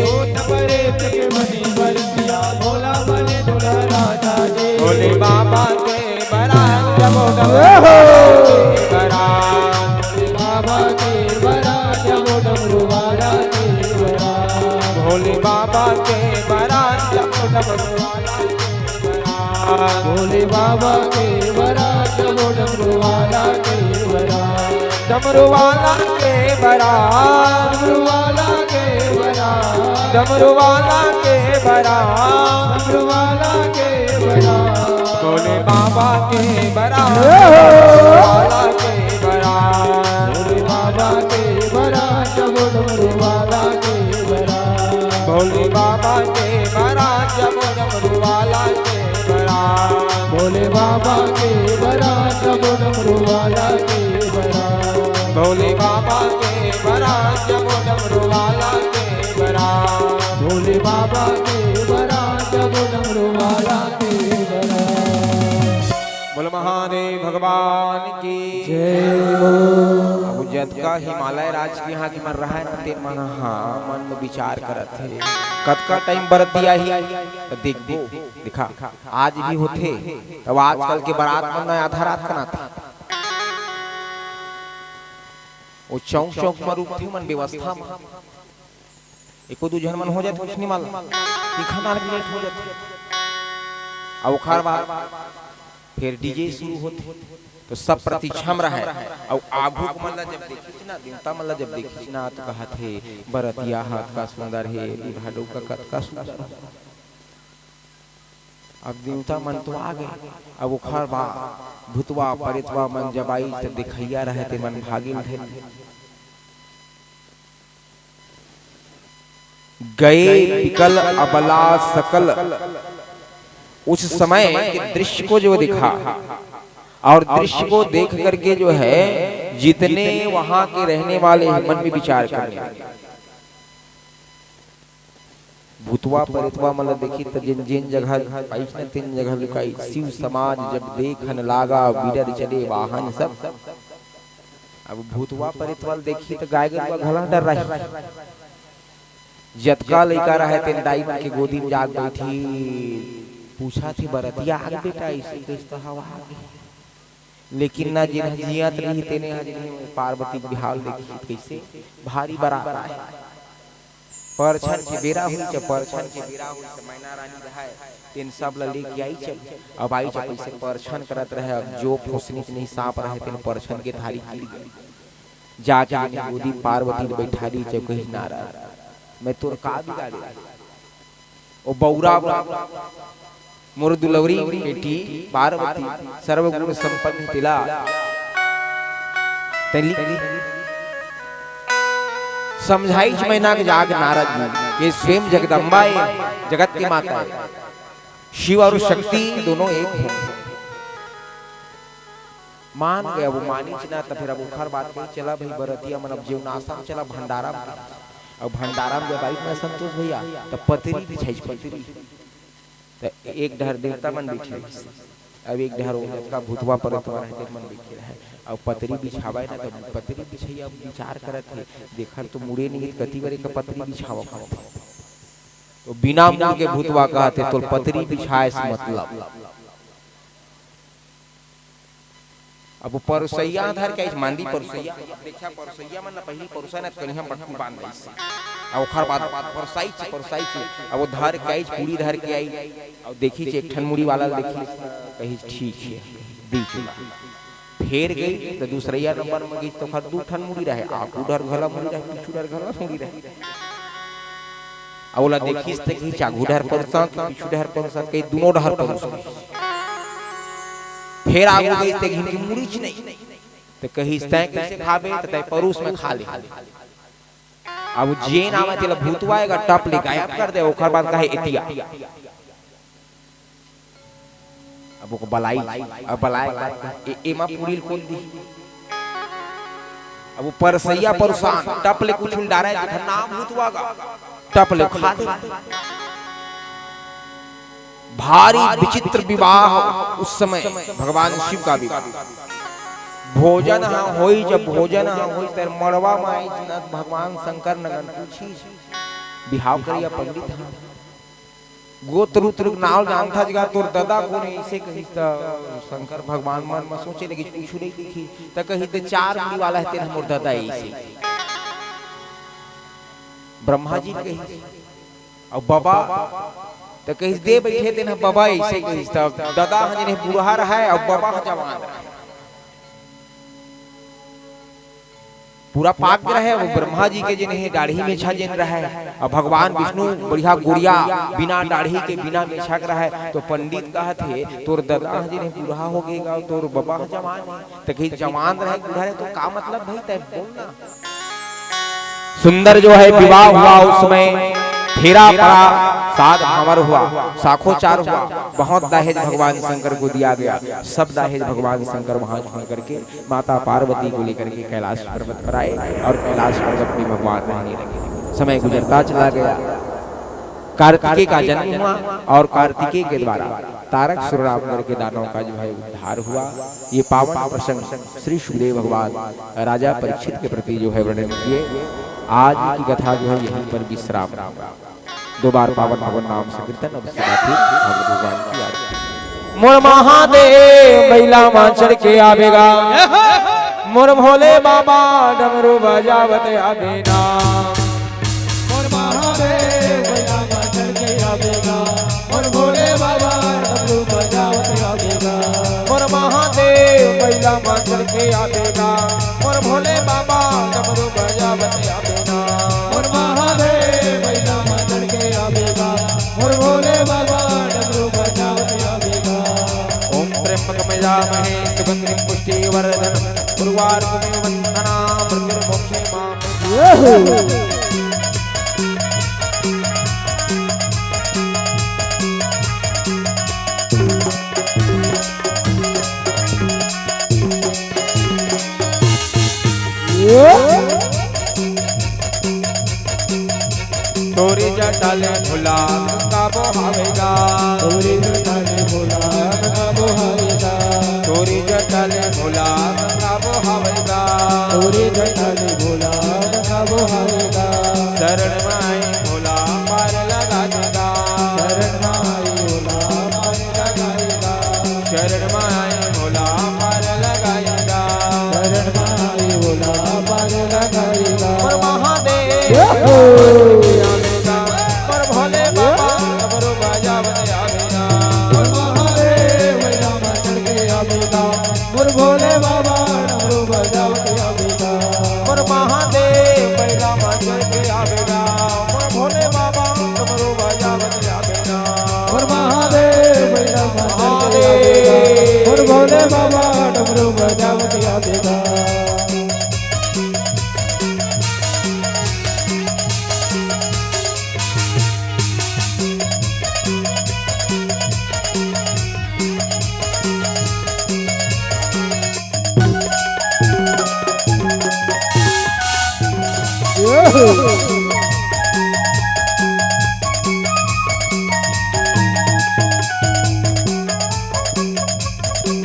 भूत परेत के बने बरतिया, भोला बने दुल्हा राजा जे। भोले बाबा के बरात जबो डमरू वाला के बरात। भोले बाबा के बरात जबो डमरू वाला के बरात। भोले बाबा के बरात जबो डमरू वाला के बरात। भोले बाबा के बरात जबो डमरू वाला के बरात। डमरू वाला के बरात। डमरू वाला के बरात। डमरू वाला के बरात। डमरू वाला के बरात। भोले बाबा के बरात। हे हो। डमरू वाला के बरात। भोले बाबा के बरात जबो डमरू वाला के बरात। भोले बाबा के बरात जबो डमरू वाला के बरात। भोले बाबा के बरात जबो डमरू वाला के बरात। भोले बाबा के बरात जबो डमरू वाला के बरात। भोले बाबा के बरात जबो डमरू वाला के बरात। बोल महादेव भगवान की जय हो। अब जतका हिमालय राज के यहाँ के मन रहय न, ते मन ह मन में विचार करत हे, कतका टाइम बरतिया ही त देखबो। देखा, आज भी होथे, तब आजकल के बरात मन न आधा रात कन आथे। वो चौक चौक म रुकथे मन व्यवस्था म। एको दू झन मन हो जाथे, कुछ नहीं मालूम, दिखा ना लगे, लेट हो जाथे। अब ओखर बाद फिर डीजे शुरू होथे, तो सब प्रतीक्षा म रहय। अउ आघू के मन ला जब देखिस ना, देवता मन ला जब देखिस ना, तो कहत हे, "बरतिया ह अतका सुंदर हे, दूल्हा डउका कतका सुंदर हे।" अब देवता मन तो आ गे, अब ओखर बाद भूतवा परेतवा मन जब आइस, त देखइया रहय ते मन भागिन हे। गए बिकल अबला सकल, उस समय के दृश्य को जो देखा, और दृश्य को देख करके जो है, जितने वहां के रहने वाले हैं, मन में विचार करने लगे। भूतवा परेतवा मन ल देखिस त जेन जेन जगह आइस न, तेन जगह लुकाइस। शिव समाज जब देखन लागा, बिरद चले वाहन सब। अब भूतवा परेतवा ल देखिस त गाय गरुवा घला डर्राइस। जतका लइका रहय तेन दाई मन के गोदी म जाके बइठिस, पूछत हे, "बरतिया आगे बेटा?" अइसे कहिस त, "हव आगे।" लेकिन ना जेन ह जियत रही, तेने ह जेन हे पार्वती के बिहाव ल देखिस। कइसे? भारी बरात आए। परछन के बेरा होइस, जब परछन के बेरा होइस, त मैना रानी रहय, तेन सब ल लेके आइस। अब आइस, कइसे परछन करत रहय, अब जो फोसनी के नहीं सांप रहय, तेन परछन के धारी गिर गे। जाके जेन गोदी पार्वती ल बइठारिस, जब कहिस, "नारद, मैं तोर का बिगाड़े?" ओ बउरा, मोर दुलौरी बेटी पार्वती, सर्वगुण संपन्न तेला तैं लिख समझाइस मैना के जाके नारद जी के स्वयं जगदम्बा ए, जगत के माता ए। शिव अउ शक्ति दोनों एक हे। मान गे, अब मानिस ना, त फेर अब ओखर बाद कहिस, "चला भई बरतिया मन, अब जेवनासा म चला, भंडारा म चला।" अब भंडारा म जब आइस ना संतोष भैया, त पतरी बिछाइस, पतरी। त एक डहर देवता मन बइठे रहिस, अब एक डहर ओ जतका भूतवा परतवा रहय, तेन मन बइठे रहय। अब पतरी बिछावय ना, त पतरी बिछइया अब विचार करत हे, "देखर तो मुड़े नहीं, कति बर एकर पतरी बिछावव?" कहत हे। तो बिना मुड़ के भूतवा कहत हे, "तोर पतरी बिछाए से मतलब।" अब वो परोसइया धर के आइस, मांदी परोसइया। देखा, परोसइया मन ल पहिली परोसय ना, कनिहा म बटकू बांध दइस। अब ओखर बाद परोसाइस, परोसाइस। अब वो धर के आइस, पूड़ी धर के आइस। अब देखिस, एक ठन मुड़ी वाला ल देखिस, कहिस, "ठीक हे, दे चला।" फेर गइस, त दूसरइया नंबर म गइस, त ओखर दू ठन मुड़ी रहय, आगू डहर घला मुड़ी रहय, पीछू डहर घला मुड़ी रहय। अब ओला देखिस त कहिस, "आगू डहर परोसंव, पीछू डहर परोसंव," कहिस, "दूनों डहर परोसंव।" फेर आगू गइस, त कहिस कि मुड़ीच नहीं। त कहिस, "तैं कइसे खाबे?" त, "तैं परोस, मैं खा ले।" अब जेन आवय तेला भूतवा ए गा टप ले गायब कर दे, ओखर बाद कहे, "एतिया।" अब ओकर बलाई, अब बलाय के बाद ए-, एमा पूरी ल कोन दी? अब वो परसइया परोसान, टप ले कुछु ल डारय, जेखर नाम भूतवा गा, टप ले खा दे। भारी विचित्र विवाह उस समय, भगवान शिव का विवाह। भोजन ह होइस, जब भोजन ह होइस, त मड़वा म आइस न भगवान शंकर नगन पूछिस, बिहाव करइया पंडित ह, गोत्र उत्र नाव जानथस गा, तोर ददा कोन हे, अइसे कहिस त शंकर भगवान मन म सोचे लगिस, कुछु नइ दिखिस, त कहिस, "दे चार मुड़ी वाला हे, तेन ह मोर ददा हे," अइसे। ब्रह्मा जी ल कहिस, अउ बबा, त कहिस, "दे बइठे, तेन ह बबा," अइसे कहिस, त ददा ह जेन हे बूढ़ा रहय, अउ बबा ह जवान रहय। पूरा पाक गे रहय, वो ब्रह्मा जी के जेन हे दाढ़ी मेछा जेन रहय, अउ भगवान विष्णु बढ़िया गोरिया, बिना दाढ़ी के, बिना मेछा के रहय। तो पंडित कहत हे, "तोर ददा ह जेन हे बूढ़ा हो गे गा, तोर बबा ह जवान हे।" त कहिस, "जवान रहय, बूढ़ा रहय, तो का मतलब भई, तैं बोल ना।" सुंदर जो है विवाह हुआ, उस समय फेरा पड़ा, सात भांवर हुआ, साखोचार हुआ, बहुत दहेज भगवान शंकर को दिया गया। सब दहेज भगवान शंकर वहां छोड़ करके माता पार्वती को लेकर के कैलाश पर्वत पर आए और कैलाश पर्वत में भगवान रहने लगे। समय गुजरता चला गया। कार्तिकेय का जन्म हुआ और कार्तिकेय के द्वारा तारक सुर राम करके दानव का जो है उद्धार हुआ। ये पावन प्रसंग श्री सुखदेव भगवान राजा परीक्षित के प्रति जो है वर्णन किए। आज की कथा जो है यहीं पर विश्राम होगा। दो बार पावन भगवान नाम संकीर्तन, अब उसके बाद फिर ठाकुर भगवान की आरती। मोर महादेव बैला मा चढ़ के आबे गा, मोर भोले बाबा डमरू बजावत आबे ना। मोर महादेव बैला मा चढ़ के आबे गा, मोर भोले बाबा डमरू बजावत आबे गा। मोर महादेव बैला मा चढ़ के आबे गा, मोर भोले बाबा डमरू बजावत आबे ना। मोर महादेव बैला मा चढ़ के आबे गा, मोर भोले बाबा डमरू बजावत आबे गा। ओम त्र्यंबकम यजामहे सुगंधिम पुष्टिवर्धनम, उर्वारुकमिव बंधनानां मृत्युर्मुक्षेमा। तोरी जटा ले भोला गंगा बोहावेगा। तोरी जटा ले भोला गंगा बोहावेगा। तोरी जटा ले भोला गंगा बोहावेगा। तोरी जटा ले भोला गंगा बोहावेगा। शरण माई भोला पार लगा देगा। शरण माई भोला पार लगा देगा। शरण माई भोला पार लगा मोर भोले बाबा डमरू बजावत आवेगा। मोर महादेव भैया माचल के आवेगा। मोर भोले बाबा डमरू बजावत आवेगा। मोर महादेव भैया माचल के आवेगा। मोर भोले बाबा डमरू बजावत आवेगा। मोर महादेव भैया माचल के आवेगा। मोर भोले बाबा डमरू बजावत आवेगा।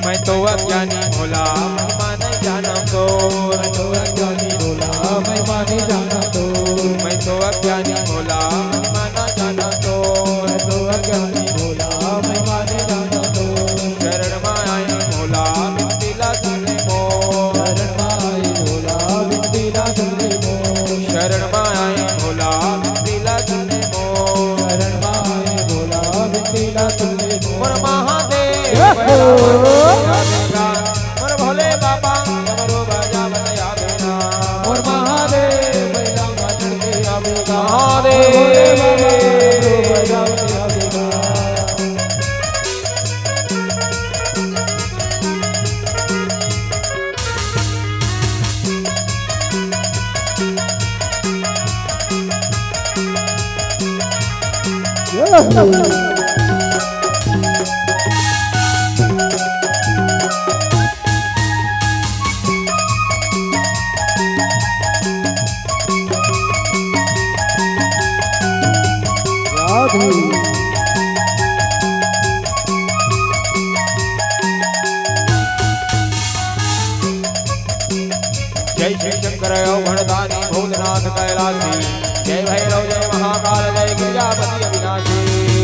मैं तो अज्ञानी भोला, महिमा नहीं जाना तो। मैं तो अज्ञानी भोला, महिमा नहीं जाना तो। मैं तो अज्ञानी भोला, महिमा ना जाना तो। मैं तो अज्ञानी भोला, महिमा नहीं जाना तो। शरण मा आई भोला, विनती ला सुन ले मोर। शरण मा आई भोला, विनती ला सुन ले मोर। शरण मा आई भोला, विनती ला सुन ले मोर। शरण मा आई भोला, विनती ला सुन ले मोर। मोर महादेव, मोर भोले बाबा, डमरू बजावत आवेगा। मोर महादेव, बैला माचल के आवेगा। महादेव। मोर भोले बाबा, डमरू बजावत आवेगा। साधु। जय शिव शंकर अवघड़दानी भूतनाथ कैलासी। जय भैरव जय महाकाल जय गिरजापति अविनाशी।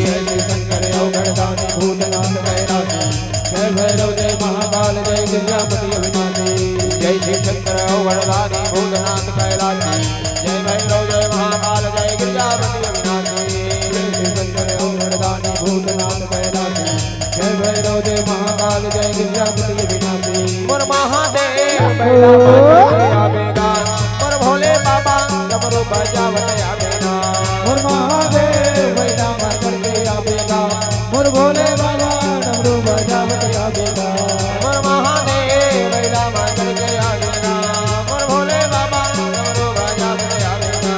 जय शिव शंकर अवघड़दानी भूतनाथ कैलासी। जय भैरव जय महाकाल जय गिरजापति अविनाशी। जय शिव शंकर अवघड़दानी भूतनाथ कैलासी। जय भैरव जय महाकाल जय गिरजापति अविनाशी। जय शिव शंकर अवघड़दानी भूतनाथ कैलासी। जय भैरव जय महाकाल जय गिरजापति अविनाशी। मोर महादेव बैला माचल के आवेगा। मोर भोले बाबा डमरू बजावत आवेगा। मोर महादेव बैला माचल के आवेगा। मोर भोले बाबा डमरू बजावत आवेगा। मोर महादेव बैला माचल के आवेगा। मोर भोले बाबा डमरू बजावत आवेगा।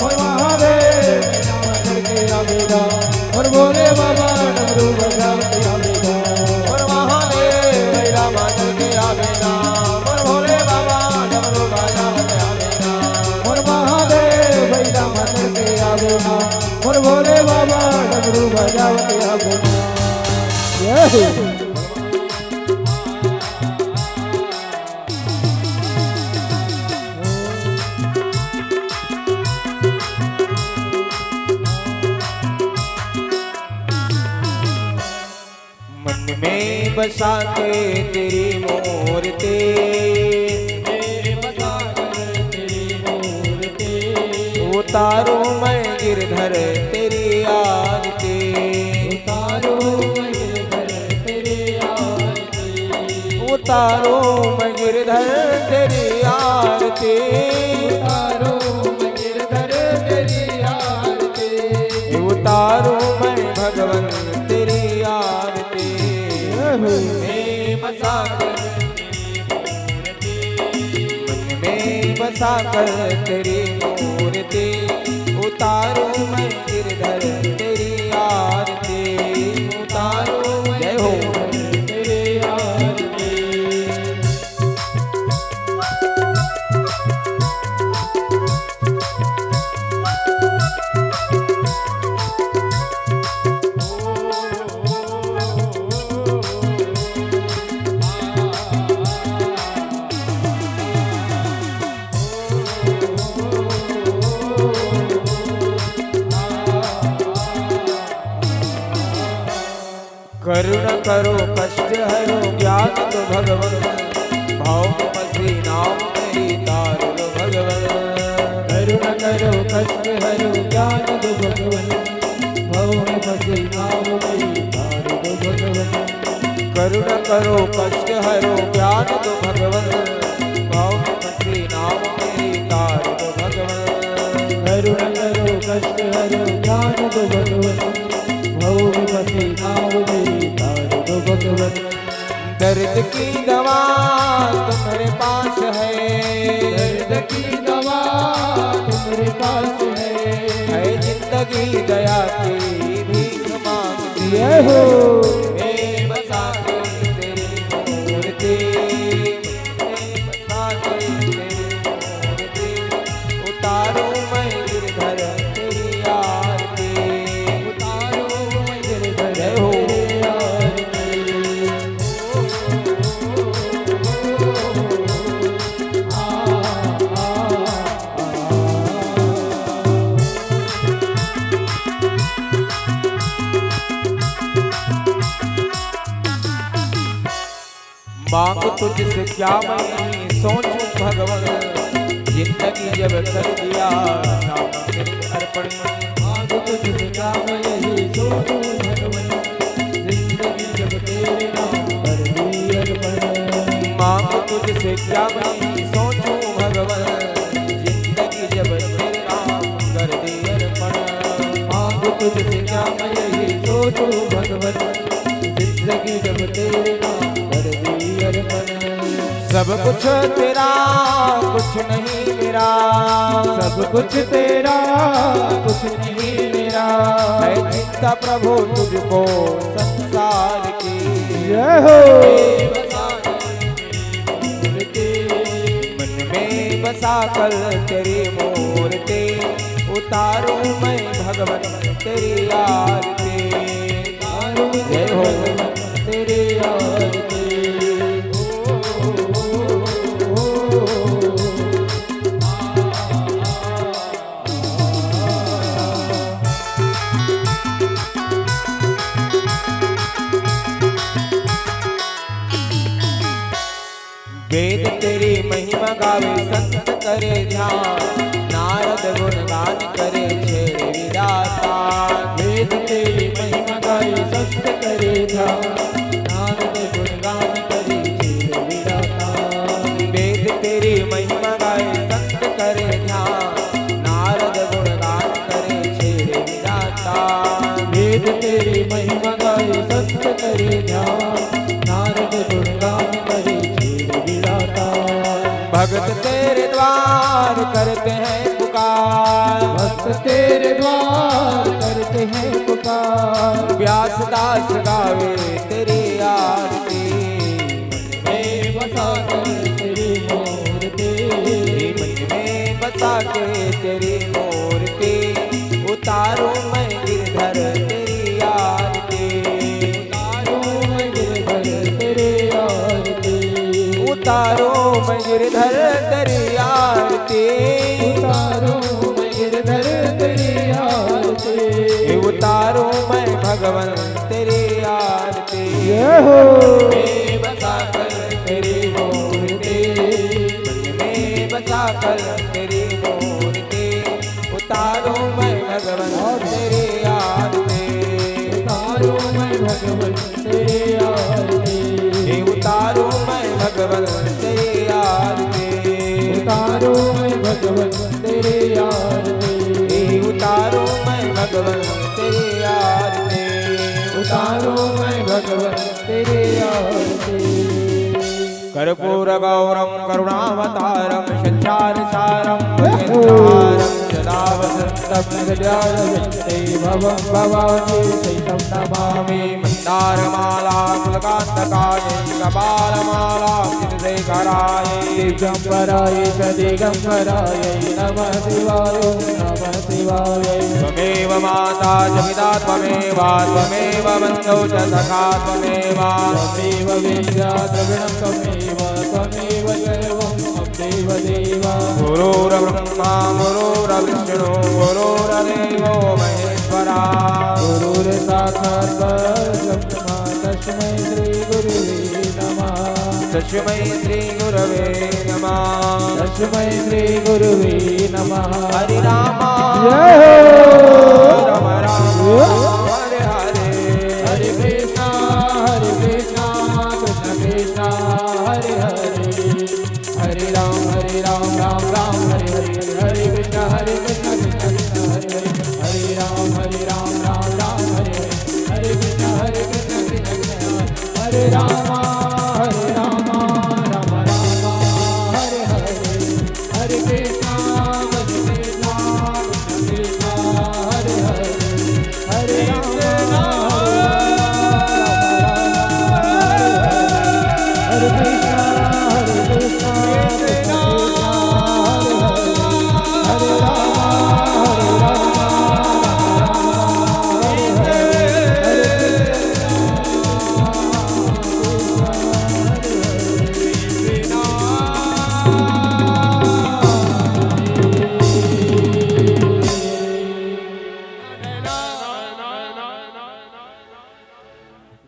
मोर महादेव बैला माचल के आवेगा। मोर भोले बाबा डमरू बजावत आवेगा। मोर महादेव बैला माचल के आवेगा। मोर भोले बाबा डमरू बजावत आवेगा। मोर महादेव बैला माचल के आवेगा। मोर भोले बाबा डमरू बजावत आवेगा। जय हो। मन में बसा कर तेरी मूर्ति, उतारूं मैं गिरधर तेरी आरती। उतारूं मैं गिरधर तेरी आरती। उतारूं मैं गिरधर तेरी आरती। उतारूं मैं भगवन तेरी आरती। हे बसा कर मन में बसा कर तेरी मूर्ति, उतारूं मैं गिरधर तेरी आरती। उतारूं मैं जय हो। गिरधर तेरी आरती। करुणा करो कष्ट हरो ज्ञान दो भगवन, भव में फंसी नाव नहीं तारो भगवन। करुणा करो कष्ट नाम मेरी तार दो भगवन। करुणा करो कष्ट हरो ज्ञान दो भगवन, भव में फंसी नाव मेरी तार दो भगवन। करुणा करो कष्ट हरो ज्ञान दो भगवन, भव में फंसी नाव मेरी तार दो भगवन। दर्द की दवा तुम्हारे पास है, दर्द की दवा तुम्हारे पास है, है जिंदगी दया की भीख मांगती। जय हो। मैं बसा के तेरी मूर्ति, मैं बसा के तेरी मूर्ति, उतारूं मैं गिरधर तेरी आरती, उतारूं मैं गिरधर तेरी आरती। मांग तुझसे क्या मैं सोचूं भगवन, जिंदगी जब कर दिया नाम तेरे अर्पण। मांग तुझसे क्या मैं यही सोचूं भगवन, जिंदगी जब तेरे नाम कर दी अर्पण। मांग तुझसे क्या मैं सोचूं भगवन, जिंदगी जब तेरे नाम कर दी अर्पण। मांग तुझसे क्या मैं यही सोचूं भगवन, जिंदगी जब तेरे नाम कर दी अर्पण। सब कुछ तेरा, कुछ नहीं मेरा, सब कुछ तेरा, कुछ नहीं मेरा, है चिंता प्रभु तुझको संसार की। जय हो। मन में बसा कर तेरी मूर्ति, उतारूं मैं भगवन तेरी आरती। जय हो। तेरी आरती। वेद तेरी महिमा गावे संत करे ध्यान, नारद गुणगान करे छेड़े विधाता। वेद तेरी महिमा गावे संत करे ध्यान, नारद गुणगान करे छेड़े विधाता। वेद तेरी महिमा गावे संत करे ध्यान, नारद गुणगान करे छेड़े विधाता। वेद तेरी महिमा गावे संत करे ध्यान, नारद गुणगान करे छेड़े विधाता। भक्त तेरे द्वार करते हैं पुकार, भक्त तेरे द्वार करते हैं पुकार। व्यास दास गावे तेरी आरती, मन में बसा कर तेरी मूर्ति, मन में बसा के तेरी मूर्ति, उतारूं मैं गिरधर तेरी आरती। उतारूं मैं गिरधर तेरी आरती। उतारूं मैं गिरधर तेरी आरती। उतारूं मैं गिरधर तेरी आरती। उतारूं मैं भगवन तेरी आरती। जय हो। में बसा कर तेरी मूर्ति, मन में बसा कर तेरी मूर्ति, उतारूं मैं भगवन तेरी आरती। उतारूं मैं भगवन तेरी आरती। हे उतारूं मैं भगवन तेरी आरती। उतारूं मैं भगवन तेरी आरती। हे उतारूं मैं भगवन तेरी आरती। उतारूं मैं भगवन तेरी आरती। कर्पूरगौरं करुणावतारं संसारसारं भुजगेन्द्रहारं सदा वसन्तं हृदयारविन्दे भवं भवानीतीशं नमामि। मन्दारमालां पुलकान्तकायैः कपालमालां चित्रशेखरायै दिगम्बरायै च दिगम्बरायै नमः शिवाय ॐ नमः शिवाय। त्वमेव माता च पिता त्वमेव त्वमेव बन्धो च सखा त्वमेव। त्वमेव विद्या द्रविणं त्वमेव त्वमेव सर्वं मम देव देव। गुरुर्ब्रह्मा गुरुर्विष्णु गुरुर्देवो महेश्वरा। गुरुर्साक्षात् परब्रह्म तस्मै श्री गुरुवे नमः। तस्मै श्री गुरवे नमः। तस्मै श्री गुरुवे नमः। हरे राम जय हो। राम राम जय हो। हरे हरे। रामा हरे रामा, रामा रामा हरे हरे, हरे कृष्णा हरे कृष्णा, कृष्णा कृष्णा हरे हरे, हरे रामा हरे रामा, रामा रामा हरे हरे, हरे कृष्णा हरे कृष्णा, कृष्णा कृष्णा हरे हरे, हरे रामा हरे रामा, रामा रामा हरे हरे, हरे कृष्णा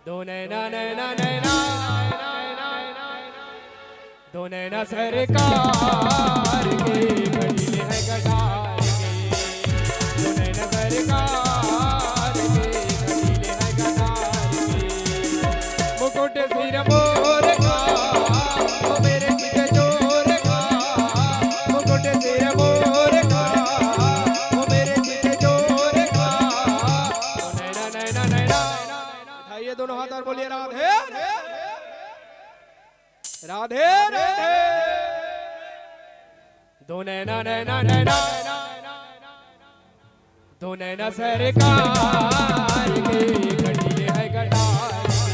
दो नैना, नैना, नैना, दो नैना सरकार के, कटीले हैं गटार के। दो नैना सरकार के, कटीले हैं गटार के। मुकुट सिर मोर का, ओ मेरे चित चोर का। मुकुट सिर मोर का, ओ मेरे चित चोर का। नैना, नैना, नैना। उठाइए दोनों हाथ और बोलिए, राधे, राधे, राधे। दो नैना, नैना, नैना, दो नैना सरकार के, कटीले हैं गटार के।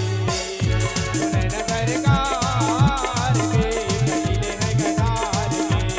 दो नैना सरकार के, कटीले हैं गटार के।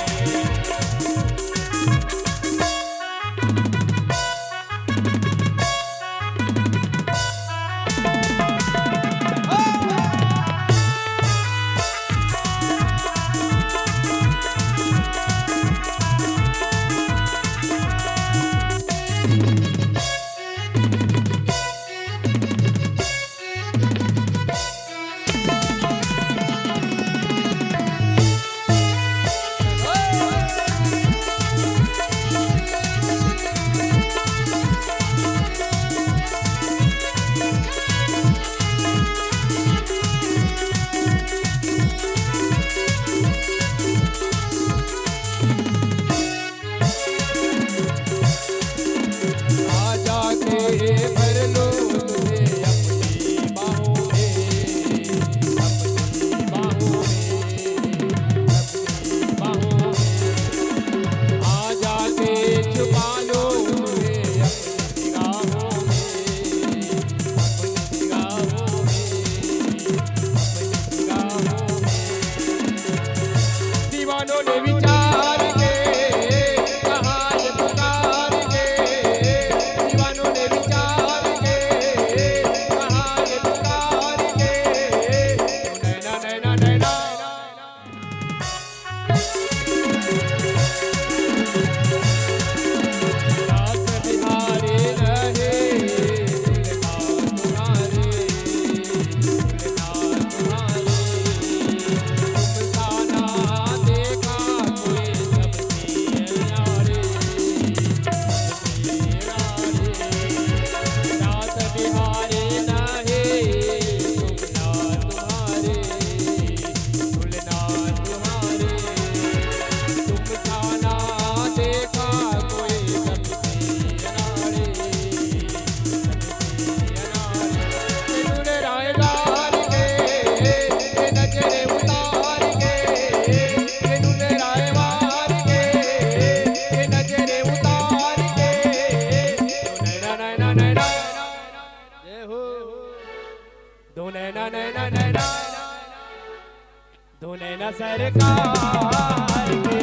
आजा के भर लो तुझे अपनी बाहों में, अपनी बाहों में, अपनी बाहों में। आजा के छुपा लो तुझे अपनी निगाहों में, अपनी निगाहों में, अपनी निगाहों में। दीवानों ने विचार के कहा ये पुकार के, दीवानों ने विचार के कहा ये पुकार के। नैना, नैना, नैना। रास बिहारी रहे दुल्हा तुम्हारे, दुल्हा तुम्हारे। तुम सा ना देखा कोई सबसे न्यारे, सबसे न्यारे। रास बिहारी रहे दुल्हा तुम्हारे, दुल्हा तुम्हारे। तुम सा ना देखा कोई सबसे न्यारे, सबसे न्यारे। ये दुल्हराए गार के, ये नजरे उतार के, ये दुल्हराए वार के, ये नजरे उतार के। नैना, नैना, नैना। जय हो। दो नैना, नैना, नैना। दो नैना सरकार के,